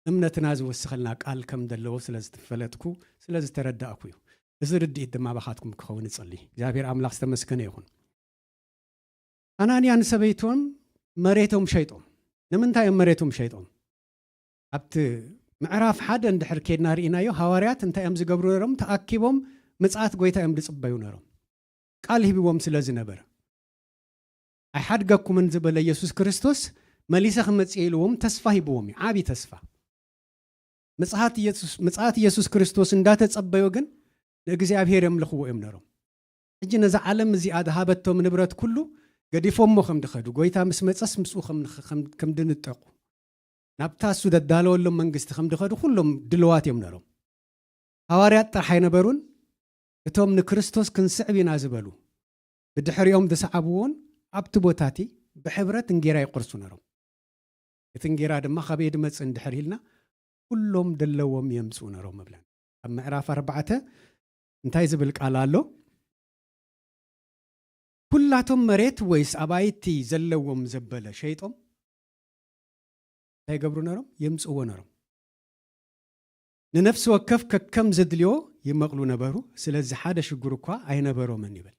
እምነትና ዝወስኸልና ቃል ከም ዘለዎ ስለ ዝፈለጥኩ፣ ስለ ዝተረዳእኩ እዩ። እዚ ርድኢት ድማ ባኻትኩም ክኸውን እጽሊ። እግዚኣብሔር ኣምላኽ ዝተመስገነ ይኹን። ኣናንያ ንሰበይቶም መሬቶም ሸይጦም። ንምንታይ እዮም መሬቶም ሸይጦም? ኣብቲ ምዕራፍ ሓደ እንድሕር ኬድና ርኢናዮ፣ ሃዋርያት እንታይ እዮም ዝገብሩ ነሮም? ተኣኪቦም ምጽኣት ጎይታ እዮም ዝጽበዩ ነሮም። ቃል ሂብዎም ስለ ዝነበረ። ኣይሓድገኩምን ዝበለ ኢየሱስ ክርስቶስ መሊሰ ክመጽእ ኢልዎም ተስፋ ሂብዎም እዩ። ዓቢ ተስፋ። ምጽኣት ኢየሱስ፣ ምጽኣት ኢየሱስ ክርስቶስ እንዳተጸበዩ ግን ንእግዚኣብሔር የምልኽዎ እዮም ነሮም። ሕጂ ነዛ ዓለም እዚኣ ዝሃበቶም ንብረት ኩሉ ገዲፎሞ ከም ድኸዱ፣ ጎይታ ምስ መጸስ ምስኡ ከም ንኽ-፣ ከም፣ ከም ድንጠቁ፣ ናብታ እሱ ደዳለወሎም መንግስቲ ከም ድኸዱ ኩሎም ድልዋት እዮም ነሮም። ሃዋርያት ጥራሕ ኣይነበሩን፣ እቶም ንክርስቶስ ክንስዕብ ኢና ዝበሉ፣ ብድሕሪኦም ዝሰዓብዎን ኣብቲ ቦታ እቲ ብሕብረት እንጌራ ይቆርሱ ነሮም። እቲ እንጌራ ድማ ካበይ ድመጽእ እንድሕር ኢልና፣ ኩሎም ደለዎም የምጽኡ ነሮም እብለን። ኣብ ምዕራፍ ኣርባዕተ እንታይ ዝብል ቃል ኣሎ? ኩላቶም መሬት ወይስ ኣባይቲ ዘለዎም ዘበለ ሸይጦም እንታይ ይገብሩ ነሮም? የምጽእዎ ነሮም። ንነፍሲ ወከፍ ከከም ዘድልዮ ይመቕሉ ነበሩ፣ ስለዚ ሓደ ሽግር እኳ ኣይነበሮምን ይብል።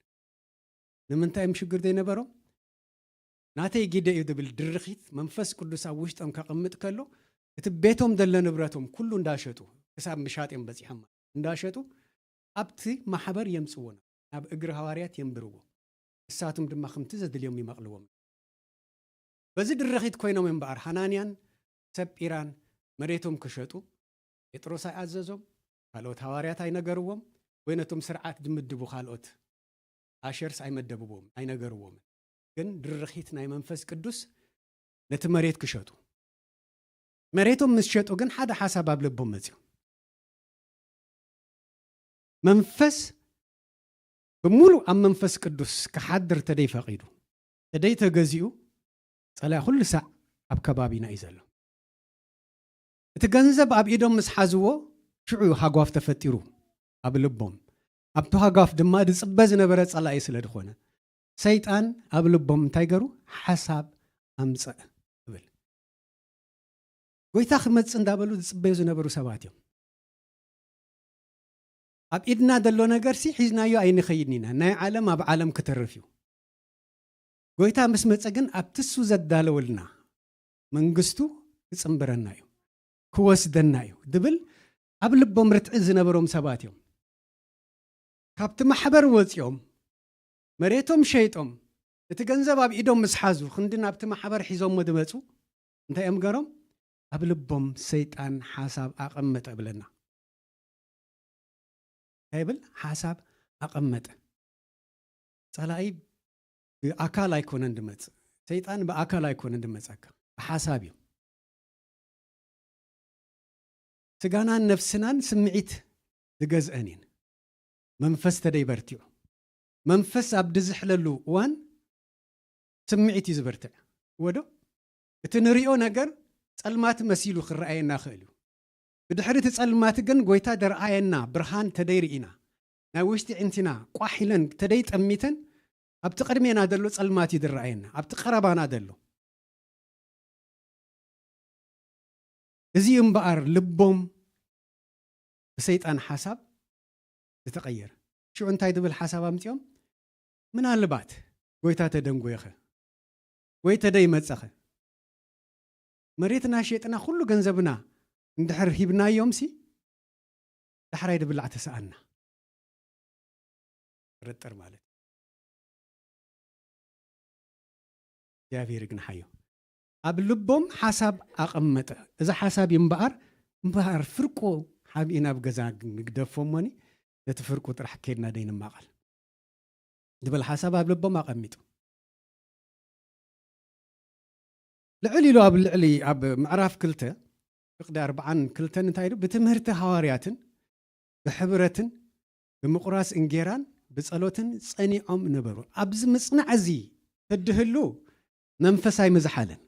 ንምንታይ እዮም ሽግር ዘይነበሮም? ናተይ ግደ እዩ ዝብል ድርኺት መንፈስ ቅዱስ ኣብ ውሽጦም ከቐምጥ ከሎ፣ እቲ ቤቶም ዘሎ ንብረቶም ኩሉ እንዳሸጡ፣ ክሳብ ምሻጥ እዮም በጺሖም፣ እንዳሸጡ ኣብቲ ማሕበር የምጽዎ፣ ናብ እግሪ ሃዋርያት የንብርዎ። ንሳቶም ድማ ከምቲ ዘድልዮም ይመቕልዎም። በዚ ድርኺት ኮይኖም እምበኣር፣ ሃናንያን ሰጲራን መሬቶም ክሸጡ ጴጥሮስ ኣይኣዘዞም፣ ካልኦት ሃዋርያት ኣይነገርዎም፣ ወይ ነቶም ስርዓት ዝምድቡ ካልኦት ኣሸርስ ኣይመደብዎም፣ ኣይነገርዎም። ግን ድርኺት ናይ መንፈስ ቅዱስ ነቲ መሬት ክሸጡ። መሬቶም ምስ ሸጡ ግን ሓደ ሓሳብ ኣብ ልቦም መጽዩ። መንፈስ ብምሉእ ኣብ መንፈስ ቅዱስ ክሓድር ተደይ ፈቒዱ፣ ተደይ ተገዚኡ፣ ጸላኢ ኩሉ ሳዕ ኣብ ከባቢና እዩ ዘሎ። እቲ ገንዘብ ኣብ ኢዶም ምስ ሓዝዎ፣ ሽዑ ሃጓፍ ተፈጢሩ ኣብ ልቦም። ኣብቲ ሃጓፍ ድማ ዝጽበ ዝነበረ ጸላኢ ስለ ዝኾነ፣ ሰይጣን ኣብ ልቦም እንታይ ገሩ? ሓሳብ ኣምጸእ እብል። ጎይታ ክመጽእ እንዳበሉ ዝጽበዩ ዝነበሩ ሰባት እዮም። ኣብ ኢድና ዘሎ ነገርሲ ሒዝናዮ ኣይንኸይድን ኢና። ናይ ዓለም ኣብ ዓለም ክተርፍ እዩ። ጎይታ ምስ መጸ ግን ኣብቲ እሱ ዘዳለወልና መንግስቱ ክጽንብረና እዩ፣ ክወስደና እዩ ድብል ኣብ ልቦም ርትዒ ዝነበሮም ሰባት እዮም። ካብቲ ማሕበር ወጺኦም፣ መሬቶም ሸይጦም፣ እቲ ገንዘብ ኣብ ኢዶም ምስ ሓዙ፣ ክንዲ ናብቲ ማሕበር ሒዞሞ ዝመጹ፣ እንታይ እዮም ገሮም? ኣብ ልቦም ሰይጣን ሓሳብ ኣቐመጠ እብለና። እንታይ ይብል? ሓሳብ ኣቐመጠ። ጸላኢ ብኣካል ኣይኮነን ድመጽእ። ሰይጣን ብኣካል ኣይኮነን ድመጸካ። ብሓሳብ እዩ። ስጋናን ነፍስናን ስምዒት ዝገዝአን እየን። መንፈስ ተደይ በርቲዑ። መንፈስ ኣብ ድዝሕለሉ እዋን ስምዒት እዩ ዝበርትዕ። ወዶ? እቲ ንሪኦ ነገር ጸልማት መሲሉ ክረኣየና ይኽእል እዩ። ብድሕሪ እቲ ጸልማት ግን ጎይታ ደርኣየና ብርሃን ተደይ ርኢና፣ ናይ ውሽጢ ዕንቲና ቋሕ ኢለን ተደይ ጠሚተን፣ ኣብቲ ቅድሜና ዘሎ ጸልማት እዩ ዝረኣየና፣ ኣብቲ ቀረባና ዘሎ። እዚ እምበኣር ልቦም ብሰይጣን ሓሳብ ዝተቐየረ። ሽዑ እንታይ ዝብል ሓሳብ ኣምጺኦም? ምናልባት ጎይታ ተደንጎየኸ ወይ ተደይመጸኸ? መሬትና ሸጥና ኩሉ ገንዘብና እንድሕር ሂብናዮምሲ፣ ዳሕራይ ድብላዕ ተሰኣና። ጥርጥር ማለት እዩ። እግዚኣብሔር ግን ሓዮ ኣብ ልቦም ሓሳብ ኣቐመጠ። እዚ ሓሳብ እዩ እምበኣር፣ እምበኣር ፍርቁ ሓቢእና ኣብ ገዛ ንግደፎ እሞኒ፣ ነቲ ፍርቁ ጥራሕ ኬድና ደይንማቐል ዝብል ሓሳብ ኣብ ልቦም ኣቐሚጡ። ልዕል ኢሉ ኣብ ልዕሊ፣ ኣብ ምዕራፍ ክልተ ፍቕዲ ኣርብዓን ክልተን እንታይ ኢሉ? ብትምህርቲ ሃዋርያትን ብሕብረትን ብምቑራስ እንጌራን ብጸሎትን ጸኒዖም ነበሩ። ኣብዚ ምጽናዕ እዚ ተድህሉ መንፈስ ኣይመዝሓለን።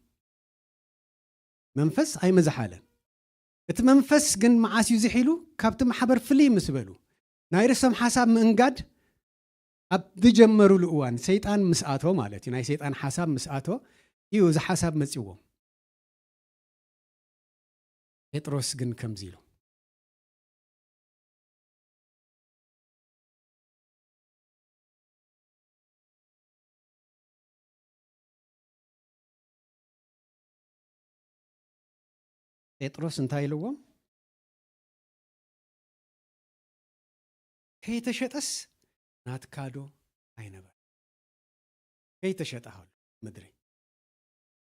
መንፈስ ኣይመዝሓለን። እቲ መንፈስ ግን መዓስ እዩ ዝሒሉ? ካብቲ ማሕበር ፍልይ ምስ በሉ። ናይ ርእሶም ሓሳብ ምእንጋድ ኣብ ዝጀመሩሉ እዋን፣ ሰይጣን ምስ ኣቶ ማለት እዩ። ናይ ሰይጣን ሓሳብ ምስ ኣቶ እዩ እዚ ሓሳብ መጺዎም። ጴጥሮስ ግን ከምዚ ኢሉ፣ ጴጥሮስ እንታይ ኢልዎም? "ከይተሸጠስ ናትካ ዶ ኣይነበረ?" ከይተሸጠ ሃሉ ምድሪ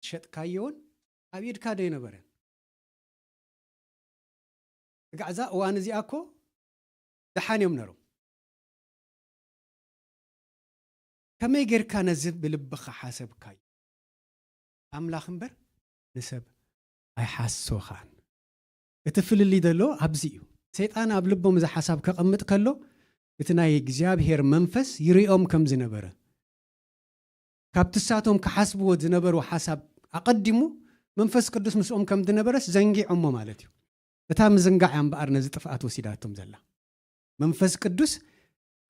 ዝሸጥካዮን ኣብ ኢድካ ዶ ኣይነበረን? ስጋዕ እዛ እዋን እዚኣ እኮ ደሓን እዮም ነሮም። ከመይ ጌርካ ነዚ ብልብኻ ሓሰብካዮ? ኣምላኽ እምበር ንሰብ ኣይሓሶኻን። እቲ ፍልልይ ዘሎ ኣብዚ እዩ። ሰይጣን ኣብ ልቦም እዚ ሓሳብ ከቐምጥ ከሎ፣ እቲ ናይ እግዚኣብሔር መንፈስ ይርእዮም ከም ዝነበረ፣ ካብቲ ሳቶም ክሓስብዎ ዝነበሩ ሓሳብ ኣቐዲሙ መንፈስ ቅዱስ ምስኦም ከም ዝነበረስ ዘንጊዖሞ ማለት እዩ። እታ ምዝንጋዕ እያ እምበኣር ነዚ ጥፍኣት ወሲዳቶም ዘላ። መንፈስ ቅዱስ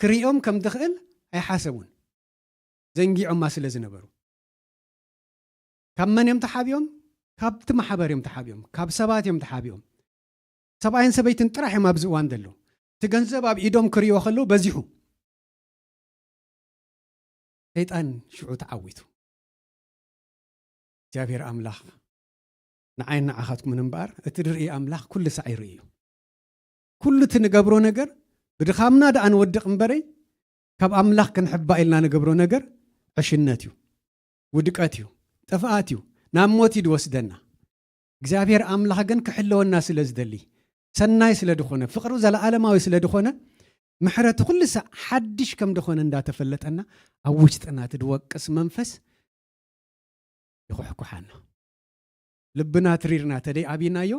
ክርእዮም ከም ዝኽእል ኣይሓሰቡን፣ ዘንጊዖማ ስለ ዝነበሩ። ካብ መን እዮም ተሓቢኦም? ካብቲ ማሕበር እዮም ተሓቢኦም፣ ካብ ሰባት እዮም ተሓቢኦም። ሰብኣይን ሰበይትን ጥራሕ እዮም ኣብዚ እዋን ዘለዉ። እቲ ገንዘብ ኣብ ኢዶም ክርእዮ ከለዉ በዚሑ። ሰይጣን ሽዑ ተዓዊቱ። እግዚኣብሔር ኣምላኽ ንዓይን ንዓኻትኩምን እምበኣር፣ እቲ ዝርኢ ኣምላኽ ኩሉ ሳዕ ይርኢ እዩ። ኩሉ እቲ ንገብሮ ነገር ብድኻምና ደኣ ንወድቕ እምበረይ፣ ካብ ኣምላኽ ክንሕባእ ኢልና ንገብሮ ነገር ዕሽነት እዩ፣ ውድቀት እዩ፣ ጥፍኣት እዩ፣ ናብ ሞት እዩ ዝወስደና። እግዚኣብሔር ኣምላኽ ግን ክሕልወና ስለ ዝደሊ፣ ሰናይ ስለ ዝኾነ፣ ፍቕሩ ዘለኣለማዊ ስለ ዝኾነ፣ ምሕረቱ ኩሉ ሳዕ ሓድሽ ከም ዝኾነ እንዳተፈለጠና፣ ኣብ ውሽጥና እቲ ዝወቅስ መንፈስ ይኹሕኩሓና። ልብና ትሪርና ተደይ ኣቢናዮ፣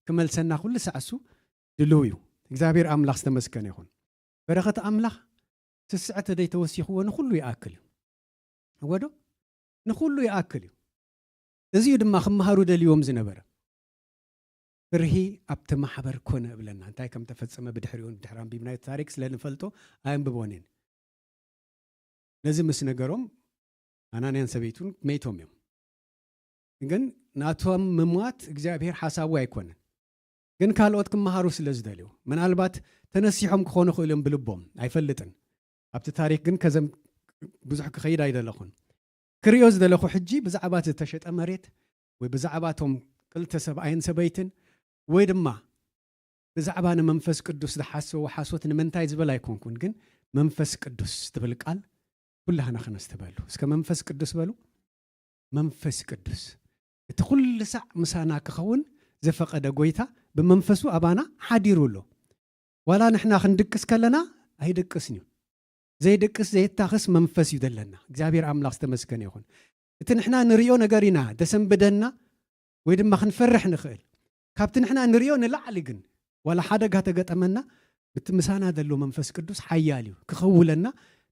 ክመልሰና ኩሉ ሳዕ እሱ ድሉው እዩ። እግዚኣብሔር ኣምላኽ ዝተመስገነ ይኹን። በረኸት ኣምላኽ ስስዐ ተደይ ተወሲኽዎ ንኹሉ ይኣክል እዩ። እወ ዶ? ንኹሉ ይኣክል እዩ። እዚ እዩ ድማ ክመሃሩ ደልይዎም ዝነበረ። ፍርሂ ኣብቲ ማሕበር ኮነ እብለና። እንታይ ከም ተፈጸመ ብድሕሪኡ፣ ድሕሪ ኣንቢብናዮ ታሪክ ስለ ንፈልጦ ኣየንብቦን እየን። ነዚ ምስ ነገሮም፣ ኣናንያን ሰበይቱን መይቶም እዮም። ግን ናቶም ምሟት እግዚኣብሔር ሓሳቡ ኣይኮነን። ግን ካልኦት ክመሃሩ ስለ ዝደልዩ፣ ምናልባት ተነሲሖም ክኾኑ ክእሉ እዮም ብልቦም፣ ኣይፈልጥን። ኣብቲ ታሪክ ግን ከዘም ብዙሕ ክኸይድ ኣይደለኹን። ክርእዮ ዝደለኹ ሕጂ ብዛዕባ ዝተሸጠ መሬት ወይ ብዛዕባ እቶም ክልተ ሰብኣይን ሰበይትን ወይ ድማ ብዛዕባ ንመንፈስ ቅዱስ ዝሓሰቡ ሓሶት ንምንታይ ዝብል ኣይኮንኩን፣ ግን መንፈስ ቅዱስ ትብል ቃል ኩላህና ክነስተበሉ። እስከ መንፈስ ቅዱስ በሉ። መንፈስ ቅዱስ እቲ ኩሉ ሳዕ ምሳና ክኸውን ዝፈቐደ ጎይታ ብመንፈሱ ኣባና ሓዲሩ ኣሎ። ዋላ ንሕና ክንድቅስ ከለና ኣይድቅስን እዩ። ዘይድቅስ ዘየታኽስ መንፈስ እዩ ዘለና። እግዚኣብሔር ኣምላኽ ዝተመስገነ ይኹን። እቲ ንሕና ንርእዮ ነገር ኢና ደሰንብደና ወይ ድማ ክንፈርሕ ንኽእል። ካብቲ ንሕና ንርእዮ ንላዕሊ ግን ዋላ ሓደጋ ተገጠመና፣ እቲ ምሳና ዘሎ መንፈስ ቅዱስ ሓያል እዩ። ክኸውለና፣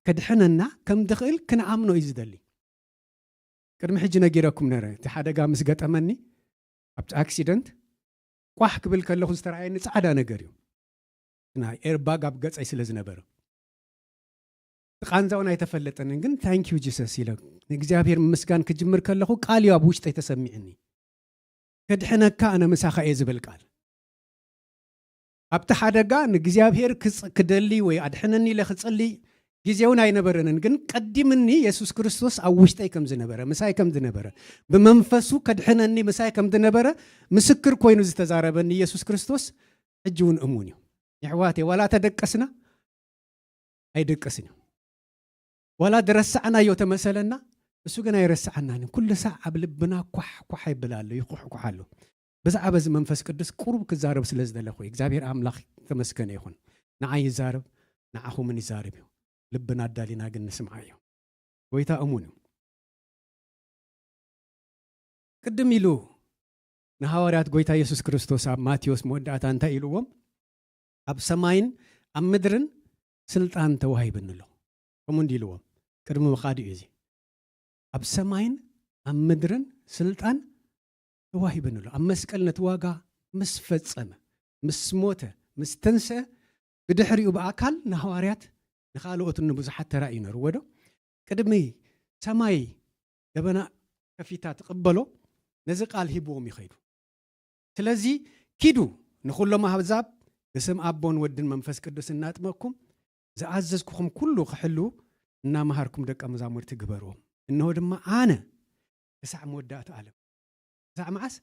ከድሕነና ከም ድኽእል ክንኣምኖ እዩ ዝደሊ። ቅድሚ ሕጂ ነጊረኩም ነረ። እቲ ሓደጋ ምስ ገጠመኒ፣ ኣብቲ ኣክሲደንት ቋሕ ክብል ከለኹ ዝተረኣየኒ ጻዕዳ ነገር እዩ። ናይ ኤርባግ ኣብ ገጸይ ስለ ዝነበረ። እቲ ቃንዛውን ኣይተፈለጠንን፣ ግን ታንክ ዩ ጂሰስ ኢለ ንእግዚኣብሔር ምምስጋን ክጅምር ከለኹ ቃል እዩ ኣብ ውሽጠይ ተሰሚዕኒ። "ከድሕነካ ኣነ ምሳኻ እየ" ዝብል ቃል። ኣብቲ ሓደጋ ንእግዚኣብሔር ክጽ-፣ ክደሊ ወይ ኣድሕነኒ ኢለ ክጽሊ ግዜ እውን ኣይነበረንን፣ ግን ቀዲምኒ የሱስ ክርስቶስ ኣብ ውሽጠይ ከም ዝነበረ፣ ምሳይ ከም ዝነበረ፣ ብመንፈሱ ከድሕነኒ ምሳይ ከም ዝነበረ ምስክር ኮይኑ ዝተዛረበኒ የሱስ ክርስቶስ ሕጂ እውን እሙን እዩ። የሕዋተይ፣ ዋላ ተደቀስና ኣይደቀስን እዩ። ዋላ ድረሳዕናዮ ተመሰለና፣ እሱ ግን ኣይረሳዓናን። ኩሉ ሳዕ ኣብ ልብና ኳሕ ኳሕ ይብል ኣሎ፣ ይኩሕኩሕ ኣሎ። ብዛዕባ እዚ መንፈስ ቅዱስ ቁሩብ ክዛረብ ስለ ዝደለኹ፣ እግዚኣብሔር ኣምላኽ ተመስገነ ይኹን። ንዓይ ይዛረብ፣ ንዓኹምን ይዛረብ እዩ። ልብና ኣዳሊና ግን ንስምዓ እዩ። ጎይታ እሙን እዩ። ቅድም ኢሉ ንሃዋርያት ጎይታ የሱስ ክርስቶስ ኣብ ማቴዎስ መወዳእታ እንታይ ኢልዎም? ኣብ ሰማይን ኣብ ምድርን ስልጣን ተዋሂብኒ ኣሎ። ከምኡ እንዲ ኢልዎም ቅድሚ ምኻዱ እዩ እዚ። ኣብ ሰማይን ኣብ ምድርን ስልጣን ተዋሂብኒ ኣሎ። ኣብ መስቀል ነቲ ዋጋ ምስ ፈጸመ፣ ምስ ሞተ፣ ምስ ተንስአ፣ ብድሕሪኡ ብኣካል ንሃዋርያት ንኻልኦትን ንብዙሓት ተራእዩ ነርዎ ዶ? ቅድሚ ሰማይ ደበና ከፊታ ትቕበሎ ነዚ ቃል ሂብዎም ይኸይዱ። ስለዚ ኪዱ ንኹሎም ኣህዛብ ብስም ኣቦን ወድን መንፈስ ቅዱስ እናጥመቅኩም ዝኣዘዝኩኹም ኩሉ ክሕልዉ እናመሃርኩም ደቀ መዛሙርቲ ግበርዎም። እንሆ ድማ ኣነ ክሳዕ መወዳእታ ዓለም። ክሳዕ መዓስ?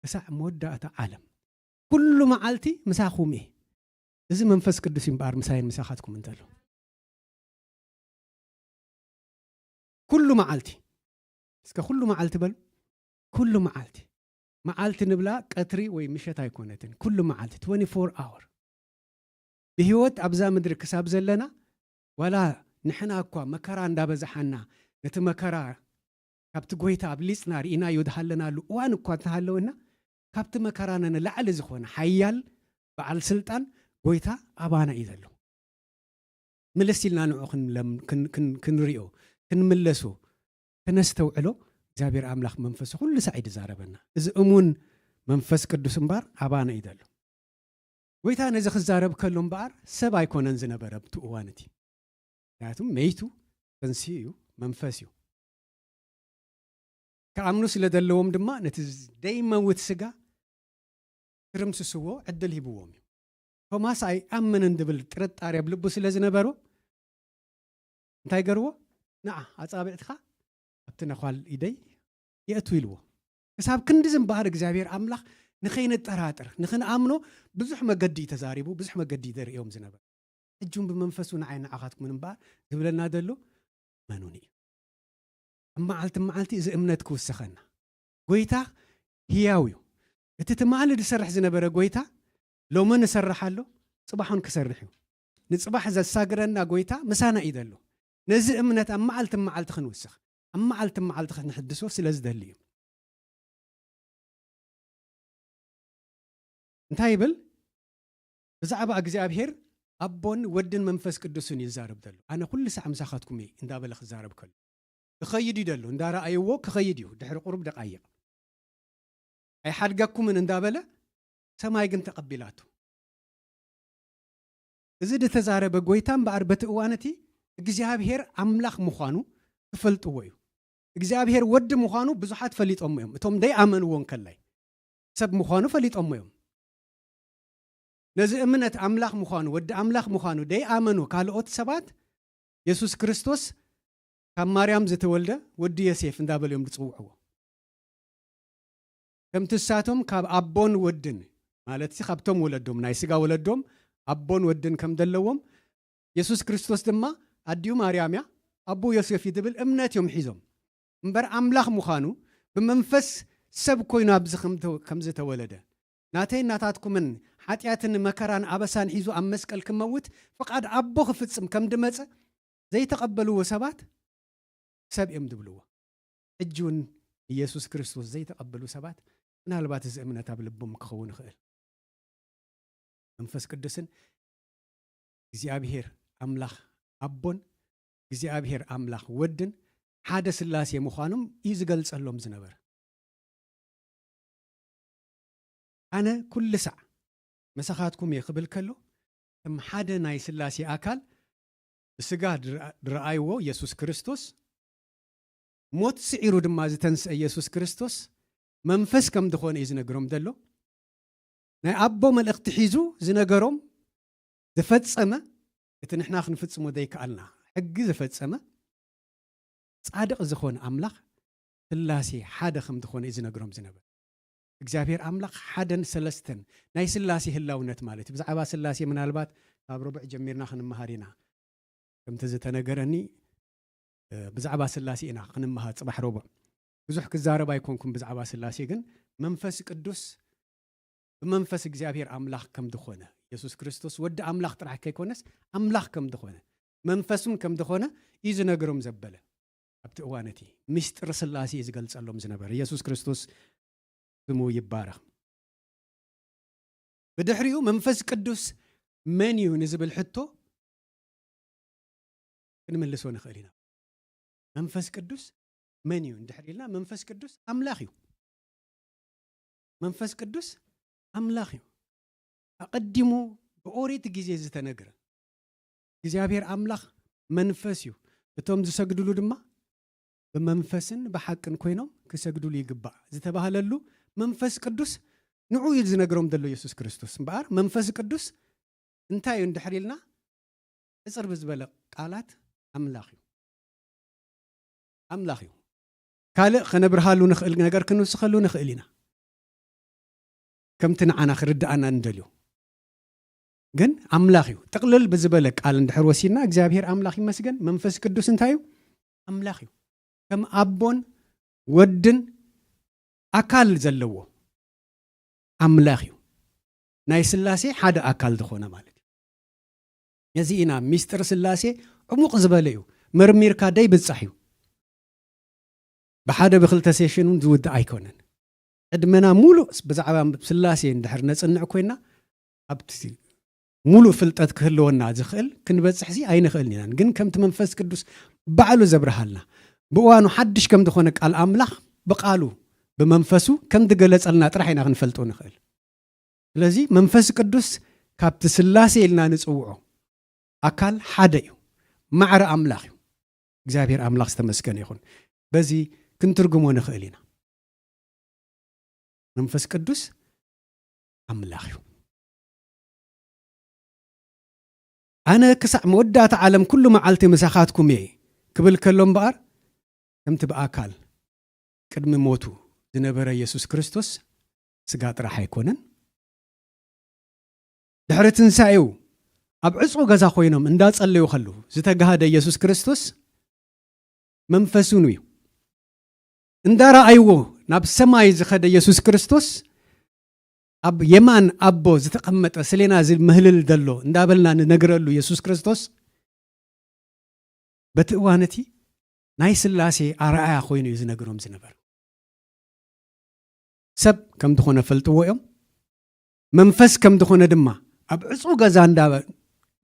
ክሳዕ መወዳእታ ዓለም። ኩሉ መዓልቲ ምሳኹም እየ። እዚ መንፈስ ቅዱስ እዩ እምበኣር ምሳይን ምሳኻትኩም እንተሎ። ኩሉ መዓልቲ። እስከ ኩሉ መዓልቲ በሉ። ኩሉ መዓልቲ። መዓልቲ ንብላ ቀትሪ ወይ ምሸት ኣይኮነትን። ኩሉ መዓልቲ፣ ትወንቲ ፎር ኣወር። ብህይወት ኣብዛ ምድሪ ክሳብ ዘለና፣ ዋላ ንሕና እኳ መከራ እንዳበዝሓና፣ ነቲ መከራ ካብቲ ጎይታ ኣብሊጽና ርኢናዮ ዝሃለናሉ እዋን እኳ እንተሃለወና፣ ካብቲ መከራና ንላዕሊ ዝኾነ ሓያል በዓል ስልጣን ጎይታ ኣባና እዩ ዘሎ። ምልስ ኢልና ንዑ ክንለም-፣ ክን-፣ ክን-፣ ክንሪኦ፣ ክንምለሶ፣ ክነስተውዕሎ እግዚኣብሔር ኣምላኽ መንፈሱ ኩሉ ሳዕ እዩ ዝዛረበና። እዚ እሙን መንፈስ ቅዱስ እምበኣር ኣባና እዩ ዘሎ። ጎይታ ነዚ ክዛረብ ከሎ እምበኣር ሰብ ኣይኮነን ዝነበረ ኣብቲ እዋን እቲ። ምክንያቱም መይቱ ተንስኡ እዩ፣ መንፈስ እዩ። ክኣምኑ ስለ ዘለዎም ድማ ነቲ ደይመውት ስጋ ክርምስስዎ ዕድል ሂብዎም እዩ። ቶማስ ኣይኣምንን ዝብል ጥርጣሬ ኣብ ልቡ ስለ ዝነበሮ እንታይ ገርዎ? ንዓ ኣጻብዕትኻ ኣብቲ ነዃል ኢደይ የእቱ ኢልዎ። ክሳብ ክንዲ ዝምበኣር እግዚኣብሔር ኣምላኽ ንኸይንጠራጠር፣ ንኽንኣምኖ ብዙሕ መገዲ እዩ ተዛሪቡ፣ ብዙሕ መገዲ እዩ ዘርእዮም ዝነበረ። ሕጂ እውን ብመንፈሱ ንዓይ ንዓኻትኩምን እምበኣር ዝብለና ዘሎ መኑን እዩ። ኣብ መዓልቲ መዓልቲ እዚ እምነት ክውስኸና። ጎይታ ህያው እዩ። እቲ ትማሊ ዝሰርሕ ዝነበረ ጎይታ ሎሚ ንሰርሕ ኣሎ፣ ጽባሕ እውን ክሰርሕ እዩ። ንጽባሕ ዘሳግረና ጎይታ ምሳና እዩ ዘሎ። ነዚ እምነት ኣብ መዓልቲ መዓልቲ ክንውስኽ፣ ኣብ መዓልቲ መዓልቲ ክንሕድሶ ስለ ዝደሊ እዩ። እንታይ ይብል? ብዛዕባ እግዚኣብሔር ኣቦን ወድን መንፈስ ቅዱስን እዩ ዝዛረብ ዘሎ። ኣነ ኩሉ ሳዕ ምሳኻትኩም እየ እንዳበለ ክዛረብ ከሎ። ክኸይድ እዩ ዘሎ፣ እንዳረኣይዎ ክኸይድ እዩ፣ ድሕሪ ቁሩብ ደቃይቕ። ኣይሓድገኩምን እንዳበለ፣ ሰማይ ግን ተቐቢላቶ። እዚ ዝተዛረበ ጎይታ እምበኣር በቲ እዋን እቲ እግዚኣብሔር ኣምላኽ ምዃኑ ክፈልጥዎ እዩ። እግዚኣብሔር ወዲ ምዃኑ ብዙሓት ፈሊጦሞ እዮም። እቶም ደይኣመንዎ እንከላይ ሰብ ምዃኑ ፈሊጦሞ እዮም። ነዚ እምነት ኣምላኽ ምዃኑ፣ ወዲ ኣምላኽ ምዃኑ ደይኣመኑ ካልኦት ሰባት የሱስ ክርስቶስ ካብ ማርያም ዝተወልደ ወዲ ዮሴፍ እንዳበሉ እዮም ዝጽውዕዎ። ከምቲ እሳቶም ካብ ኣቦን ወድን፣ ማለት ካብቶም ወለዶም፣ ናይ ስጋ ወለዶም ኣቦን ወድን ከም ዘለዎም፣ የሱስ ክርስቶስ ድማ ኣዲኡ ማርያም እያ፣ ኣቦኡ ዮሴፍ እዩ ዝብል እምነት እዮም ሒዞም። እምበር ኣምላኽ ምዃኑ፣ ብመንፈስ ሰብ ኮይኑ ኣብዚ ከም ተ-፣ ከም ዝተወለደ፣ ናተይ ናታትኩምን ሓጢኣትን መከራን ኣበሳን ሒዙ ኣብ መስቀል ክመውት ፍቓድ ኣቦ ክፍጽም ከም ድመጸ ዘይተቐበልዎ ሰባት ሰብ እዮም ዝብልዎ። ሕጂ እውን ኢየሱስ ክርስቶስ ዘይተቐበሉ ሰባት ምናልባት እዚ እምነት ኣብ ልቦም ክኸውን ይኽእል። መንፈስ ቅዱስን እግዚኣብሔር ኣምላኽ ኣቦን እግዚኣብሔር ኣምላኽ ወድን ሓደ ስላሴ ምዃኖም እዩ ዝገልጸሎም ዝነበረ። ኣነ ኩሉ ሳዕ ምሳኻትኩም እየ ክብል ከሎ፣ ከም ሓደ ናይ ስላሴ ኣካል ብስጋ ድረ-፣ ድረኣይዎ የሱስ ክርስቶስ፣ ሞት ስዒሩ ድማ ዝተንስአ የሱስ ክርስቶስ መንፈስ ከም ዝኾነ እዩ ዝነግሮም ዘሎ። ናይ ኣቦ መልእኽቲ ሒዙ ዝነገሮም ዝፈጸመ፣ እቲ ንሕና ክንፍጽሞ ዘይከኣልና ሕጊ ዝፈጸመ ጻድቕ ዝኾነ ኣምላኽ ስላሴ ሓደ ከም ዝኾነ እዩ ዝነግሮም ዝነበረ። እግዚኣብሔር ኣምላኽ ሓደን ሰለስተን ናይ ስላሴ ህላውነት ማለት እዩ። ብዛዕባ ስላሴ ምናልባት ካብ ረቡዕ ጀሚርና ክንመሃር ኢና። ከምቲ ዝተነገረኒ ብዛዕባ ስላሴ ኢና ክንመሃር ጽባሕ ረቡዕ። ብዙሕ ክዛረብ ኣይኮንኩም ብዛዕባ ስላሴ፣ ግን መንፈስ ቅዱስ ብመንፈስ እግዚኣብሔር ኣምላኽ ከም ዝኾነ፣ የሱስ ክርስቶስ ወዲ ኣምላኽ ጥራሕ ከይኮነስ ኣምላኽ ከም ዝኾነ፣ መንፈስም ከም ዝኾነ እዩ ዝነግሮም ዘበለ። ኣብቲ እዋን እቲ ምስጢር ስላሴ እዩ ዝገልጸሎም ዝነበረ። የሱስ ክርስቶስ ስሙ ይባረኽ። ብድሕሪኡ መንፈስ ቅዱስ መን እዩ ንዝብል ሕቶ ክንምልሶ ንኽእል ኢና። መንፈስ ቅዱስ መን እዩ እንድሕር ኢልና፣ መንፈስ ቅዱስ ኣምላኽ እዩ። መንፈስ ቅዱስ ኣምላኽ እዩ። ኣቐዲሙ ብኦሪት ግዜ ዝተነግረ፣ እግዚኣብሔር ኣምላኽ መንፈስ እዩ፣ እቶም ዝሰግድሉ ድማ ብመንፈስን ብሓቅን ኮይኖም ክሰግድሉ ይግባእ ዝተባህለሉ መንፈስ ቅዱስ ንዑ እዩ ዝነግሮም ዘሎ የሱስ ክርስቶስ። እምበኣር መንፈስ ቅዱስ እንታይ እዩ እንድሕር ኢልና፣ ሕጽር ብዝበለ ቃላት ኣምላኽ እዩ። ኣምላኽ እዩ። ካልእ ከነብርሃሉ ንኽእል ነገር ክንውስኸሉ ንኽእል ኢና፣ ከምቲ ንዓና ክርድኣና እንደልዮ። ግን ኣምላኽ እዩ። ጥቕልል ብዝበለ ቃል እንድሕር ወሲድና፣ እግዚኣብሔር ኣምላኽ ይመስገን፣ መንፈስ ቅዱስ እንታይ እዩ? ኣምላኽ እዩ። ከም ኣቦን ወድን ኣካል ዘለዎ ኣምላኽ እዩ። ናይ ስላሴ ሓደ ኣካል ዝኾነ ማለት እዩ። እዚ ኢና ሚስጥር ስላሴ ዕሙቕ ዝበለ እዩ። መርሚርካ ደይብጻሕ እዩ። ብሓደ ብክልተ ሴሽን እውን ዝውዳእ ኣይኮነን። ዕድመና ሙሉእ ብዛዕባ ስላሴ እንድሕር ነጽንዕ ኮይና፣ ኣብቲ ሙሉእ ፍልጠት ክህልወና ዝኽእል ክንበጽሕሲ ኣይንኽእልን ኢና። ግን ከምቲ መንፈስ ቅዱስ ባዕሉ ዘብርሃልና፣ ብእዋኑ ሓድሽ ከም ዝኾነ ቃል ኣምላኽ ብቃሉ ብመንፈሱ ከም ዝገለጸልና ጥራሕ ኢና ክንፈልጦ ንኽእል። ስለዚ መንፈስ ቅዱስ ካብቲ ስላሴ ኢልና ንጽውዖ ኣካል ሓደ እዩ። ማዕረ ኣምላኽ እዩ። እግዚኣብሔር ኣምላኽ ዝተመስገነ ይኹን። በዚ ክንትርጉሞ ንኽእል ኢና። መንፈስ ቅዱስ ኣምላኽ እዩ። ኣነ ክሳዕ መወዳእታ ዓለም ኩሉ መዓልቲ ምሳኻትኩም እየ ክብል ከሎ እምበኣር፣ ከምቲ ብኣካል ቅድሚ ሞቱ ዝነበረ የሱስ ክርስቶስ ስጋ ጥራሕ ኣይኮነን። ድሕሪ ትንሳኤኡ ኣብ ዕጹው ገዛ ኮይኖም እንዳጸለዩ ከለዉ ዝተጋህደ የሱስ ክርስቶስ መንፈስ እውን እዩ። እንዳረኣይዎ ናብ ሰማይ ዝኸደ የሱስ ክርስቶስ ኣብ የማን ኣቦ ዝተቐመጠ፣ ስሌና ዝምህልል ዘሎ እንዳበልና ንነግረሉ የሱስ ክርስቶስ በቲ እዋን እቲ ናይ ስላሴ ኣርኣያ ኮይኑ እዩ ዝነግሮም ዝነበር። ሰብ ከም ዝኾነ ፈልጥዎ እዮም። መንፈስ ከም ዝኾነ ድማ ኣብ ዕጹው ገዛ እንዳ-፣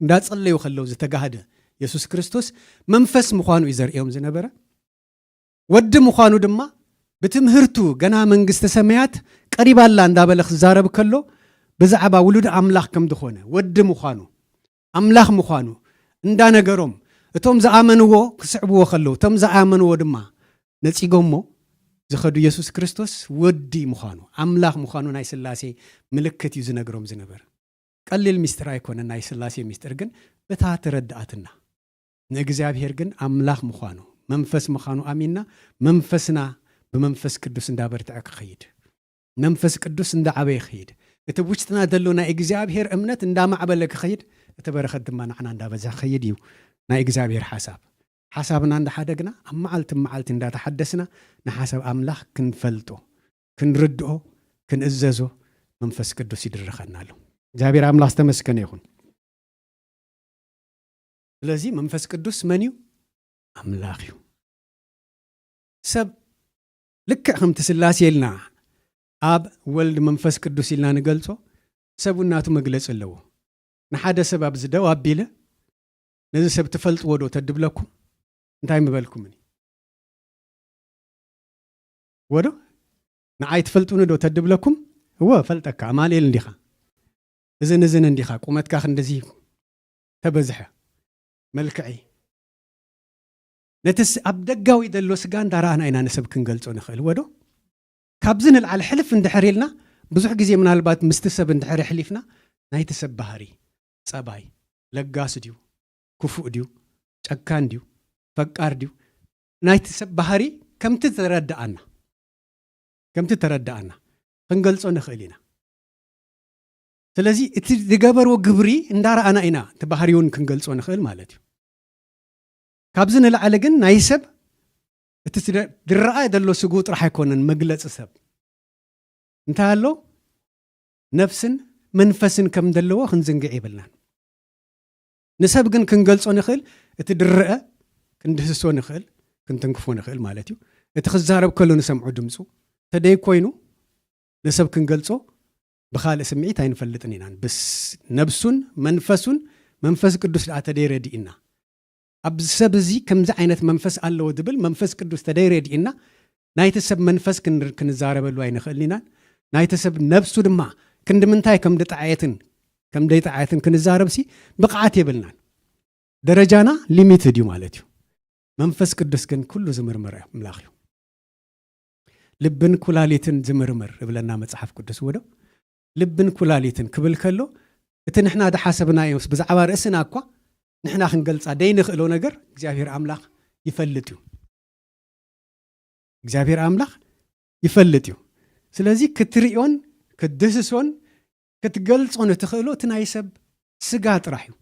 እንዳጸለዩ ከለዉ ዝተጋህደ የሱስ ክርስቶስ መንፈስ ምዃኑ እዩ ዘርእዮም ዝነበረ። ወዲ ምዃኑ ድማ ብትምህርቱ ገና መንግስተ ሰማያት ቀሪባ ኣላ እንዳበለ ክዛረብ ከሎ ብዛዕባ ውሉድ ኣምላኽ ከም ዝኾነ፣ ወዲ ምዃኑ፣ ኣምላኽ ምዃኑ እንዳነገሮም፣ እቶም ዝኣመንዎ ክስዕብዎ ከለዉ፣ እቶም ዝኣመንዎ ድማ ነጺጎሞ ዝኸዱ የሱስ ክርስቶስ ወዲ ምዃኑ፣ ኣምላኽ ምዃኑ ናይ ስላሴ ምልክት እዩ ዝነግሮም ዝነበር። ቀሊል ሚስጥር ኣይኮነን ናይ ስላሴ ሚስጥር፣ ግን እታ ተረድኣትና ንእግዚኣብሔር ግን ኣምላኽ ምዃኑ፣ መንፈስ ምዃኑ ኣሚንና፣ መንፈስና ብመንፈስ ቅዱስ እንዳበርትዐ ክኸይድ፣ መንፈስ ቅዱስ እንዳዓበየ ክኸይድ፣ እቲ ውሽጥና ዘሎ ናይ እግዚኣብሔር እምነት እንዳማዕበለ ክኸይድ፣ እቲ በረኸት ድማ ንዓና እንዳበዛ ክኸይድ እዩ ናይ እግዚኣብሔር ሓሳብ። ሓሳብና እንዳሓደግና፣ ኣብ መዓልቲ መዓልቲ እንዳተሓደስና፣ ንሓሳብ ኣምላኽ ክንፈልጦ፣ ክንርድኦ፣ ክንእዘዞ መንፈስ ቅዱስ ይድርኸና ኣሎ። እግዚኣብሔር ኣምላኽ ዝተመስገነ ይኹን። ስለዚ መንፈስ ቅዱስ መን እዩ? ኣምላኽ እዩ። ሰብ ልክዕ ከምቲ ስላሴ ኢልና ኣብ ወልድ መንፈስ ቅዱስ ኢልና ንገልጾ፣ ሰብ እውን ናቱ መግለጺ ኣለዎ። ንሓደ ሰብ ኣብዚ ደው ኣቢለ፣ ነዚ ሰብ ትፈልጥዎ ዶ ተድብለኩም፣ እንታይ ምበልኩምኒ? ወዶ? ንዓይ ትፈልጡኒ ዶ ተድብለኩም? እወ፣ ፈልጠካ፣ ኣማኑኤል እንዲኻ። እዝን እዝን እንዲኻ፣ ቁመትካ ክንድዚ ተበዝሐ፣ መልክዐይ። ነቲ ስ-፣ ኣብ ደጋዊ ዘሎ ስጋ እንዳረኣና ኢና ንሰብ ክንገልጾ ንኽእል። ወዶ? ካብዚ ንልዓሊ ሕልፍ እንድሕር ኢልና፣ ብዙሕ ግዜ ምናልባት ምስቲ ሰብ እንድሕር ኣሕሊፍና፣ ናይቲ ሰብ ባህሪ፣ ጸባይ፣ ለጋስ ድዩ፣ ክፉእ ድዩ፣ ጨካን ድዩ፣ ፈቃር ድዩ፣ ናይቲ ሰብ ባህሪ ከምቲ ተረድኣና፣ ከምቲ ተረድኣና ክንገልጾ ንኽእል ኢና። ስለዚ እቲ ዝገበርዎ ግብሪ እንዳረኣና ኢና እቲ ባህሪ እውን ክንገልጾ ንኽእል ማለት እዩ። ካብዚ ንላዕሊ ግን ናይ ሰብ እቲ ዝደ- ዝረኣ ዘሎ ስግኡ ጥራሕ ኣይኮነን መግለፂ ሰብ። እንታይ ኣሎ? ነፍስን መንፈስን ከም ዘለዎ ክንዝንግዕ የብልናን። ንሰብ ግን ክንገልጾ ንኽእል፣ እቲ ድረአ ክንድህስሶ ንኽእል፣ ክንትንክፎ ንኽእል ማለት እዩ። እቲ ክዛረብ ከሎ ንሰምዖ ድምፁ፣ ተደይ ኮይኑ ንሰብ ክንገልጾ ብኻልእ ስምዒት ኣይንፈልጥን ኢና። ብስ ነብሱን መንፈሱን መንፈስ ቅዱስ ደኣ ተደይ ረድእና። ኣብዚ ሰብ እዚ ከምዚ ዓይነት መንፈስ ኣለዎ ዝብል መንፈስ ቅዱስ ተደይ ረድእና፣ ናይቲ ሰብ መንፈስ ክን- ክንዛረበሉ ኣይንኽእልን ኢና። ናይቲ ሰብ ነብሱ ድማ ክንዲ ምንታይ ከም ደጠዓየትን ከም ደይጠዓየትን ክንዛረብሲ ብቕዓት የብልናን። ደረጃና ሊሚትድ እዩ ማለት እዩ። መንፈስ ቅዱስ ግን ኩሉ ዝምርምር ኣምላኽ እዩ። ልብን ኩላሊትን ዝምርምር እብለና መጽሓፍ ቅዱስ ወዶ። ልብን ኩላሊትን ክብል ከሎ እቲ ንሕና ዝሓሰብናዮ ብዛዕባ ርእስና እኳ ንሕና ክንገልጻ ደይንኽእሎ ነገር እግዚኣብሔር ኣምላኽ ይፈልጥ እዩ። እግዚኣብሔር ኣምላኽ ይፈልጥ እዩ። ስለዚ ክትርእዮን ክትድህስሶን ክትገልጾን እትኽእሎ እቲ ናይ ሰብ ስጋ ጥራሕ እዩ።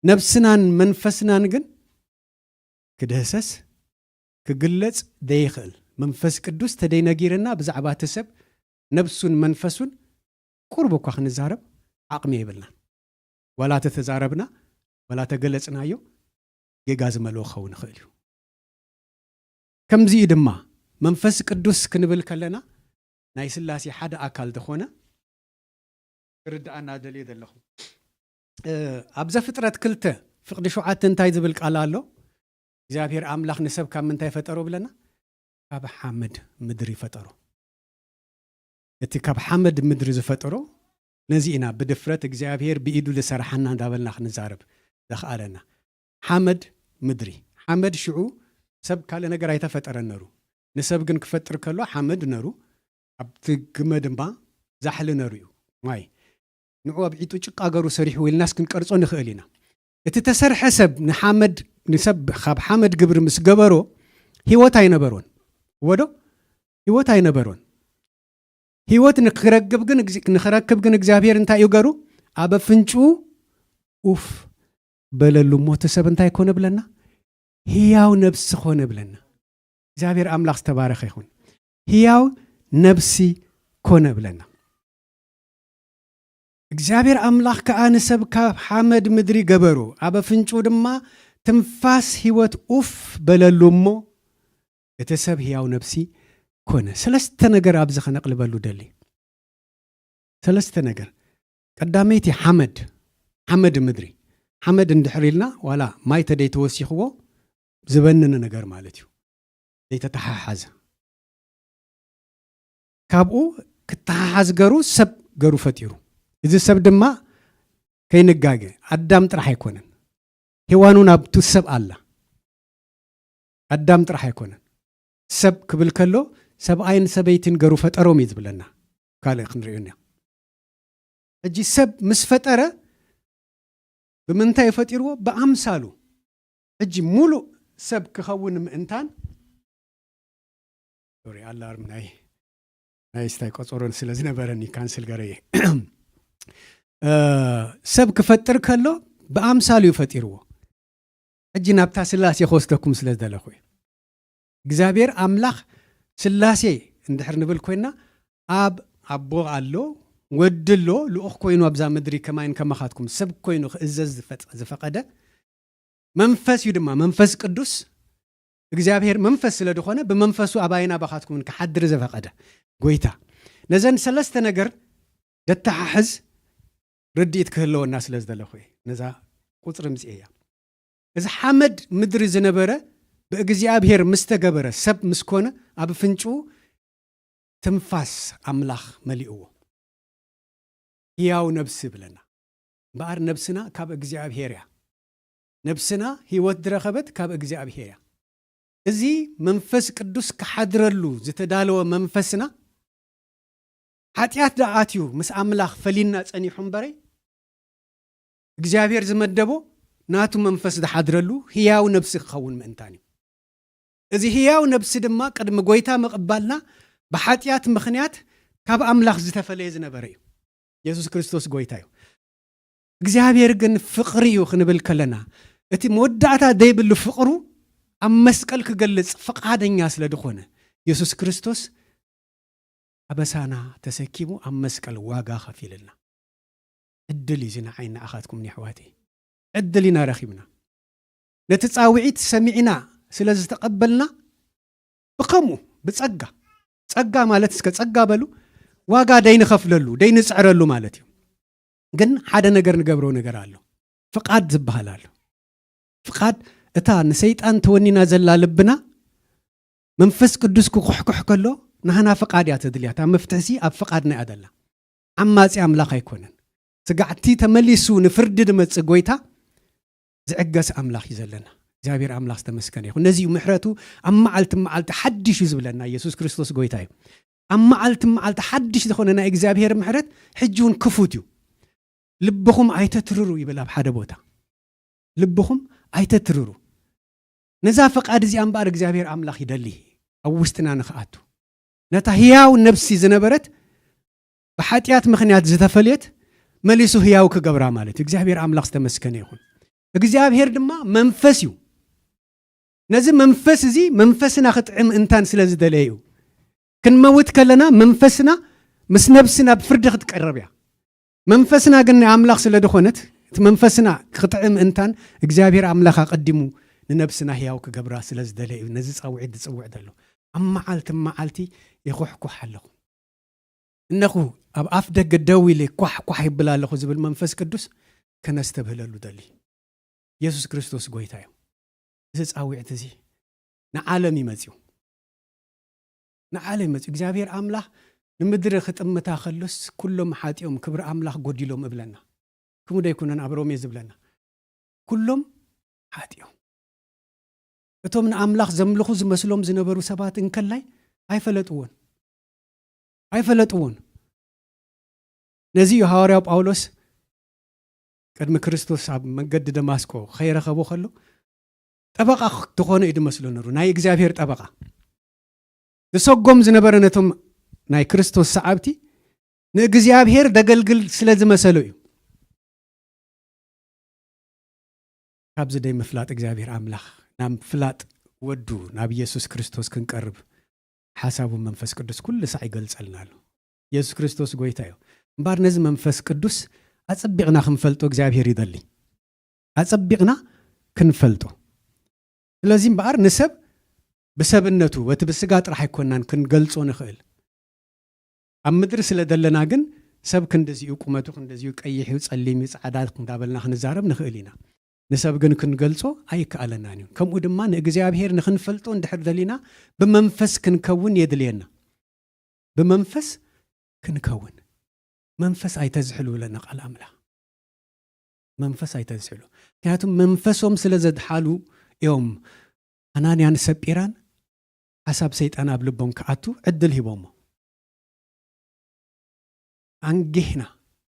ነብስናን መንፈስናን ግን ክድህሰስ ክግለጽ ዘይኽእል መንፈስ ቅዱስ ተደይነጊርና ብዛዕባ እቲ ሰብ ነብሱን መንፈሱን ቁርብ እኳ ክንዛረብ ዓቕሚ የብልናን። ዋላ ተተዛረብና ዋላ ተገለጽናዮ ጌጋ ዝመልኦ ክኸውን ይኽእል እዩ። ከምዚኡ ድማ መንፈስ ቅዱስ ክንብል ከለና ናይ ስላሴ ሓደ ኣካል ዝኾነ ክርድኣና ደልየ ዘለኹ። ኣብ ዘፍጥረት ክልተ ፍቕዲ ሸውዓተ እንታይ ዝብል ቃል ኣሎ? እግዚኣብሔር ኣምላኽ ንሰብ ካብ ምንታይ ፈጠሮ ብለና? ካብ ሓመድ ምድሪ ፈጠሮ። እቲ ካብ ሓመድ ምድሪ ዝፈጠሮ ነዚ ኢና ብድፍረት እግዚኣብሔር ብኢዱ ዝሰራሓና እንዳበልና ክንዛረብ ዘኽኣለና። ሓመድ ምድሪ። ሓመድ ሽዑ ሰብ ካልእ ነገር ኣይተፈጠረን ነሩ። ንሰብ ግን ክፈጥር ከሎ ሓመድ ነሩ፣ ኣብቲ ግመ ድማ ዛሕሊ ነሩ እዩ። ማይ ንዑ ኣብዒጡ ጭቃ ገሩ ሰሪሕዎ ኢልናስ ክንቀርጾ ንኽእል ኢና። እቲ ተሰርሐ ሰብ ንሓመድ ንሰብ ካብ ሓመድ ግብሪ ምስ ገበሮ ህይወት ኣይነበሮን። ወዶ ህይወት ኣይነበሮን። ህይወት ንክረክብ ግን ንክረክብ ግን እግዚኣብሔር እንታይ እዩ ገሩ? ኣብ ኣፍንጭኡ ኡፍ በለሉ እሞ እቲ ሰብ እንታይ ኮነ ብለና? ህያው ነብሲ ኮነ ብለና። እግዚኣብሔር ኣምላኽ ዝተባረኸ ይኹን። ህያው ነብሲ ኮነ ብለና። እግዚኣብሔር ኣምላኽ ከኣ ንሰብ ካብ ሓመድ ምድሪ ገበሩ፣ ኣብ ኣፍንጭኡ ድማ ትንፋስ ህይወት ኡፍ በለሉ እሞ እቲ ሰብ ህያው ነብሲ ኮነ። ሰለስተ ነገር ኣብዚ ከነቕልበሉ ደሊ። ሰለስተ ነገር። ቀዳመይቲ ሓመድ፣ ሓመድ ምድሪ። ሓመድ እንድሕር ኢልና ዋላ ማይ ተደይ ተወሲኽዎ ዝበንን ነገር ማለት እዩ። ዘይተተሓሓዘ። ካብኡ ክተሓሓዝ ገሩ ሰብ ገሩ ፈጢሩ። እዚ ሰብ ድማ ከይንጋገ ኣዳም ጥራሕ ኣይኮነን። ሄዋን እውን ኣብቱ ሰብ ኣላ። ኣዳም ጥራሕ ኣይኮነን። ሰብ ክብል ከሎ ሰብኣይን ሰበይትን ገሩ ፈጠሮም እዩ ዝብለና። ካልእ ክንሪኦ ኢና። ሕጂ ሰብ ምስ ፈጠረ ብምንታይ ፈጢርዎ? ብኣምሳሉ። ሕጂ ሙሉእ ሰብ ክኸውን ምእንታን ሶሪ ኣላርም ናይ ናይ ስታይ ቆጸሮን ስለ ዝነበረኒ ካንስል ገረየ። እ፣ ሰብ ክፈጥር ከሎ ብኣምሳሉ እዩ ፈጢርዎ። ሕጂ ናብታ ስላሴ ክወስደኩም ስለ ዝደለኹ እዩ። እግዚኣብሔር ኣምላኽ ስላሴ እንድሕር ንብል ኮይና ኣብ ኣቦ ኣሎ፣ ወዲ ኣሎ፣ ልኡኽ ኮይኑ ኣብዛ ምድሪ ከማይን ከማኻትኩም ሰብ ኮይኑ ክእዘዝ ዝፈጥ- ዝፈቐደ መንፈስ እዩ ድማ መንፈስ ቅዱስ እግዚኣብሔር መንፈስ ስለ ዝኾነ ብመንፈሱ ኣባይና ባኻትኩምን ክሓድር ዘፈቐደ ጎይታ ነዘን ሰለስተ ነገር ደተሓሕዝ ርድኢት ክህለወና ስለ ዝደለኹ እየ። ነዛ ቁፅሪ ምፅእ እያ። እዚ ሓመድ ምድሪ ዝነበረ ብእግዚኣብሔር ምስ ተገበረ ሰብ ምስ ኮነ ኣብ ፍንጭኡ ትንፋስ ኣምላኽ መሊእዎ። ህያው ነብሲ ብለና እምበኣር ነብስና ካብ እግዚኣብሔር እያ። ነብስና ህይወት ዝረኸበት ካብ እግዚኣብሔር እያ። እዚ መንፈስ ቅዱስ ክሓድረሉ ዝተዳለወ መንፈስና ሓጢኣት ደኣ ኣትዩ ምስ ኣምላኽ ፈሊና ጸኒሑ እምበረይ እግዚኣብሔር ዝመደቦ ናቱ መንፈስ ዝሓድረሉ ህያው ነብሲ ክኸውን ምእንታን እዩ። እዚ ህያው ነብሲ ድማ ቅድሚ ጎይታ ምቕባልና ብሓጢኣት ምኽንያት ካብ ኣምላኽ ዝተፈለየ ዝነበረ እዩ። የሱስ ክርስቶስ ጎይታ እዩ። እግዚኣብሔር ግን ፍቕሪ እዩ ክንብል ከለና እቲ መወዳእታ ዘይብሉ ፍቕሩ ኣብ መስቀል ክገልጽ ፍቓደኛ ስለ ዝኾነ፣ የሱስ ክርስቶስ ኣበሳና ተሰኪሙ ኣብ መስቀል ዋጋ ከፊልልና። ዕድል እዩ እዚ ንዓይ ንዓኻትኩም የሕዋተይ። ዕድል ኢና ረኺብና። ነቲ ጻውዒት ሰሚዕና ስለ ዝተቐበልና፣ ብኸምኡ ብጸጋ፣ ጸጋ ማለት እስከ ጸጋ በሉ፣ ዋጋ ደይንኸፍለሉ፣ ደይንጽዕረሉ ማለት እዩ። ግን ሓደ ነገር ንገብሮ ነገር ኣሎ። ፍቓድ ዝበሃል ኣሎ። ፍቓድ እታ ንሰይጣን ተወኒና ዘላ ልብና መንፈስ ቅዱስ ክኩሕኩሕ ከሎ ናህና ፍቓድ እያ ተድልያ። እታ መፍትሕሲ ኣብ ፍቓድና እያ ዘላ። ዓማጺ ኣምላኽ ኣይኮነን። ስጋዕቲ ተመሊሱ ንፍርዲ ዝመጽእ ጎይታ ዝዕገስ ኣምላኽ እዩ ዘለና። እግዚኣብሔር ኣምላኽ ዝተመስገነ ይኹን። ነዚ እዩ ምሕረቱ ኣብ መዓልቲ መዓልቲ ሓድሽ እዩ ዝብለና። ኢየሱስ ክርስቶስ ጎይታ እዩ። ኣብ መዓልቲ መዓልቲ ሓድሽ ዝኾነ ናይ እግዚኣብሔር ምሕረት ሕጂ እውን ክፉት እዩ። ልብኹም ኣይተትርሩ ይብል ኣብ ሓደ ቦታ። ልብኹም ኣይተትርሩ። ነዛ ፍቓድ እዚኣ እምበኣር እግዚኣብሔር ኣምላኽ ይደሊ ኣብ ውሽጥና ንኽኣቱ። ነታ ህያው ነብሲ ዝነበረት ብሓጢኣት ምኽንያት ዝተፈልየት መሊሱ ህያው ክገብራ ማለት እዩ። እግዚኣብሔር ኣምላኽ ዝተመስገነ ይኹን። እግዚኣብሔር ድማ መንፈስ እዩ። ነዚ መንፈስ እዚ መንፈስና ክጥዕም እንታን ስለ ዝደለየ እዩ። ክንመውት ከለና መንፈስና ምስ ነብሲ ናብ ፍርዲ ክትቀረብ እያ። መንፈስና ግን ናይ ኣምላኽ ስለ ዝኾነት፣ እቲ መንፈስና ክጥዕም እንታን እግዚኣብሔር ኣምላኽ ኣቐዲሙ ንነብስና ህያው ክገብራ ስለ ዝደለየ እዩ ነዚ ጻውዒት ዝጽውዕ ዘሎ። ኣብ መዓልቲ መዓልቲ ይኹሕኩሕ ኣለኹ። እነኹ ኣብ ኣፍ ደገ ደው ኢለ ኳሕ ኳሕ ይብል ኣለኹ ዝብል መንፈስ ቅዱስ ከነስተብህለሉ ደሊ። የሱስ ክርስቶስ ጎይታ እዩ። እዚ ጻውዒት እዚ ንዓለም እዩ መጺኡ። ንዓለም እዩ መጺኡ። እግዚኣብሔር ኣምላኽ ንምድሪ ክጥምታ ከሎስ ኩሎም ሓጢኦም ክብሪ ኣምላኽ ጎዲሎም እብለና። ክሙ ዶ ኣይኮነን ኣብ ሮሜ ዝብለና? ኩሎም ሓጢኦም። እቶም ንኣምላኽ ዘምልኹ ዝመስሎም ዝነበሩ ሰባት እንከላይ ኣይፈለጥዎን። ኣይፈለጥዎን። ነዚ እዩ ሃዋርያው ጳውሎስ ቅድሚ ክርስቶስ ኣብ መንገዲ ደማስቆ ከይረኸቦ ከሎ ጠበቓ ትኾኖ እዩ ዝመስሎ ነሩ፣ ናይ እግዚኣብሔር ጠበቓ። ዝሰጎም ዝነበረ ነቶም ናይ ክርስቶስ ሰዓብቲ ንእግዚኣብሔር ደገልግል ስለ ዝመሰሎ እዩ። ካብዚ ደይ ምፍላጥ እግዚኣብሔር ኣምላኽ ናብ ፍላጥ ወዱ ናብ ኢየሱስ ክርስቶስ ክንቀርብ ሓሳቡ መንፈስ ቅዱስ ኩሉ ሳዕ ይገልጸልና ኣሎ። ኢየሱስ ክርስቶስ ጎይታ እዩ። እምበኣር ነዚ መንፈስ ቅዱስ ኣጸቢቕና ክንፈልጦ እግዚኣብሔር ይደሊ። ኣጸቢቕና ክንፈልጦ። ስለዚ እምበኣር ንሰብ ብሰብነቱ፣ በቲ ብስጋ ጥራሕ ኣይኮናን ክንገልጾ ንኽእል። ኣብ ምድሪ ስለ ዘለና ግን ሰብ ክንድዚኡ ቁመቱ፣ ክንድዚኡ ቀይሕ እዩ፣ ጸሊም እዩ፣ ጻዕዳ እንዳበልና ክንዛረብ ንኽእል ኢና። ንሰብ ግን ክንገልጾ ኣይከኣለናን እዩ። ከምኡ ድማ ንእግዚኣብሔር ንኽንፈልጦ እንድሕር ደሊና ብመንፈስ ክንከውን የድልየና። ብመንፈስ ክንከውን። መንፈስ ኣይተዝሕሉ ብለና ቃል ኣምላኽ። መንፈስ ኣይተዝሕሉ። ምክንያቱ መንፈሶም ስለ ዘድሓሉ እዮም ኣናንያን ሰጲራን ሓሳብ ሰይጣን ኣብ ልቦም ክኣቱ ዕድል ሂቦሞ። ኣንጊህና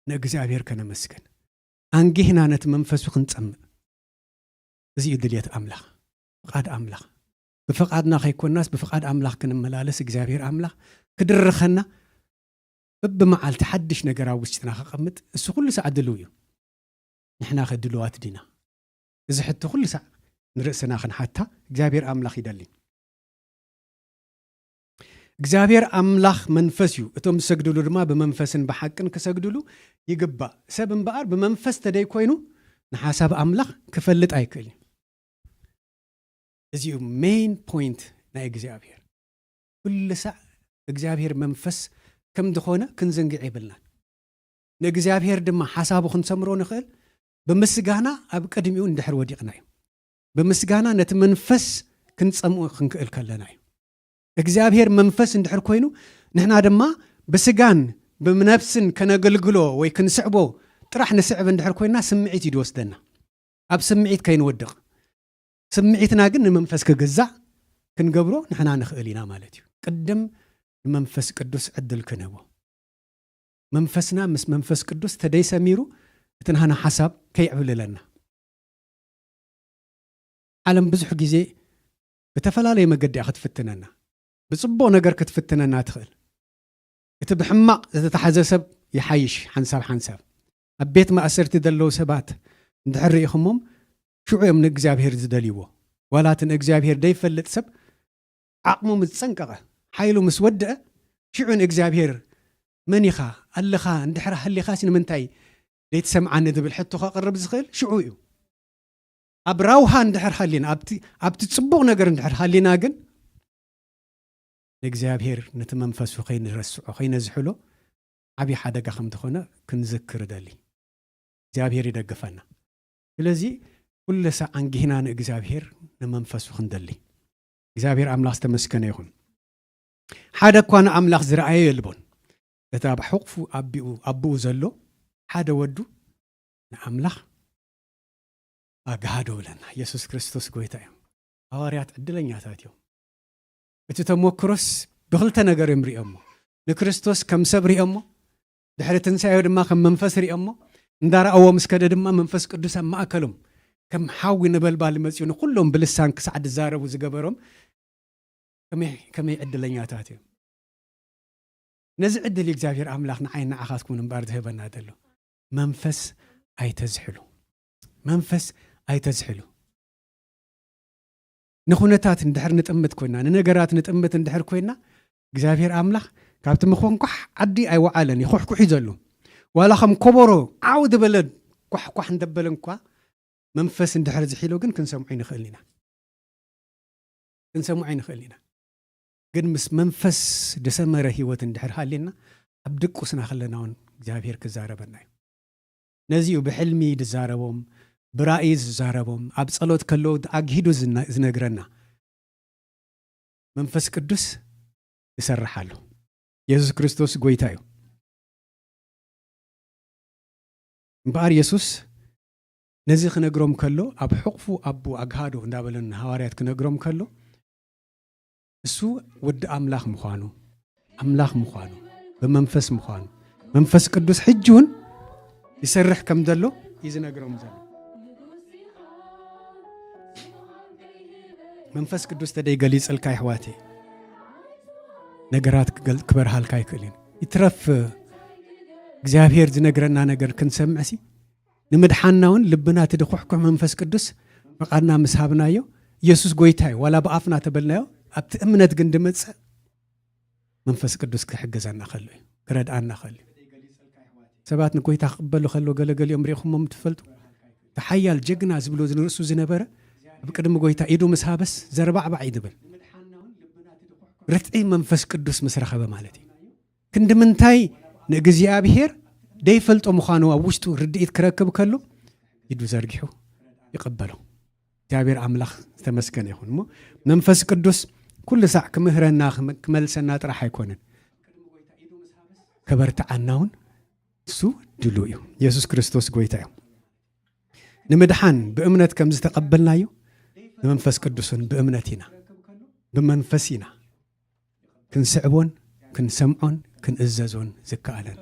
ንእግዚኣብሔር ከነመስግን፣ ኣንጊህና ነቲ መንፈሱ ክንጸምእ። እዚ እዩ ድልየት ኣምላኽ፣ ፍቓድ ኣምላኽ። ብፍቓድና ከይኮናስ ብፍቓድ ኣምላኽ ክንመላለስ እግዚኣብሔር ኣምላኽ ክድርኸና፣ በብመዓልቲ ሓድሽ ነገር ኣብ ውሽጥና ከቐምጥ እሱ ኩሉ ሳዕ ድልው እዩ። ንሕና ከ ድልዋት ዲና? እዚ ሕቶ ኩሉ ሳዕ ንርእስና ክንሓታ እግዚኣብሔር ኣምላኽ ይደሊ። እግዚኣብሔር ኣምላኽ መንፈስ እዩ፣ እቶም ዝሰግድሉ ድማ ብመንፈስን ብሓቅን ክሰግድሉ ይግባእ። ሰብ እምበኣር ብመንፈስ ተደይኮይኑ ንሓሳብ ኣምላኽ ክፈልጥ ኣይክእል እዩ። እዚ እዩ ሜይን ፖይንት ናይ እግዚኣብሔር። ኩሉ ሳዕ እግዚኣብሔር መንፈስ ከም ዝኾነ ክንዝንግዕ የብልናን። ንእግዚኣብሔር ድማ ሓሳቡ ክንሰምሮ ንኽእል ብምስጋና ኣብ ቅድሚኡ እንድሕር ወዲቕና እዩ። ብምስጋና ነቲ መንፈስ ክንጸምኡ ክንክእል ከለና እዩ። እግዚኣብሔር መንፈስ እንድሕር ኮይኑ ንሕና ድማ ብስጋን ብነፍስን ከነገልግሎ ወይ ክንስዕቦ ጥራሕ ንስዕብ እንድሕር ኮይና ስምዒት እዩ ዝወስደና። ኣብ ስምዒት ከይንወድቕ፣ ስምዒትና ግን ንመንፈስ ክግዛእ ክንገብሮ ንሕና ንኽእል ኢና ማለት እዩ። ቅድም ንመንፈስ ቅዱስ ዕድል ክንህቦ፣ መንፈስና ምስ መንፈስ ቅዱስ ተደይሰሚሩ እቲ ናህና ሓሳብ ከይዕብልለና። ዓለም ብዙሕ ግዜ ብተፈላለየ መገዲ እያ ክትፍትነና። ብጽቡቕ ነገር ክትፍትነና ትኽእል። እቲ ብሕማቕ ዝተታሕዘ ሰብ ይሓይሽ ሓንሳብ ሓንሳብ። ኣብ ቤት ማእሰርቲ ዘለዉ ሰባት እንድሕር ርኢኹሞም ሽዑ እዮም ንእግዚኣብሔር ዝደልይዎ። ዋላ እቲ ንእግዚኣብሔር ዘይፈልጥ ሰብ ዓቕሙ ምስ ጸንቀቐ፣ ሓይሉ ምስ ወደአ፣ ሽዑ ንእግዚኣብሔር፣ "መን ኢኻ? ኣለኻ? እንድሕር ሃሊኻሲ ንምንታይ ዘይትሰምዓኒ?" ዝብል ሕቶ ከቕርብ ዝኽእል ሽዑ እዩ። ኣብ ራውሃ እንድሕር ሃሊና፣ ኣብቲ፣ ኣብቲ ጽቡቕ ነገር እንድሕር ሃሊና ግን፣ ንእግዚኣብሔር ነቲ መንፈሱ ከይንረስዖ፣ ከይነዝሕሎ ዓብዪ ሓደጋ ከም ዝኾነ ክንዝክር እደሊ። እግዚኣብሔር ይደግፈና። ስለዚ ኩሉ ሳዕ ኣንጊህና ንእግዚኣብሔር ንመንፈሱ ክንደሊ። እግዚኣብሔር ኣምላኽ ዝተመስገነ ይኹን። ሓደ እኳ ንኣምላኽ ዝረኣዮ የልቦን። እቲ ኣብ ሕቕፉ ኣቢኡ፣ ኣቦኡ ዘሎ ሓደ ወዱ ንኣምላኽ ኣግሃዶ ብለና። የሱስ ክርስቶስ ጎይታ እዩ። ሃዋርያት ዕድለኛታት እዮም። እቲ ተሞክሮስ ብኽልተ ነገር እዮም ሪኦሞ። ንክርስቶስ ከም ሰብ ሪኦሞ፣ ድሕሪ ትንሳኤኡ ድማ ከም መንፈስ ሪኦሞ። እንዳረኣዎ ምስ ከደ ድማ መንፈስ ቅዱስ ኣብ ማእከሎም ከም ሓዊ ነበልባል መጺኡ ንኹሎም ብልሳን ክሳዕ ዝዛረቡ ዝገበሮም ከመይ፣ ከመይ ዕድለኛታት እዮም። ነዚ ዕድል እግዚኣብሔር ኣምላኽ ንዓይን ንዓኻትኩምን እምበኣር ዝህበና ዘሎ። መንፈስ ኣይተዝሕሉ። መንፈስ ኣይተዝሕሉ። ንኹነታት እንድሕር ንጥምት ኮይና፣ ንነገራት ንጥምት እንድሕር ኮይና፣ እግዚኣብሔር ኣምላኽ ካብቲ መኾንኳሕ ዓዲ ኣይወዓለን፣ ይኹሕኩሕ እዩ ዘሎ። ዋላ ከም ኮቦሮ ዓው ዝበለ ኳሕኳሕ እንደበለ እንኳ መንፈስ እንድሕር ዝሒሎ ግን ክንሰምዖ ይንኽእል ኢና። ክንሰምዖ ይንኽእል ኢና። ግን ምስ መንፈስ ዝሰመረ ህይወት እንድሕር ሃልየና፣ ኣብ ድቁስና ከለና እውን እግዚኣብሔር ክዛረበና እዩ። ነዚ እዩ ብሕልሚ ዝዛረቦም፣ ብራእይ ዝዛረቦም፣ ኣብ ጸሎት ከለዉ ኣግሂዱ ዝነ-፣ ዝነግረና። መንፈስ ቅዱስ ይሰርሕ ኣሎ። የሱስ ክርስቶስ ጎይታ እዩ። እምበኣር የሱስ ነዚ ክነግሮም ከሎ፣ ኣብ ሕቕፉ ኣቦ ኣግሃዶ እንዳበለ ንሃዋርያት ክነግሮም ከሎ፣ እሱ ወዲ ኣምላኽ ምዃኑ፣ ኣምላኽ ምዃኑ፣ ብመንፈስ ምዃኑ፣ መንፈስ ቅዱስ ሕጂ እውን ይሰርሕ ከም ዘሎ እዩ ዝነግሮም ዘሎ። መንፈስ ቅዱስ ተደይ ገሊጸልካ፣ ኣሕዋተይ፣ ነገራት ክገል-፣ ክበርሃልካ ኣይክእልን። ይትረፍ እግዚኣብሔር ዝነግረና ነገር ክንሰምዕሲ፣ ንምድሓንና እውን ልብና እቲ ድኹሕኩሕ መንፈስ ቅዱስ ፍቓድና ምስ ሃብናዮ፣ ኢየሱስ ጎይታ እዩ፣ ዋላ ብኣፍና ተበልናዮ፣ ኣብቲ እምነት ግን ድመጽእ መንፈስ ቅዱስ ክሕግዘና ከሎ እዩ፣ ክረድኣና ከሎ እዩ። ሰባት ንጎይታ ክቕበሉ ከሎ ገለገሊኦም ሪኢኹሞም ትፈልጡ? እቲ ሓያል ጀግና ዝብሎ ንርእሱ ዝነበረ ኣብ ቅድሚ ጎይታ ኢዱ ምስ ሃበስ ዘርባዕባዕ እዩ ዝብል። ርትዒ መንፈስ ቅዱስ ምስ ረኸበ ማለት እዩ። ክንዲ ምንታይ ንእግዚኣብሔር ደይፈልጦ ምዃኑ ኣብ ውሽጡ ርድኢት ክረክብ ከሎ ኢዱ ዘርጊሑ ይቐበሎ። እግዚኣብሔር ኣምላኽ ዝተመስገነ ይኹን። እሞ መንፈስ ቅዱስ ኩሉ ሳዕ ክምህረና፣ ክመ-፣ ክመልሰና ጥራሕ ኣይኮነን፣ ከበርትዓና እውን እሱ ድሉ እዩ። የሱስ ክርስቶስ ጎይታ እዩ። ንምድሓን ብእምነት ከም ዝተቐበልናዮ ንመንፈስ ቅዱስን ብእምነት ኢና፣ ብመንፈስ ኢና ክንስዕቦን ክንሰምዖን ክንእዘዞን ዝከኣለና።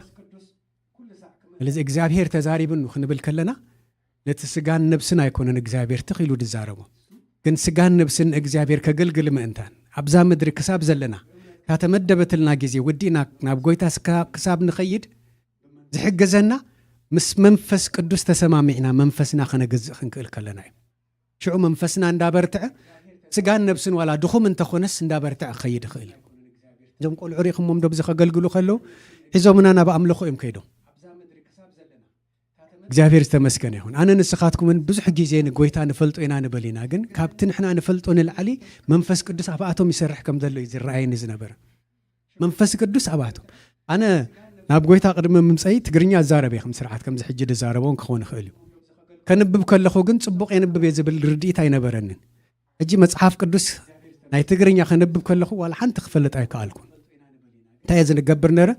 ስለዚ እግዚኣብሔር ተዛሪብኑ ክንብል ከለና ነቲ ስጋን ነብስን ኣይኮነን እግዚኣብሔር ትኽ ኢሉ ዝዛረቦ። ግን ስጋን ነብስን እግዚኣብሔር ከገልግል ምእንታን ኣብዛ ምድሪ ክሳብ ዘለና እታ ተመደበትልና ግዜ ወዲእና ናብ ጎይታ ስካ-፣ ክሳብ ንኸይድ ዝሕግዘና ምስ መንፈስ ቅዱስ ተሰማሚዕና መንፈስና ከነገዝእ ክንክእል ከለና እዩ። ሽዑ መንፈስና እንዳበርትዐ፣ ስጋን ነብስን ዋላ ድኹም እንተኾነስ እንዳበርትዐ ክኸይድ ይኽእል እዩ። እዞም ቆልዑ ሪኢኹሞም ዶ ብዚ ከገልግሉ ከለዉ ሒዞምና ናብ ኣምልኾ እዮም ከይዶም። እግዚኣብሔር ዝተመስገነ ይኹን። ኣነ ንስኻትኩምን ብዙሕ ግዜ ንጎይታ ንፈልጦ ኢና ንበል ኢና፣ ግን ካብቲ ንሕና ንፈልጦ ንላዕሊ መንፈስ ቅዱስ ኣብኣቶም ይሰርሕ ከም ዘሎ እዩ ዝረኣየኒ ዝነበረ። መንፈስ ቅዱስ ኣብኣቶም። ኣነ ናብ ጎይታ ቅድሚ ምምፀይ ትግርኛ እዛረብ እየ፣ ከም ስርዓት ከምዚ ሕጂ ዝዛረቦን ክኸውን ይኽእል እዩ። ከንብብ ከለኹ ግን ጽቡቕ የንብብ እየ ዝብል ርድኢት ኣይነበረንን። ሕጂ መጽሓፍ ቅዱስ ናይ ትግርኛ ከንብብ ከለኹ ዋላ ሓንቲ ክፈልጥ ኣይከኣልኩን። እንታይ እየ ዝገብር ነረ?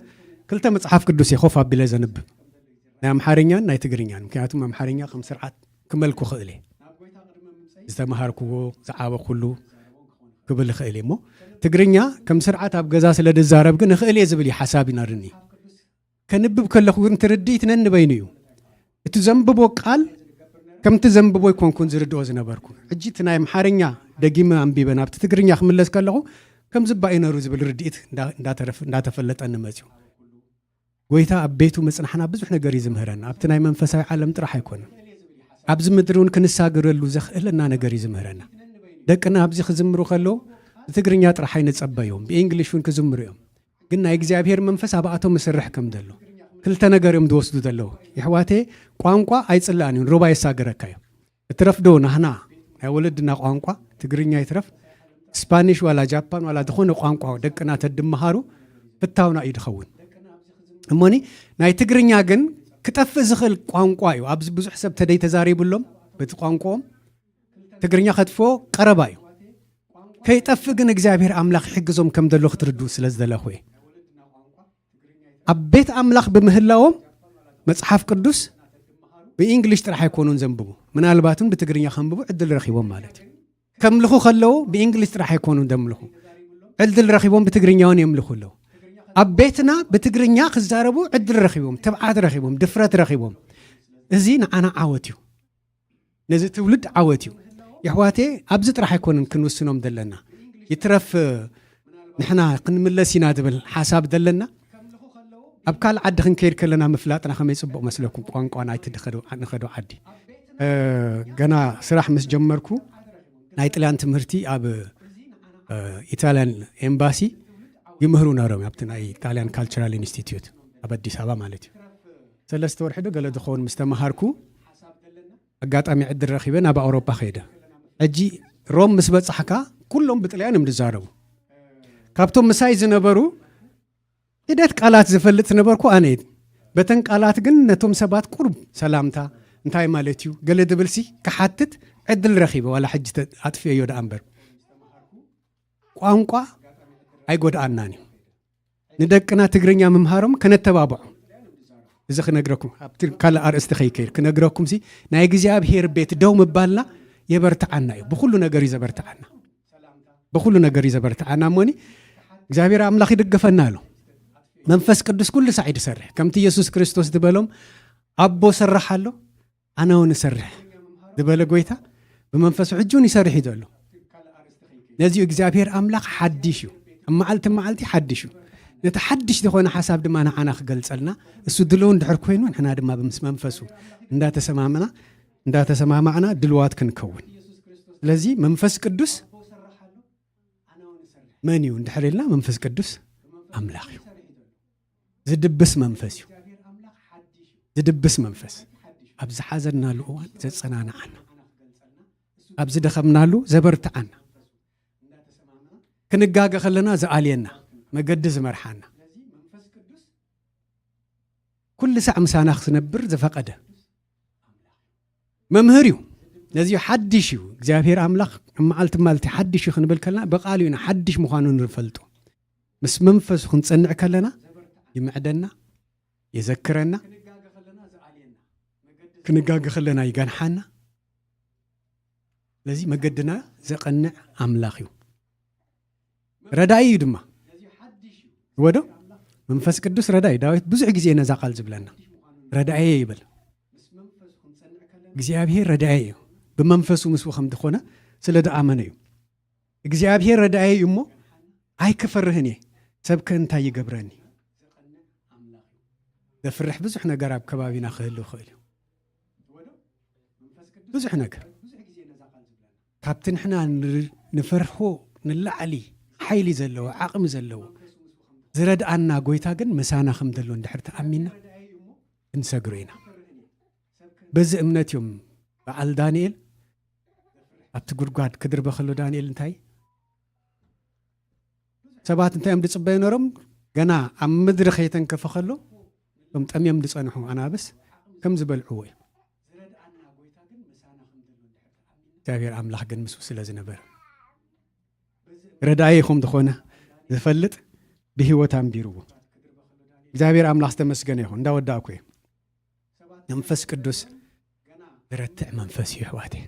ክልተ መጽሓፍ ቅዱስ እየ ኮፍ ኣቢለ ዘንብብ፣ ናይ ኣምሓርኛን ናይ ትግርኛን። ምክንያቱም ኣምሓርኛ ከም ስርዓት ክመልኩ ክእል እየ። ዝተምሃርክዎ፣ ዝዓበኹሉ ክብል እኽእል እየ። እሞ ትግርኛ ከም ስርዓት ኣብ ገዛ ስለ ዝዛረብ ግን እኽእል እየ ዝብል እዩ ሓሳብ ይነርኒ። ከንብብ ከለኹ ግን ትርድኢት ነንበይኑ እዩ። እቲ ዘንብቦ ቃል ከምቲ ዘንብቦ ኣይኮንኩን ዝርድኦ ዝነበርኩ። ሕጂ እቲ ናይ ኣምሓርኛ ደጊመ ኣንቢበ ናብቲ ትግርኛ ክምለስ ከለኹ ከምዚ እባ እዩ ነሩ ዝብል ርድኢት እንዳ-፣ እንዳተረፍ-፣ እንዳተፈለጠኒ መፅዩ። ጎይታ ኣብ ቤቱ ምጽናሕና ብዙሕ ነገር እዩ ዝምህረና። ኣብቲ ናይ መንፈሳዊ ዓለም ጥራሕ ኣይኮነን። ኣብዚ ምድሪ እውን ክንሳገረሉ ዘኽእለና ነገር እዩ ዝምህረና። ደቅና ኣብዚ ክዝምሩ ከለዉ ብትግርኛ ጥራሕ ኣይንጸበዮም፣ ብእንግሊሽ እውን ክዝምሩ እዮም። ግን ናይ እግዚኣብሔር መንፈስ ኣብኣቶም ይሰርሕ ከም ዘሎ ክልተ ነገር እዮም ዝወስዱ ዘለዉ። የሕዋተየ፣ ቋንቋ ኣይጽላእን እዩ፣ ሩባ የሳግረካ እዩ። እትረፍ ዶ ናህና ናይ ወለድና ቋንቋ ትግርኛ ይትረፍ፣ ስፓኒሽ ዋላ ጃፓን ዋላ ዝኾነ ቋንቋ ደቅና ተድመሃሩ ፍታውና እዩ ድኸውን። እሞኒ ናይ ትግርኛ ግን ክጠፍእ ዝኽእል ቋንቋ እዩ። ኣብዚ ብዙሕ ሰብ ተደይ ተዛሪቡሎም በቲ ቋንቋኦም ትግርኛ ከጥፍኦ ቀረባ እዩ። ከይጠፍእ ግን እግዚኣብሔር ኣምላኽ ይሕግዞም ከም ዘሎ ክትርድኡ ስለ ዝደለኹ እየ። ኣብ ቤት ኣምላኽ ብምህላዎም መጽሓፍ ቅዱስ ብእንግሊሽ ጥራሕ ኣይኮኑን ዘንብቡ፣ ምናልባትን ብትግርኛ ከንብቡ ዕድል ረኺቦም ማለት እዩ። ከምልኹ ከለዉ ብእንግሊሽ ጥራሕ ኣይኮኑን ዘምልኹ፣ ዕድል ረኺቦም ብትግርኛ እውን የምልኹ ኣለዉ። ኣብ ቤትና ብትግርኛ ክዛረቡ ዕድል ረኺቦም፣ ትብዓት ረኺቦም፣ ድፍረት ረኺቦም። እዚ ንዓና ዓወት እዩ። ነዚ ትውልድ ዓወት እዩ። የሕዋቴ፣ ኣብዚ ጥራሕ ኣይኮንን ክንውስኖም ዘለና። ይትረፍ ንሕና ክንምለስ ኢና ዝብል ሓሳብ ዘለና። ኣብ ካልእ ዓዲ ክንከይድ ከለና ምፍላጥና ከመይ ጽቡቕ መስለኩም፣ ቋንቋ ናይቲ ድኸዶ-፣ ንኸዶ ዓዲ። እ፣ ገና ስራሕ ምስ ጀመርኩ ናይ ጥልያን ትምህርቲ ኣብ፣ እ፣ ኢታልያን ኤምባሲ ይምህሩ ነሮም፣ ኣብቲ ናይ ኢታልያን ካልቸራል ኢንስቲትዩት ኣብ ኣዲስ ኣበባ ማለት እዩ። ሰለስተ ወርሒ ዶ ገለ ዝኸውን ምስ ተመሃርኩ ኣጋጣሚ ዕድል ረኺበ ናብ ኣውሮፓ ከይደ። ሕጂ ሮም ምስ በጻሕካ ኩሎም ብጥልያን እዮም ዝዛረቡ። ካብቶም ምሳይ ዝነበሩ ሒደት ቃላት ዝፈልጥ ዝነበርኩ ኣነ እየ። በተን ቃላት ግን ነቶም ሰባት ቁሩብ ሰላምታ እንታይ ማለት እዩ ገለ ድብልሲ ክሓትት ዕድል ረኺበ፣ ዋላ ሕጂ ተ-፣ ኣጥፍኤዮ ደኣ እምበር። ቋንቋ ኣይጎድኣናን እዩ። ንደቅና ትግርኛ ምምሃሮም ከነተባብዖም። እዚ ክነግረኩም፣ ኣብቲ ካልእ ኣርእስቲ ከይከይድ ክነግረኩምሲ ናይ እግዚኣብሔር ቤት ደው ምባልና የበርትዓና እዩ። ብኹሉ ነገር እዩ ዘበርትዓና። ብኹሉ ነገር እዩ ዘበርትዓና እሞኒ እግዚኣብሔር ኣምላኽ ይድግፈና ኣሎ። መንፈስ ቅዱስ ኩሉ ሳዕ እዩ ዝሰርሕ። ከምቲ ኢየሱስ ክርስቶስ ዝበሎም ኣቦ ሰራሕ ኣሎ፣ ኣነ እውን እሰርሕ ዝበለ ጎይታ ብመንፈሱ ሕጂ እውን ይሰርሕ እዩ ዘሎ። ነዚ እዩ እግዚኣብሔር ኣምላኽ ሓድሽ እዩ። ኣብ መዓልቲ መዓልቲ ሓድሽ እዩ። ነቲ ሓድሽ ዝኾነ ሓሳብ ድማ ንዓና ክገልጸልና እሱ ድልው እንድሕር ኮይኑ ንሕና ድማ ምስ መንፈሱ እንዳተሰማምና፣ እንዳተሰማማዕና ድልዋት ክንከውን። ስለዚ መንፈስ ቅዱስ መን እዩ እንድሕር ኢልና መንፈስ ቅዱስ ኣምላኽ እዩ። ዝድብስ መንፈስ እዩ። ዝድብስ መንፈስ ኣብ ዝሓዘናሉ እዋን ዘጸናንዓና፣ ኣብ ዝደኸምናሉ ዘበርትዓና፣ ክንጋገ ከለና ዝኣልየና፣ መገዲ ዝመርሓና፣ ኩሉ ሳዕ ምሳና ክነብር ዝፈቐደ መምህር እዩ። ነዚ ሓድሽ እዩ እግዚኣብሔር ኣምላኽ። መዓልቲ መዓልቲ ሓድሽ እዩ ክንብል ከለና ብቓሉ ኢና ሓድሽ ምዃኑ ንፈልጦ። ምስ መንፈሱ ክንጸንዕ ከለና ይምዕደና፣ የዘክረና፣ ክንጋገ ከለና ይገንሓና። ስለዚ መገድና ዘቐንዕ ኣምላኽ እዩ። ረዳኢ እዩ ድማ። ወዶ መንፈስ ቅዱስ ረዳኢ። ዳዊት ብዙሕ ግዜ ነዛ ቃል ዝብለና ረዳኤ ይብል። እግዚኣብሔር ረዳኤ እዩ። ብመንፈሱ ምስኡ ከም ዝኾነ ስለ ደኣመነ እዩ። እግዚኣብሔር ረዳኤ እዩ እሞ ኣይክፈርህን እየ፣ ሰብከ እንታይ ይገብረኒ? ዘፍርሕ ብዙሕ ነገር ኣብ ከባቢና ክህሉ ይኽእል እዩ። ብዙሕ ነገር ካብቲ ንሕና ን-፣ ንፈርሆ ንላዕሊ ሓይሊ ዘለዎ፣ ዓቕሚ ዘለዎ ዝረድኣና ጎይታ ግን ምሳና ከም ዘሎ እንድሕር ተኣሚንና ክንሰግሮ ኢና። በዚ እምነት እዮም በዓል ዳንኤል ኣብቲ ጉድጓድ ክድርበ ከሎ ዳንኤል እንታይ ሰባት እንታይ እዮም ዝጽበዩ ነሮም? ገና ኣብ ምድሪ ከይተንከፈ ከሎ እቶም ጠምዮም ዝጸንሑ ኣናብስ ከም ዝበልዕዎ እዩ። እግዚኣብሔር ኣምላኽ ግን ምስኡ ስለ ዝነበረ ረዳኢ ከም ዝኾነ ዝፈልጥ ብህይወት ኣንቢርዎ። እግዚኣብሔር ኣምላኽ ዝተመስገነ ይኹን። እንዳወዳእኩ እየ። መንፈስ ቅዱስ ዝረትዕ መንፈስ እዩ፣ ኣሕዋተይ።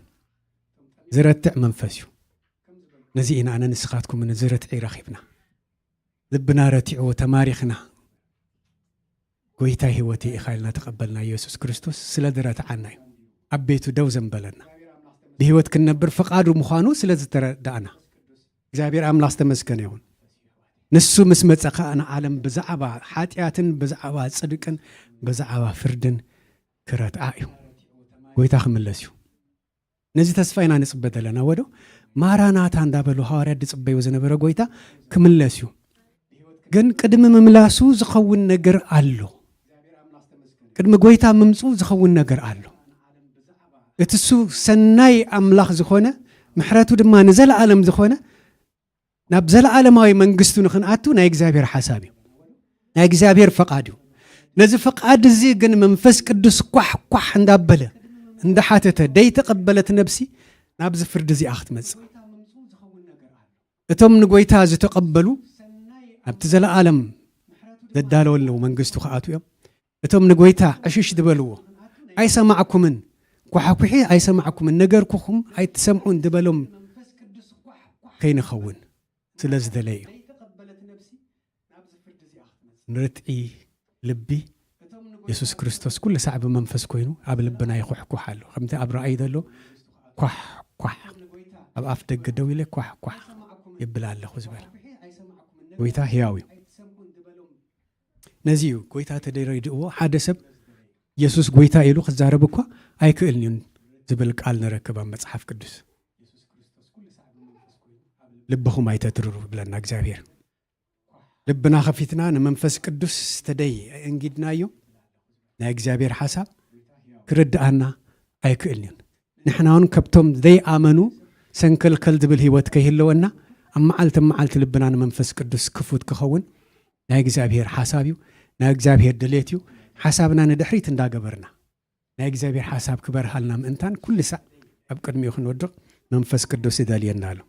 ዝረትዕ መንፈስ እዩ። ነዚ ኢና ኣነ ንስኻትኩምን ዝረትዕ ይረኺብና። ልብና ረቲዕዎ ተማሪኽና። ጎይታይ ህይወተይ ኢኻ ኢልና ተቐበልና ኢየሱስ ክርስቶስ ስለ ዝረትዓና እዩ። ኣብ ቤቱ ደው ዘንበለና። ብህይወት ክንነብር ፍቓዱ ምዃኑ ስለ ዝተረዳእና። እግዚኣብሔር ኣምላኽ ዝተመስገነ ይኹን። ንሱ ምስ መጸ ኸኣ ንዓለም ብዛዕባ ሓጢኣትን ብዛዕባ ጽድቅን ብዛዕባ ፍርድን ክረትዓ እዩ። ጎይታ ክምለስ እዩ። ነዚ ተስፋ ኢና ንጽበ ዘለና። ወዶ ማራናታ እንዳበሉ ሃዋርያት ዝጽበዩ ዝነበረ ጎይታ ክምለስ እዩ። ግን ቅድሚ ምምላሱ ዝኸውን ነገር ኣሎ። ቅድሚ ጎይታ ምምፁ ዝኸውን ነገር ኣሎ። እቲ እሱ ሰናይ ኣምላኽ ዝኾነ፣ ምሕረቱ ድማ ንዘለዓለም ዝኾነ፣ ናብ ዘለዓለማዊ መንግስቱ ንኽንኣቱ ናይ እግዚኣብሔር ሓሳብ እዩ። ናይ እግዚኣብሔር ፈቓድ እዩ። ነዚ ፈቓድ እዚ ግን መንፈስ ቅዱስ ኳሕ ኳሕ እንዳበለ እንዳሓተተ ደይተቐበለት ነብሲ ናብዚ ፍርዲ እዚኣ ክትመጽእ። እቶም ንጎይታ ዝተቐበሉ ኣብቲ ዘለዓለም ዘዳለወሉ መንግስቱ ክኣትዉ እዮም። እቶም ንጎይታ ዕሽሽ ዝበልዎ ኣይሰማዕኩምን፣ ኳሕኩሒ ኣይሰማዕኩምን፣ ነገርኩኹም ኣይትሰምዑን ዝበሎም ከይንኸውን ስለ ዝደለየ እዩ። ንርትዒ ልቢ የሱስ ክርስቶስ ኩሉ ሳዕ ብመንፈስ ኮይኑ ኣብ ልብና ይኹሕኩሕ ኣሎ። ከምቲ ኣብ ራእይ ዘሎ ኳሕ ኳሕ ኣብ ኣፍ ደገ ደው ኢለ ኳሕ ኳሕ ይብል ኣለኹ ዝበለ ጎይታ ህያው እዩ። ነዚ እዩ ጎይታ ተደረድእዎ ሓደ ሰብ የሱስ ጎይታ ኢሉ ክዛረብ እኳ ኣይክእልን እዩ ዝብል ቃል ንረክብ ኣብ መጽሓፍ ቅዱስ። ልብኹም ኣይተትርሩ ይብለና እግዚኣብሔር። ልብና ከፊትና ንመንፈስ ቅዱስ ተደይ እንጊድናዮ ናይ እግዚኣብሔር ሓሳብ ክርድኣና ኣይክእልን እዩ። ንሕና እውን ከብቶም ዘይኣመኑ ሰንከልከል ዝብል ህይወት ከይህለወና ኣብ መዓልቲ መዓልቲ ልብና ንመንፈስ ቅዱስ ክፉት ክኸውን ናይ እግዚኣብሔር ሓሳብ እዩ። ናይ እግዚኣብሔር ድሌት እዩ። ሓሳብና ንድሕሪት እንዳገበርና ናይ እግዚኣብሔር ሓሳብ ክበርሃልና ምእንታን ኩሉ ሳዕ ኣብ ቅድሚኡ ክንወድቕ መንፈስ ቅዱስ ይደልየና ኣሎ።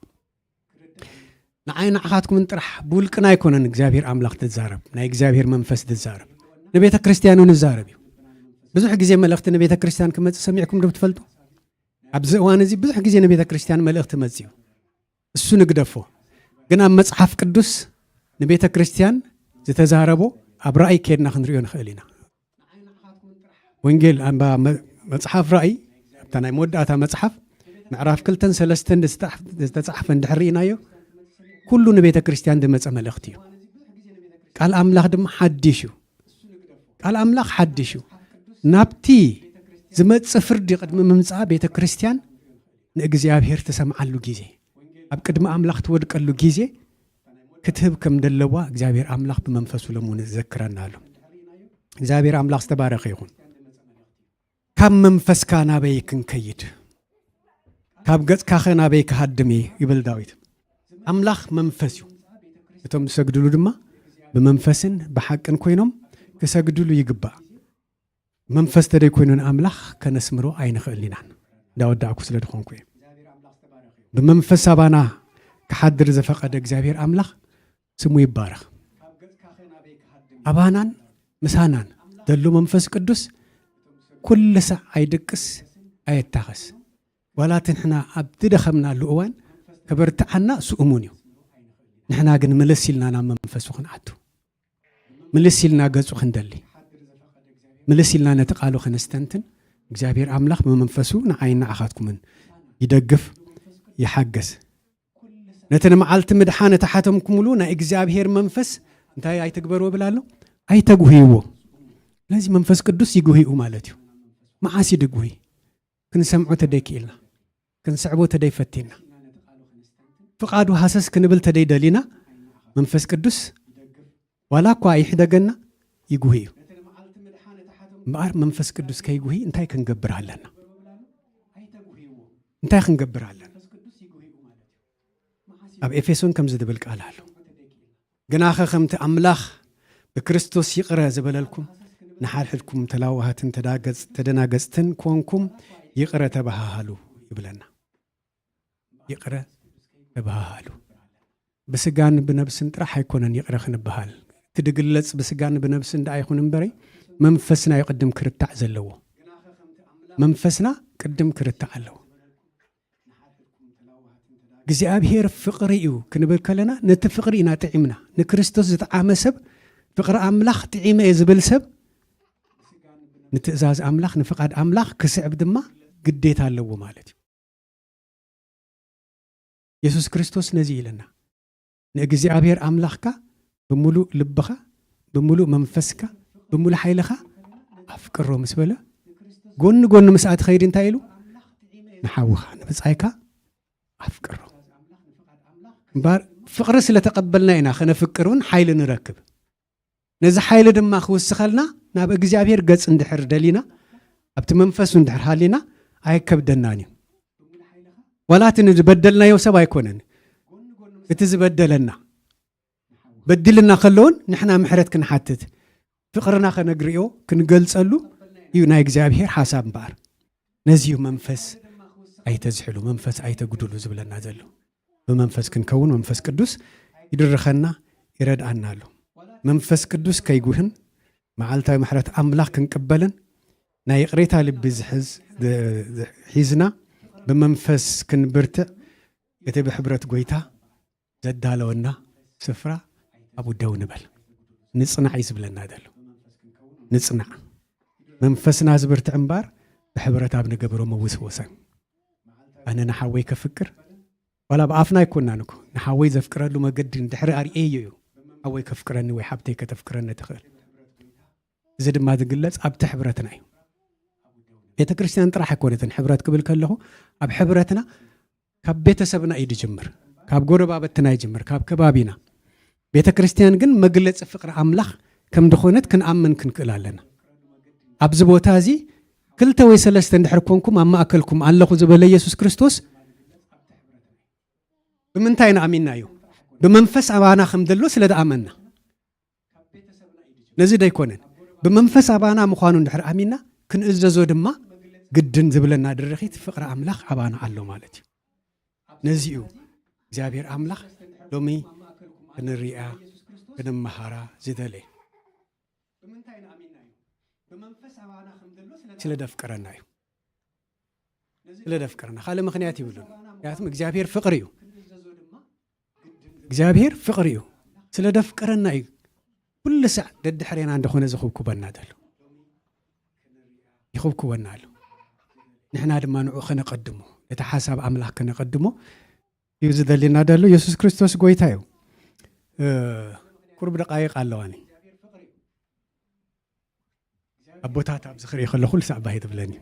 ንዓይ ንዓኻትኩምን ጥራሕ ብውልቅና ኣይኮነን እግዚኣብሔር ኣምላኽ ትዛረብ፣ ናይ እግዚኣብሔር መንፈስ ትዛረብ። ንቤተ ክርስቲያን እውን ይዛረብ እዩ። ብዙሕ ግዜ መልእኽቲ ንቤተ ክርስቲያን ክመጽእ ሰሚዕኩም ዶ ትፈልጡ? ኣብዚ እዋን እዚ ብዙሕ ግዜ ንቤተ ክርስቲያን መልእኽቲ መጽእ እዩ። እሱ ንግደፎ። ግን ኣብ መጽሓፍ ቅዱስ ንቤተ ክርስቲያን ዝተዛረቦ ኣብ ራእይ ከድና ክንሪኦ ንኽእል ኢና። ወንጌል ኣባ መ- መጽሓፍ ራእይ ኣብታ ናይ መወዳእታ መጽሓፍ ምዕራፍ ክልተን ሰለስተን ዝተጻሕፈ እንድሕር ርኢናዮ ኩሉ ንቤተ ክርስቲያን ዝመጸ መልእኽቲ እዩ። ቃል ኣምላኽ ድማ ሓድሽ እዩ። ቃል ኣምላኽ ሓድሽ እዩ። ናብቲ ዝመጽእ ፍርዲ ቅድሚ ምምጻኣ ቤተ ክርስቲያን ንእግዚኣብሔር ትሰምዓሉ ግዜ ኣብ ቅድሚ ኣምላኽ ትወድቀሉ ግዜ ክትህብ ከም ደለዋ እግዚኣብሔር ኣምላኽ ብመንፈሱ ለሙን ዘክረና ኣሎ። እግዚኣብሔር ኣምላኽ ዝተባረኸ ይኹን። ካብ መንፈስካ ናበይ ክንከይድ ካብ ገጽካኸ ናበይ ክሃድም እየ ይብል ዳዊት። ኣምላኽ መንፈስ እዩ። እቶም ዝሰግድሉ ድማ ብመንፈስን ብሓቅን ኮይኖም ክሰግድሉ ይግባእ። መንፈስ ተደይ ኮይኑ ንኣምላኽ ከነስምሮ ኣይንኽእል ኢናን እንዳወዳእኩ ስለ ዝኾንኩ እየ። ብመንፈስ ኣባና ክሓድር ዝፈቐደ እግዚኣብሔር ኣምላኽ ስሙ ይባረኽ። ኣባናን ምሳናን ዘሎ መንፈስ ቅዱስ ኩሉ ሳዕ ኣይድቅስ ኣየታኸስ። ዋላ እቲ ንሕና ኣብ ዝደኸምናሉ እዋን ከበርትዓና እሱ እሙን እዩ። ንሕና ግን ምልስ ኢልና ናብ መንፈሱ ክንኣቱ ምልስ ኢልና ገጹ ክንደሊ ምልስ ኢልና ነቲ ቃሉ ከነስተንትን እግዚኣብሔር ኣምላኽ ብመንፈሱ ንዓይን ንዓኻትኩምን ይደግፍ ይሓገዝ። ነቲ ንመዓልቲ ምድሓን እተሓተምኩምሉ ናይ እግዚኣብሔር መንፈስ እንታይ ኣይትግበርዎ ይብል ኣሎ? ኣይተጉህይዎ። ስለዚ መንፈስ ቅዱስ ይጉህዩ ማለት እዩ። መዓስ እዩ ድጉህይ? ክንሰምዖ ተደይክኢልና ክንስዕቦ ተደይፈቲና ፍቓዱ ሃሰስ ክንብል ተደይደሊና መንፈስ ቅዱስ ዋላ እኳ ይሕደገና ይጉሂ እዩ። እምበኣር መንፈስ ቅዱስ ከይጉሂ እንታይ ክንገብር ኣለና? እንታይ ክንገብር ኣለና? ኣብ ኤፌሶን ከምዚ ዝብል ቃል ኣሎ። ግናኸ ከምቲ ኣምላኽ ብክርስቶስ ይቕረ ዝበለልኩም ንሓድሕድኩም ተላዋሃትን ተዳገጽ- ተደናገጽትን ኮንኩም ይቕረ ተባሃሃሉ ይብለና። ይቕረ ተባሃሃሉ። ብስጋን ብነብስን ጥራሕ ኣይኮነን ይቕረ ክንበሃል። እቲ ድግለጽ ብስጋን ብነብስን ደኣ ይኹን እምበረይ መንፈስና እዩ ቅድም ክርታዕ ዘለዎ። መንፈስና ቅድም ክርታዕ ኣለዎ። እግዚኣብሔር ፍቕሪ እዩ ክንብል ከለና ነቲ ፍቕሪ ኢና ጥዒምና። ንክርስቶስ ዝጠዓመ ሰብ ፍቕሪ ኣምላኽ ጥዒመ እየ ዝብል ሰብ ንትእዛዝ ኣምላኽ ንፍቓድ ኣምላኽ ክስዕብ ድማ ግዴታ ኣለዎ ማለት እዩ። የሱስ ክርስቶስ ነዚ ኢለና ንእግዚኣብሔር ኣምላኽካ ብምሉእ ልብኻ ብምሉእ መንፈስካ ብምሉእ ሓይልኻ ኣፍቅሮ ምስ በለ ጎኒ ጎኒ ምስኣ ትኸይድ እንታይ ኢሉ? ንሓውኻ ንብጻይካ ኣፍቅሮ። እምበር ፍቕሪ ስለተቐበልና ኢና ከነፍቅር እውን ሓይሊ ንረክብ። ነዚ ሓይሊ ድማ ክውስኸልና ናብ እግዚኣብሔር ገጽ እንድሕር ደሊና፣ ኣብቲ መንፈሱ እንድሕር ሃሊና ኣይከብደናን እዩ። ዋላ እቲ ዝበደልናዮ ሰብ ኣይኮነን፣ እቲ ዝበደለና በዲልና ከለውን ንሕና ምሕረት ክንሓትት፣ ፍቕርና ከነግርዮ ክንገልጸሉ እዩ ናይ እግዚኣብሔር ሓሳብ እምበኣር። ነዚ እዩ መንፈስ ኣይተዝሕሉ፣ መንፈስ ኣይተጉድሉ ዝብለና ዘሎ። ብመንፈስ ክንከውን መንፈስ ቅዱስ ይድርኸና፣ ይረድኣና ኣሎ። መንፈስ ቅዱስ ከይጉህን መዓልታዊ ምሕረት ኣምላኽ ክንቅበልን ናይ ይቕሬታ ልቢ ዝሕዝ ሒዝና ብመንፈስ ክንብርትዕ እቲ ብሕብረት ጎይታ ዘዳለወና ስፍራ ኣብኡ ደው ንበል። ንጽናዕ እዩ ዝብለና ዘሎ። ንጽናዕ። መንፈስና ዝብርትዕ እምበር ብሕብረት ኣብ ንገብሮ መውስወሰን። ኣነ ንሓወይ ከፍቅር ዋላ ብኣፍና ኣይኮናን እኮ ንሓወይ ዘፍቅረሉ መገዲ እንድሕሪ ኣርእየዮ እዩ ሓወይ ከፍቅረኒ ወይ ሓብተይ ከተፍቅረኒ ትኽእል። እዚ ድማ ዝግለጽ ኣብቲ ሕብረትና እዩ። ቤተ ክርስቲያን ጥራሕ ኣይኮነትን ሕብረት ክብል ከለኹ ኣብ ሕብረትና ካብ ቤተሰብና እዩ ዝጅምር፣ ካብ ጎረባበትና ይጅምር፣ ካብ ከባቢና። ቤተ ክርስቲያን ግን መግለጺ ፍቕሪ ኣምላኽ ከም ዝኾነት ክንኣምን ክንክእል ኣለና። ኣብዚ ቦታ እዚ ክልተ ወይ ሰለስተ እንድሕር ኮንኩም ኣብ ማእከልኩም ኣለኹ ዝበለ ኢየሱስ ክርስቶስ ብምንታይ ኢና ኣሚንናዮ? ብመንፈስ ኣባና ከም ዘሎ ስለ ዝኣመንና። ነዚ ዶ ኣይኮነን? ብመንፈስ ኣባና ምዃኑ እንድሕር ኣሚንና ክንእዘዞ ድማ ግድን ዝብለና ድርኺት ፍቕሪ ኣምላኽ ኣባና ኣሎ ማለት እዩ። ነዚ እዩ እግዚኣብሔር ኣምላኽ ሎሚ ክንሪኣ ክንመሃራ ዝደለየ። ስለ ደፍቅረና እዩ። ስለ ደፍቅረና ካልእ ምኽንያት ይብሉን። ምክንያቱም እግዚኣብሔር ፍቕሪ እዩ። እግዚኣብሔር ፍቕሪ እዩ። ስለ ደፍቅረና እዩ። ኩሉ ሳዕ ደድሕሬና እንደኾነ ዝኽብኩበና ዘሎ ይኽብኩበና ኣሎ። ንሕና ድማ ንዑ ከነቐድሞ ነቲ ሓሳብ ኣምላኽ ከነቐድሞ እዩ ዝደልና ዘሎ። የሱስ ክርስቶስ ጎይታ እዩ። እ፣ ቁሩብ ደቃይቕ ኣለዋኒ። ኣቦታት ኣብዚ ክርኢ ከለኹ ኩሉ ሳዕ ባህ ትብለኒ።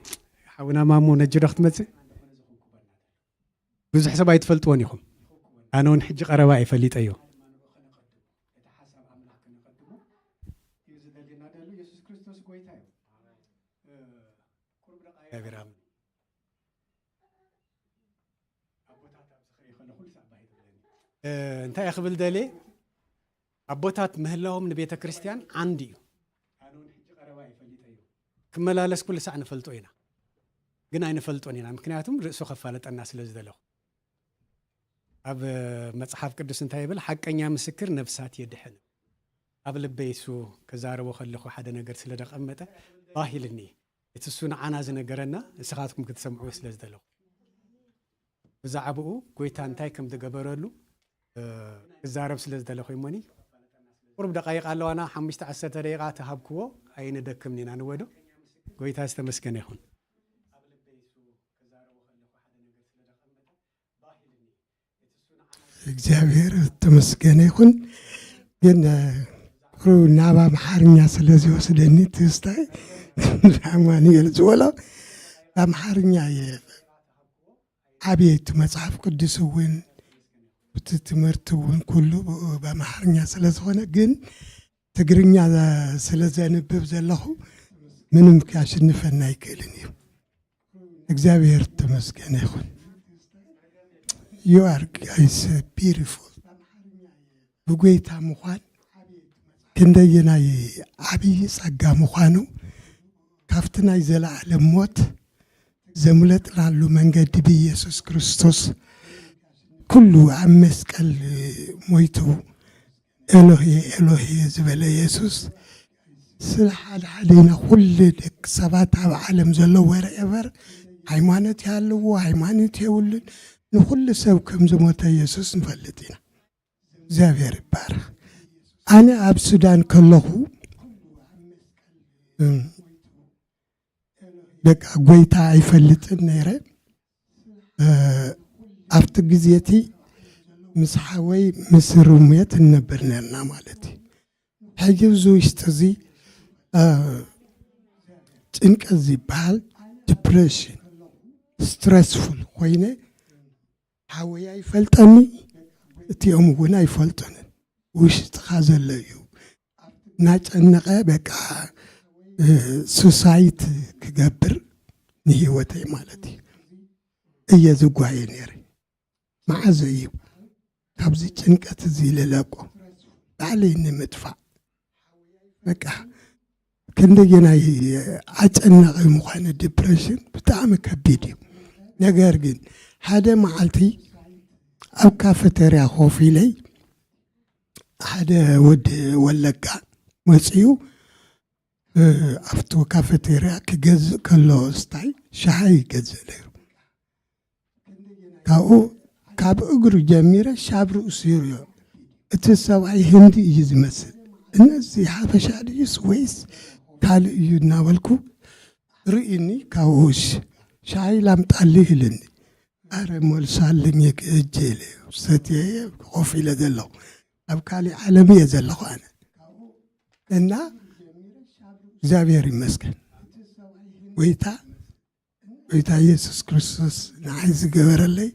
ሓውና ማሞ ነጂ ዶ ክትመጽእ? ብዙሕ ሰብ ኣይትፈልጥዎን ኢኹም። ኣነ እውን ሕጂ ቀረባ እየ ፈሊጠዮ። እግዚኣብሔር ኣምላኽ። እ፣ እንታይ እየ ክብል ደልየ? ኣቦታት ምህላዎም ንቤተ ክርስቲያን ዓንዲ እዩ። ክመላለስ ኩሉ ሳዕ ንፈልጦ ኢና፣ ግን ኣይንፈልጦን ኢና፣ ምክንያቱም ርእሱ ከፋለጠና ስለ ዝደለኹ። ኣብ መጽሓፍ ቅዱስ እንታይ ይብል? ሓቀኛ ምስክር ነፍሳት የድሕን። ኣብ ልበይ እሱ ክዛረቦ ከለኹ ሓደ ነገር ስለ ደቐመጠ ባህ ኢልኒ። እቲ እሱ ንዓና ዝነገረና ንስኻትኩም ክትሰምዕዎ ስለ ዝደለኹ። ብዛዕባኡ ጎይታ እንታይ ከም ዝገበረሉ፣ እ፣ ክዛረብ ስለ ዝደለኹ እሞኒ። ቁሩብ ደቃይቕ ኣለዋና፣ ሓሙሽተ ዓሰርተ ደቂቓ ተሃብክዎ፣ ኣይንደክምን ኢና ንወዶ። ጎይታ ዝተመስገነ ይኹን። እግዚኣብሔር ተመስገነ ይኹን። ግን፣ እ፣ ቁሩብ ናብ ኣምሓርኛ ስለ ዝወስደኒ ትስታይ ኣማኑኤል ዝበሎ ብኣምሓርኛ እየ ዓብየ እቲ መጽሓፍ ቅዱስ እውን፣ እቲ ትምህርቲ እውን ኩሉ ብኡ ብኣምሓርኛ ስለ ዝኾነ፣ ግን ትግርኛ ስለ ዘንብብ ዘለኹ ምንም ከሽንፈና ኣይክእልን እዩ። እግዚኣብሔር ተመስገነ ይኹን። You are guys beautiful። ብጎይታ ምዃን ክንደየናይ ዓብዪ ጸጋ ምዃኑ፣ ካብቲ ናይ ዘለዓለም ሞት ዘምለጥናሉ መንገዲ ብኢየሱስ ክርስቶስ፣ ኩሉ ኣብ መስቀል ሞይቱ፣ ኤሎሄ ኤሎሄ ዝበለ የሱስ፣ ስለ ሓደ ሓደና ኩሉ ደቂ ሰባት ኣብ ዓለም ዘሎ wherever ሃይማኖት ይሃልዎ ሃይማኖት የብሉን፣ ንኩሉ ሰብ ከም ዝሞተ የሱስ ንፈልጥ ኢና። እግዚኣብሔር ይባረኽ። ኣነ ኣብ ሱዳን ከለኹ፣ እም፣ በቃ ጎይታ ኣይፈልጥን ነይረ። እ፣ ኣብቲ ግዜ እቲ ምስ ሓወይ ምስ ሩሜት እንነብር ነርና ማለት እዩ። ሕጂ እዚ ውሽጢ እዚ፣ እ፣ ጭንቀት ዝበሃል ዲፕሬሽን፣ ስትረስፉል ኮይነ፣ ሓወይ ኣይፈልጠኒ፣ እቲኦም እውን ኣይፈልጡንን። ውሽጥኻ ዘሎ እዩ። እናጨነቐ በቃ ሱሳይት ክገብር ንህይወተይ ማለት እዩ እየ ዝጓየ ነይረ። መዓዘ እዩ ካብዚ ጭንቀት እዚ ልለቆ? ባዕለይ ንምጥፋእ። በቃ ክንደየናይ ኣጨናቒ ምዃነ፣ ዲፕሬሽን ብጣዕሚ ከቢድ እዩ። ነገር ግን ሓደ መዓልቲ ኣብ ካፈቴርያ ኮፍ ኢለይ ሓደ ወዲ ወለጋ መፅዩ ኣብቲ ካፈቴርያ ክገዝእ ከሎ ስታይ ሻሂ ይገዝእ ነይሩ። ካብኡ ካብ እግሩ ጀሚረ ሻብ ርእሱ ይርዮ። እቲ ሰብኣይ ህንዲ እዩ ዝመስል። እነዚ ሓበሻ ድዩስ ወይስ ካልእ እዩ እናበልኩ ርእኒ። ካብኡ ሻሂ ላምጣልህ ኢልኒ። ኣረ ሞልሳልኝ እጅ ኢለ ሰትየ ኮፍ ኢለ ዘለኹ። ኣብ ካሊእ ዓለም እየ ዘለኹ ኣነ። እና እግዚኣብሔር ይመስገን። ጎይታ፣ ጎይታ ኢየሱስ ክርስቶስ ንዓይ ዝገበረለይ፣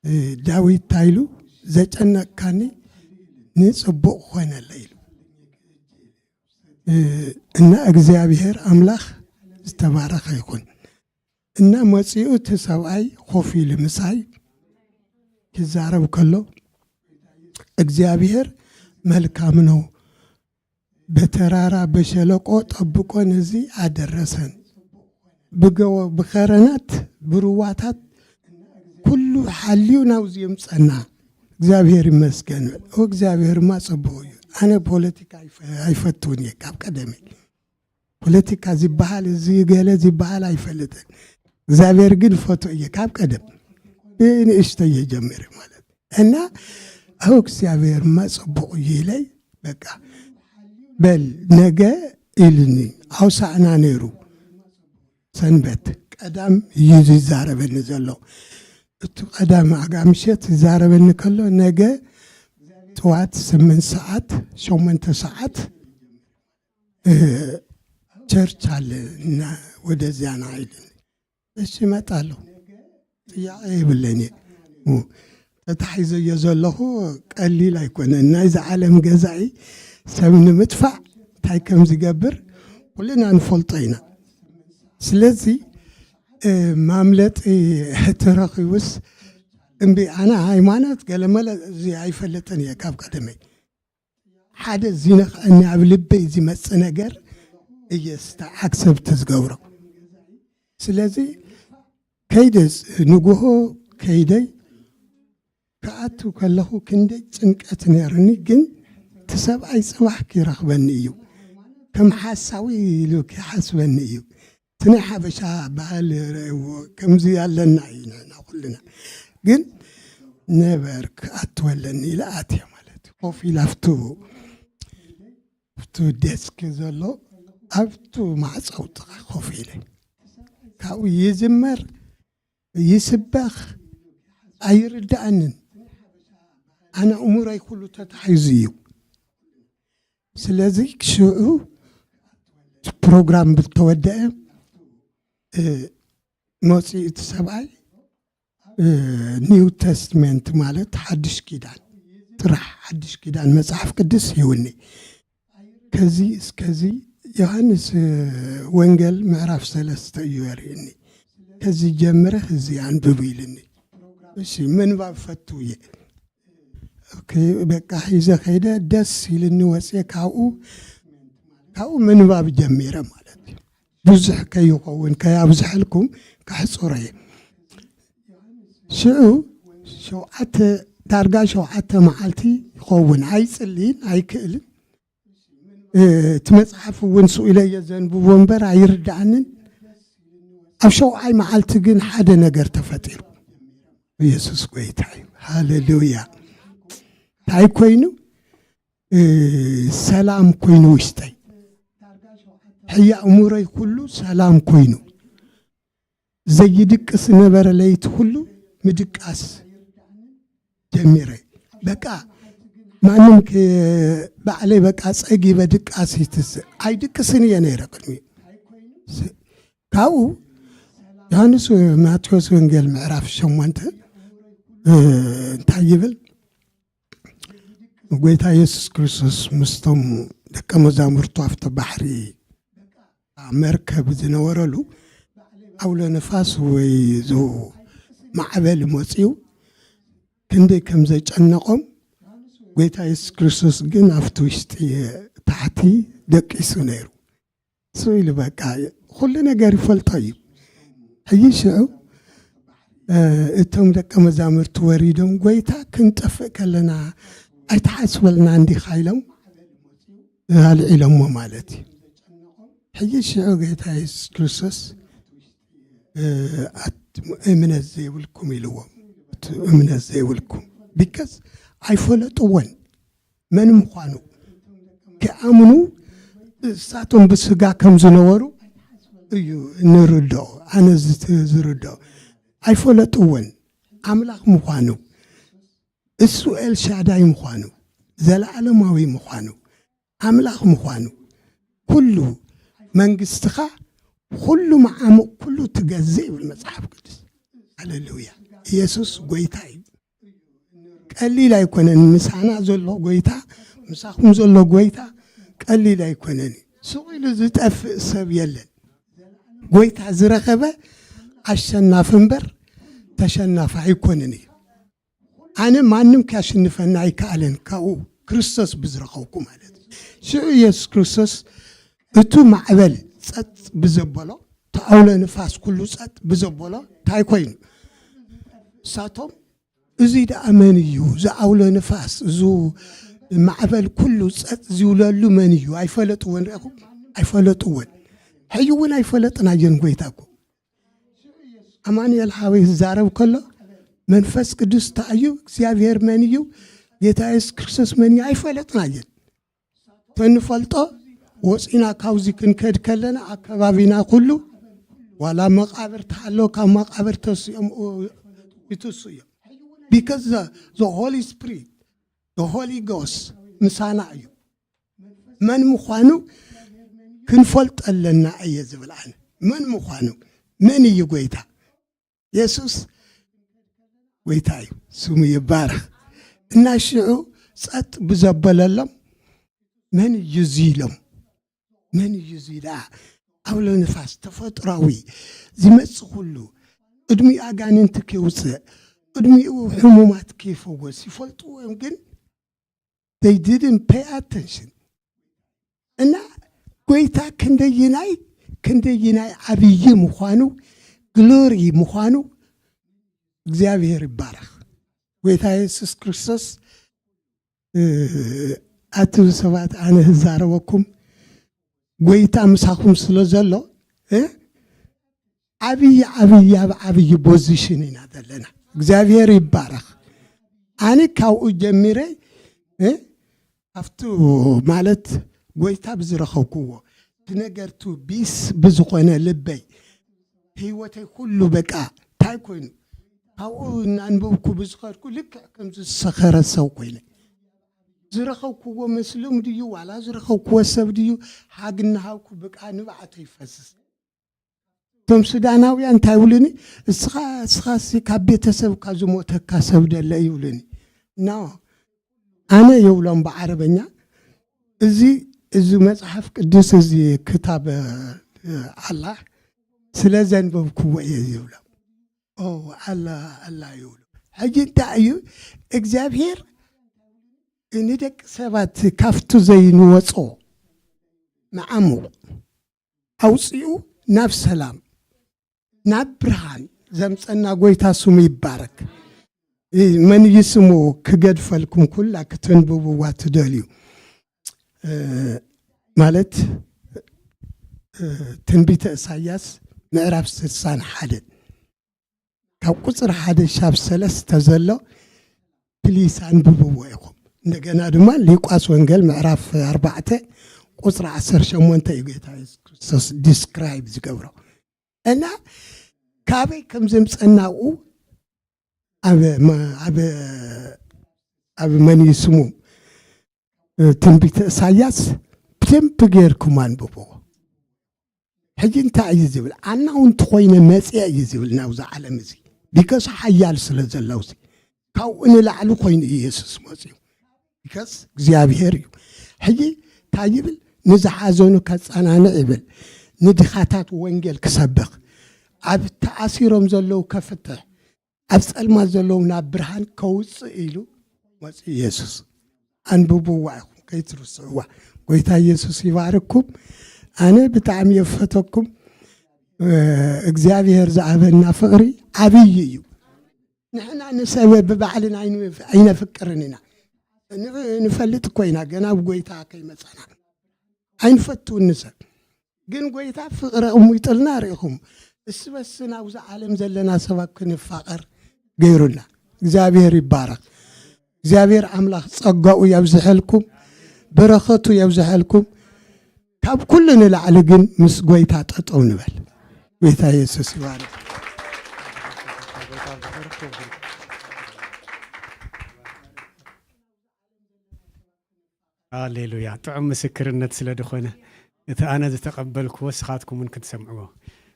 እ፣ ዳዊት እንታይ ኢሉ? "ዘጨነቅካኒ ንጽቡቅ ኾነለይ" ኢሉ። እ፣ እና እግዚኣብሔር ኣምላኽ ዝተባረኸ ይኹን። እና መጺኡ እቲ ሰብኣይ ኮፍ ኢሉ ምሳይ ክዛረብ ከሎ፣ "እግዚኣብሔር መልካም ነው፣ በተራራ በሸለቆ ጠብቆን እዚ ኣደረሰን፣ ብገወ ብኸረናት ብሩዋታት ኩሉ ሓልዩ ናብዚ የምጸና። እግዚኣብሔር ይመስገን። ኦ እግዚኣብሔርማ ጽቡቕ እዩ። ኣነ ፖለቲካ ኣይፈ-፣ ኣይፈትውን እየ ካብ ቀደመይ። ፖለቲካ ዝበሃል እዚ ገለ ዝበሃል ኣይፈልጥን። እግዚኣብሔር ግን ፈቶ እየ ካብ ቀደም ብንእሽተይ እየ ጀሚረ ማለት እና ኣብ እግዚኣብሔርማ ጽቡቕ እዩ ኢለይ በቃ በል ነገ ኢልኒ። ኣውሳዕና ነይሩ ሰንበት ቀዳም እዩ ዝዛረበኒ ዘሎ። እቲ ቀዳም ኣጋ ምሸት ዝዛረበኒ ከሎ ነገ ጥዋት ስምንት ሰዓት ሸሞንተ ሰዓት እ፣ ቸርች ኣለ እና ወደዚያ ና ኢልኒ። እሺ እመጣለሁ፣ ጥያቄ የብለኝ። እ፣ ተታሒዘዮ ዘለኹ ቀሊል ኣይኮነን። ናይዚ ዓለም ገዛኢ ሰብ ንምጥፋእ እንታይ ከም ዝገብር ኩልና ንፈልጦ ኢና። ስለዚ እ፣ ማምለጢ ተረኺቡስ እምቢ ኣነ ሃይማኖት ገለመለ እዚ ኣይፈልጥን እየ ካብ ቀደመይ። ሓደ ዝነኽዐኒ ኣብ ልበይ ዝመጽእ ነገር እየ ስታ ኣክሰፕት ዝገብሮ። ስለዚ ከይደ ንግሆ ከይደይ ክኣቱ ከለኹ ክንደይ ጭንቀት ነይሩኒ፣ ግን እቲ ሰብኣይ ጽባሕ ክረኽበኒ እዩ፣ ከም ሓሳዊ ኢሉ ክሓስበኒ እዩ። እቲ ናይ ሓበሻ ባህል ረእዎ ከምዚ ኣለና እዩ ንሕና ኩልና። ግን ነበር ክኣትወለኒ ኢለ ኣትየ ማለት እዩ። ኮፍ ኢለ ኣብቱ ኣብቱ ዴስክ ዘሎ ኣብቱ ማዕፀው ጥቓ ኮፍ ኢለ ካብኡ ይዝመር ይስበኽ ኣይርዳእንን። ኣነ እሙረይ ኩሉ ተታሒዙ እዩ። ስለዚ ሽዑ ፕሮግራም ብተወደአ እ፣ መፂኡ እቲ ሰብኣይ እ፣ ኒው ተስትመንት ማለት ሓድሽ ኪዳን ጥራሕ ሓድሽ ኪዳን መፅሓፍ ቅዱስ ይውኒ ከዚ እስከዚ ዮሃንስ እ፣ ወንጌል ምዕራፍ ሰለስተ እዩ የርእኒ። ከዚ ጀምረ እዚ ኣንብቡ ኢልኒ። እሺ ምንባብ ፈቱ እየ። ኦኬ፣ በቃ ሒዘ ከይደ ደስ ኢልኒ ወፅየ ካብኡ ካብኡ ምንባብ ጀሚረ ማለት እዩ። ብዙሕ ከይኸውን ከያብዝሐልኩም ከሕፅሮ እየ። ሽዑ ሸውዓተ ዳርጋ ሸውዓተ መዓልቲ ይኸውን ኣይፅልይን ኣይክእልን። እ፣ እቲ መፅሓፍ እውን ስኢለ እየ ዘንብቦ እምበር ኣይርዳእንን። ኣብ ሸውዓይ መዓልቲ ግን ሓደ ነገር ተፈጢሩ። ኢየሱስ ጎይታ እዩ። ሃሌሉያ። እንታይ ኮይኑ? እ፣ ሰላም ኮይኑ ውሽጠይ ሕያ እሙረይ ኩሉ ሰላም ኮይኑ ዘይድቅስ ነበረ። ለይቲ ኩሉ ምድቃስ ጀሚረ። በቃ ማንም ከ-፣ ባዕለይ በቃ ጸጊበ ድቃስ ይትስእ ኣይድቅስን እየ ነይረ ቅድሚ ካብኡ ዮሃንስ፣ ማቴዎስ ወንጌል ምዕራፍ ሸሞንተ እንታይ ይብል? ጎይታ የሱስ ክርስቶስ ምስቶም ደቀ መዛሙርቱ ኣብቲ ባሕሪ መርከብ ዝነበረሉ፣ ኣውሎ ነፋስ ወይ ዞ ማዕበል መፅዩ ክንደይ ከም ዘጨነቆም፣ ጎይታ የሱስ ክርስቶስ ግን ኣብቲ ውሽጢ ታሕቲ ደቂሱ ነይሩ። እሱ ኢሉ በቃ ኩሉ ነገር ይፈልጦ እዩ። ሕጂ ሽዑ እቶም ደቀ መዛሙርቲ ወሪዶም፣ ጎይታ ክንጠፍእ ከለና ኣይትሓስበልና እንዲኻ ኢሎም ኣልዒሎሞ ማለት እዩ። ሕጂ ሽዑ ጎይታ የሱስ ክርስቶስ እምነት ዘይብልኩም ኢልዎም። እምነት ዘይብልኩም ቢከስ ኣይፈለጥዎን መን ምዃኑ ክኣምኑ እሳቶም ብስጋ ከም ዝነበሩ እዩ እንርድኦ። ኣነ ዝርድኦ ኣይፈለጥዎን ኣምላኽ ምዃኑ፣ እሱ ኤልሻዳይ ምዃኑ፣ ዘለዓለማዊ ምዃኑ፣ ኣምላኽ ምዃኑ፣ ኩሉ መንግስትኻ፣ ኩሉ መዓሙቕ፣ ኩሉ ትገዝእ ይብል መጽሓፍ ቅዱስ። ሃሌሉያ። ኢየሱስ ጎይታ እዩ። ቀሊል ኣይኮነን። ምሳና ዘሎ ጎይታ፣ ምሳኹም ዘሎ ጎይታ ቀሊል ኣይኮነን። ስቕ ኢሉ ዝጠፍእ ሰብ የለን። ጎይታ ዝረኸበ ኣሸናፊ እምበር ተሸናፊ ኣይኮነን እዩ። ኣነ ማንም ከሽንፈና ኣይከኣለን፣ ካብኡ ክርስቶስ ብዝረኸብኩ ማለት እዩ። ሽዑ ኢየሱስ ክርስቶስ እቱ ማዕበል ጸጥ ብዘበሎ፣ ተኣውሎ ንፋስ ኩሉ ጸጥ ብዘበሎ እንታይ ኮይኑ? እሳቶም እዚ ደኣ መን እዩ? እዚ ኣውሎ ንፋስ፣ እዚ ማዕበል ኩሉ ጸጥ ዝብለሉ መን እዩ? ኣይፈለጥዎን። ርኢኹም? ኣይፈለጥዎን። ሕጂ እውን ኣይፈለጥናዮን። ጎይታ እኮ ኣማኑኤል ሓወይ ዝዛረብ ከሎ መንፈስ ቅዱስ እንታይ እዩ? እግዚኣብሔር መን እዩ? ጌታ የሱስ ክርስቶስ መን እዩ? ኣይፈለጥናዮን። ተንፈልጦ ወፂና ካብዚ ክንከድ ከለና ኣከባቢና ኩሉ ዋላ መቃብር ተሃሎ ካብ መቃብር ተስኦም ይትሱ እዮም። Because the Holy Spirit, the Holy Ghost ምሳና እዩ። መን ምዃኑ ክንፈልጦ ኣለና እየ ዝብል ኣነ። መን ምዃኑ፣ መን እዩ ጎይታ? የሱስ ጎይታ እዩ፣ ስሙ ይባረኽ። እና ሽዑ ጸጥ ብዘበለሎም መን እዩ እዚ ኢሎም። መን እዩ እዚ ደኣ? ኣውሎ ንፋስ ተፈጥራዊ ዝመጽእ ኩሉ፣ ቅድሚኡ ኣጋንንቲ ከይውፅእ፣ ቅድሚኡ ሕሙማት ከይፈወስ ይፈልጥዎ እዮም። ግን they didn't pay attention። እና ጎይታ ክንደይናይ ክንደይናይ ዓብዪ ምዃኑ፣ ግሎሪ ምዃኑ እግዚኣብሔር ይባረኽ። ጎይታ የሱስ ክርስቶስ ኣቱም ሰባት፣ ኣነ ህዛረበኩም፣ ጎይታ ምሳኹም ስለ ዘሎ ዓብዪ ዓብዪ ኣብ ዓብዪ ፖዚሽን ኢና ዘለና። እግዚኣብሔር ይባረኽ። ኣነ ካብኡ ጀሚረ ኣብቱ ማለት ጎይታ ብዝረኸብክዎ ብነገርቱ ቢስ ብዝኾነ ልበይ ህይወተይ ኩሉ በቃ እንታይ ኮይኑ ካብኡ እናንበብኩ ብዝኸድኩ ልክዕ ከምዚ ዝሰኸረ ሰብ ኮይነ ዝረኸብክዎ መስሎም ድዩ ዋላ ዝረኸብክዎ ሰብ ድዩ? ሓግ እናሃብኩ ብቃ ንባዕቶ ይፈስስ። እቶም ሱዳናውያን እንታይ ይብሉኒ? እስኻ እስኻሲ ካብ ቤተሰብካ ዝሞተካ ሰብ ደለ ይብሉኒ። ኖ፣ ኣነ ይብሎም ብዓረበኛ፣ እዚ እዚ መጽሓፍ ቅዱስ እዚ ክታብ ኣላህ ስለ ዘንበብክዎ እየ ይብሎም። ኣላ ኣላ ይብሉ። ሕጂ እንታይ እዩ እግዚኣብሔር ንደቂ ሰባት ካብቱ ዘይንወጾ መዓሙቕ ኣውፂኡ ናብ ሰላም ናብ ብርሃን ዘምፀና ጎይታ ስሙ ይባረክ። መን እዩ ስሙ ክገድፈልኩም ኩላ ክትንብብዋ ትደልዩ ማለት ትንቢተ እሳያስ ምዕራፍ ስሳን ሓደ ካብ ቁፅሪ ሓደ ሻብ ሰለስተ ዘሎ ፕሊስ ኣንብብዎ ኢኹም። እንደገና ድማ ሉቃስ ወንጌል ምዕራፍ ኣርባዕተ ቁፅሪ ዓሰርተ ሸሞንተ እዩ ጌታ የሱስ ክርስቶስ ዲስክራይብ ዝገብሮ እና ካበይ ከም ዘምፀናኡ ኣብ መን እዩ ስሙ ትንቢተ እሳያስ ብደንብ ጌርኩም ኣንብብዎ። ሕጂ እንታይ እዩ ዝብል? ኣናውንቲ ኮይነ መፅአ እዩ ዝብል ናብዛ ዓለም እዚ። ቢከስ ሓያል ስለ ዘለውሲ ካብኡ ንላዕሊ ኮይኑ እዩ የሱስ መፅኡ። ቢከስ እግዚኣብሔር እዩ። ሕጂ እንታይ ይብል? ንዝሓዘኑ ከጸናንዕ ይብል፣ ንድኻታት ወንጌል ክሰብኽ፣ ኣብ ተኣሲሮም ዘለዉ ከፍትሕ፣ ኣብ ጸልማት ዘለዉ ናብ ብርሃን ከውጽእ ኢሉ መጽኡ የሱስ። ኣንብብዋ ኢኹም ከይትርስዕዋ። ጎይታ የሱስ ይባርኩም። ኣነ ብጣዕሚ የፈተኩም። እግዚኣብሔር ዝኣበና ፍቕሪ ዓብዪ እዩ። ንሕና ንሰብ ብባዕልና ኣይንፍ- ኣይነፍቅርን ኢና። ን- ንፈልጥ እኮ ኢና ገና ኣብ ጎይታ ከይመፀና ኣይንፈትውን ንሰብ። ግን ጎይታ ፍቕሪ ኣቕሚጥልና ርኢኹም። እስ በስ ናብዚ ዓለም ዘለና ሰብ ክንፋቐር ገይሩና። እግዚኣብሔር ይባረኽ። እግዚኣብሔር ኣምላኽ ጸጋኡ የብዝሐልኩም፣ በረኸቱ የብዝሐልኩም። ካብ ኩሉ ንላዕሊ ግን ምስ ጎይታ ጠጠው ንበል። ጎይታ የሱስ ይባርክ። ሃሌሉያ። ጥዑም ምስክርነት ስለ ዝኾነ እቲ ኣነ ዝተቐበልክዎ ስኻትኩም እውን ክትሰምዕዎ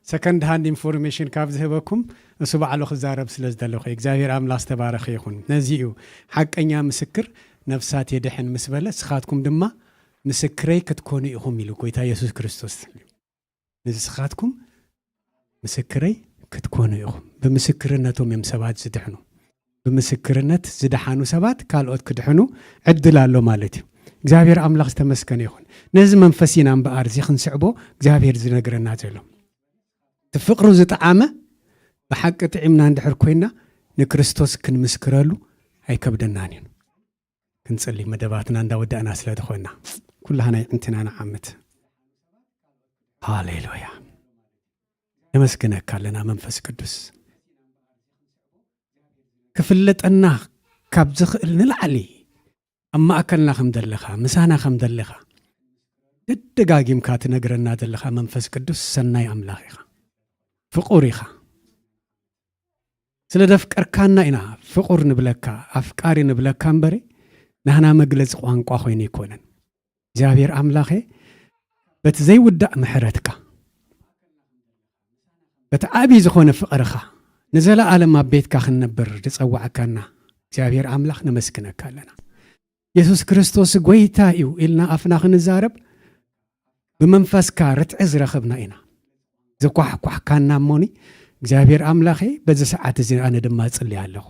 ሰከንድ ሃንድ ኢንፎርሜሽን ካብ ዝህበኩም እሱ ባዕሉ ክዛረብ ስለ ዝደለኹ እግዚኣብሔር ኣምላኽ ዝተባረኸ ይኹን። ነዚ እዩ ሓቀኛ ምስክር ነፍሳት የድሕን ምስ በለ ስኻትኩም ድማ ምስክረይ ክትኮኑ ኢኹም ኢሉ ጎይታ የሱስ ክርስቶስ። ንስኻትኩም ምስክረይ ክትኮኑ ኢኹም። ብምስክርነቶም እዮም ሰባት ዝድሕኑ። ብምስክርነት ዝደሓኑ ሰባት ካልኦት ክድሕኑ ዕድል ኣሎ ማለት እዩ። እግዚኣብሔር ኣምላኽ ዝተመስገነ ይኹን። ነዚ መንፈስ ኢና እምበኣር እዚ ክንስዕቦ እግዚኣብሔር ዝነግረና ዘሎ። እቲ ፍቕሩ ዝጠዓመ ብሓቂ ጥዒምና እንድሕር ኮይና ንክርስቶስ ክንምስክረሉ ኣይከብደናን እዩ። ክንጽሊ መደባትና እንዳወዳእና ስለ ዝኾንና ኩላህና ይዕንትና ንዓምት። ሃሌሉያ። ነመስግነካ ኣለና መንፈስ ቅዱስ። ክፍለጠና ካብ ዝኽእል ንላዕሊ ኣብ ማእከልና ከም ዘለኻ፣ ምሳና ከም ዘለኻ ደደጋጊምካ ትነግረና ዘለኻ መንፈስ ቅዱስ ሰናይ ኣምላኽ ኢኻ። ፍቑር ኢኻ። ስለ ደፍቀርካና ኢና ፍቑር ንብለካ፣ ኣፍቃሪ ንብለካ እምበሪ ናህና መግለጺ ቋንቋ ኮይኑ ኣይኮነን። እግዚኣብሔር ኣምላኸ በቲ ዘይውዳእ ምሕረትካ በቲ ዓብዪ ዝኾነ ፍቕርኻ ንዘለኣለም ኣብ ቤትካ ክንነብር ዝጸዋዕካና እግዚኣብሔር ኣምላኽ ነመስግነካ ኣለና። የሱስ ክርስቶስ ጎይታ እዩ ኢልና ኣፍና ክንዛረብ ብመንፈስካ ርትዒ ዝረኸብና ኢና። ዘኳሕኳሕካና እሞኒ እግዚኣብሔር ኣምላኸ በዚ ሰዓት እዚ ኣነ ድማ እጽሊ ኣለኹ።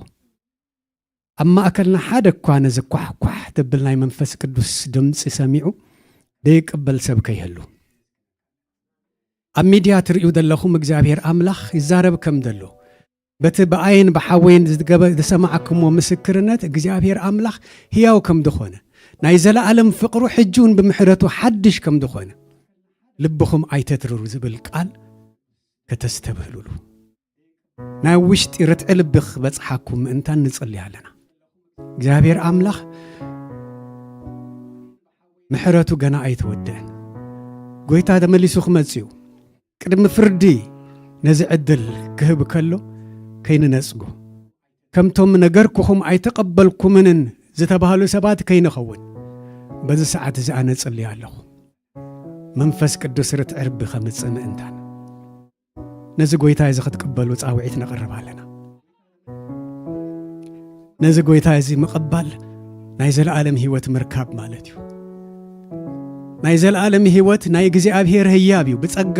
ኣብ ማእከልና ሓደ እኳ ነዚ ኳሕኳሕ ተብል ናይ መንፈስ ቅዱስ ድምፂ ሰሚዑ ደይቅበል ሰብ ከይህሉ። ኣብ ሚድያ ትርእዩ ዘለኹም እግዚኣብሔር ኣምላኽ ይዛረብ ከም ዘሎ በቲ ብኣየን ብሓወይን ዝገበ- ዝሰማዕኩሞ ምስክርነት እግዚኣብሔር ኣምላኽ ህያው ከም ዝኾነ ናይ ዘለኣለም ፍቕሩ ሕጂ እውን ብምሕረቱ ሓድሽ ከም ዝኾነ ልብኹም ኣይተትርሩ ዝብል ቃል ከተስተብህሉሉ ናይ ውሽጢ ርትዒ ልቢ ክበጽሓኩም ምእንታን ንጽሊ ኣለና። እግዚኣብሔር ኣምላኽ ምሕረቱ ገና ኣይተወድአን። ጎይታ ተመሊሱ ክመጽእ እዩ። ቅድሚ ፍርዲ ነዚ ዕድል ክህብ ከሎ ከይንነጽጎ ከምቶም ነገርኩኹም ኣይተቐበልኩምንን ዝተባህሉ ሰባት ከይንኸውን በዚ ሰዓት እዚ ኣነ ጽልየ ኣለኹ። መንፈስ ቅዱስ ርትዒ ርቢ ከምጽእ ምእንታን ነዚ ጎይታ እዚ ክትቅበሉ ጻውዒት ነቕርብ ኣለና። ነዚ ጎይታ እዚ ምቕባል ናይ ዘለኣለም ህይወት ምርካብ ማለት እዩ። ናይ ዘለኣለም ህይወት ናይ እግዚኣብሔር ህያብ እዩ። ብጸጋ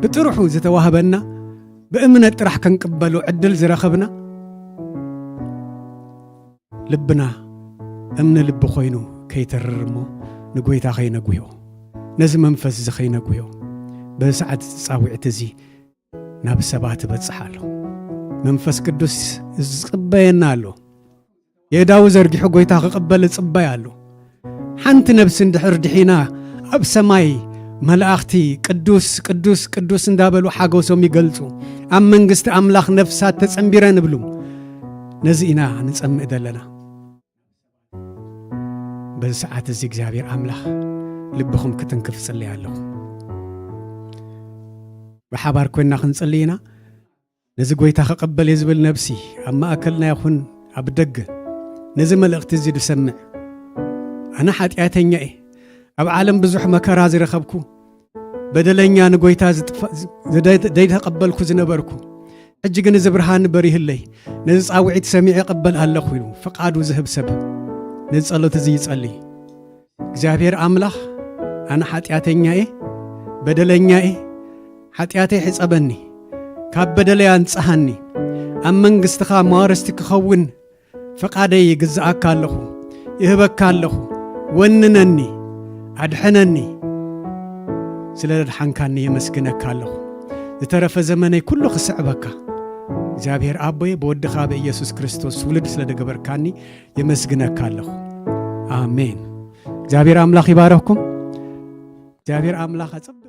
ብጥርሑ ዝተዋህበና ብእምነት ጥራሕ ከንቅበሉ ዕድል ዝረኸብና ልብና እምኒ ልቢ ኮይኑ ከይተርር እሞ ንጎይታ ከይነጉዮ ነዚ መንፈስ እዚ ከይነጉዮ በዚ ሰዓት እዚ ጻውዒት እዚ ናብ ሰባት እበጽሕ ኣለኹ። መንፈስ ቅዱስ ዝጽበየና ኣሎ። የእዳዉ ዘርጊሑ ጎይታ ክቕበል እጽበይ ኣሎ። ሓንቲ ነብሲ እንድሕር ድሒና ኣብ ሰማይ መላእኽቲ ቅዱስ ቅዱስ ቅዱስ እንዳበሉ ሓጎሶም ይገልጹ። ኣብ መንግስቲ ኣምላኽ ነፍሳት ተጸንቢረን እብሉ። ነዚ ኢና ንጸምእ ዘለና። በዚ ሰዓት እዚ እግዚኣብሔር ኣምላኽ ልብኹም ክትንክፍ ጽልይ ኣለኹ። ብሓባር ኮይና ክንጽልይ ኢና። ነዚ ጎይታ ክቕበል እየ ዝብል ነብሲ ኣብ ማእከልና ይኹን ኣብ ደገ ነዚ መልእኽቲ እዚ ዝሰምዕ ኣነ ሓጢኣተኛ እየ፣ ኣብ ዓለም ብዙሕ መከራ ዝረኸብኩ በደለኛ ንጎይታ ዝጥፋ- ዝ- ዘደ- ዘይተቐበልኩ ዝነበርኩ፣ ሕጂ ግን እዚ ብርሃን በሪህለይ፣ ነዚ ጻውዒት ሰሚዐ እቕበል ኣለኹ ኢሉ ፍቓዱ ዝህብ ሰብ፣ ነዚ ጸሎት እዚ ይጸሊ። እግዚኣብሔር ኣምላኽ፣ ኣነ ሓጢኣተኛ እየ፣ በደለኛ እየ፣ ሓጢኣተይ ሕጸበኒ፣ ካብ በደለይ ኣንጽሃኒ፣ ኣብ መንግስትኻ መዋርስቲ ክኸውን ፍቓደይ ይግዝኣካ ኣለኹ፣ ይህበካ ኣለኹ፣ ወንነኒ፣ ኣድሕነኒ። ስለ ረድሓንካኒ የመስግነካ ኣለኹ። ዝተረፈ ዘመነይ ኩሉ ክስዕበካ። እግዚኣብሔር ኣቦይ፣ ብወድኻ ብኢየሱስ ክርስቶስ ውሉድ ስለ ደገበርካኒ የመስግነካ ኣለኹ። ኣሜን። እግዚኣብሔር ኣምላኽ ይባረኽኩም። እግዚኣብሔር ኣምላኽ ኣጸብ-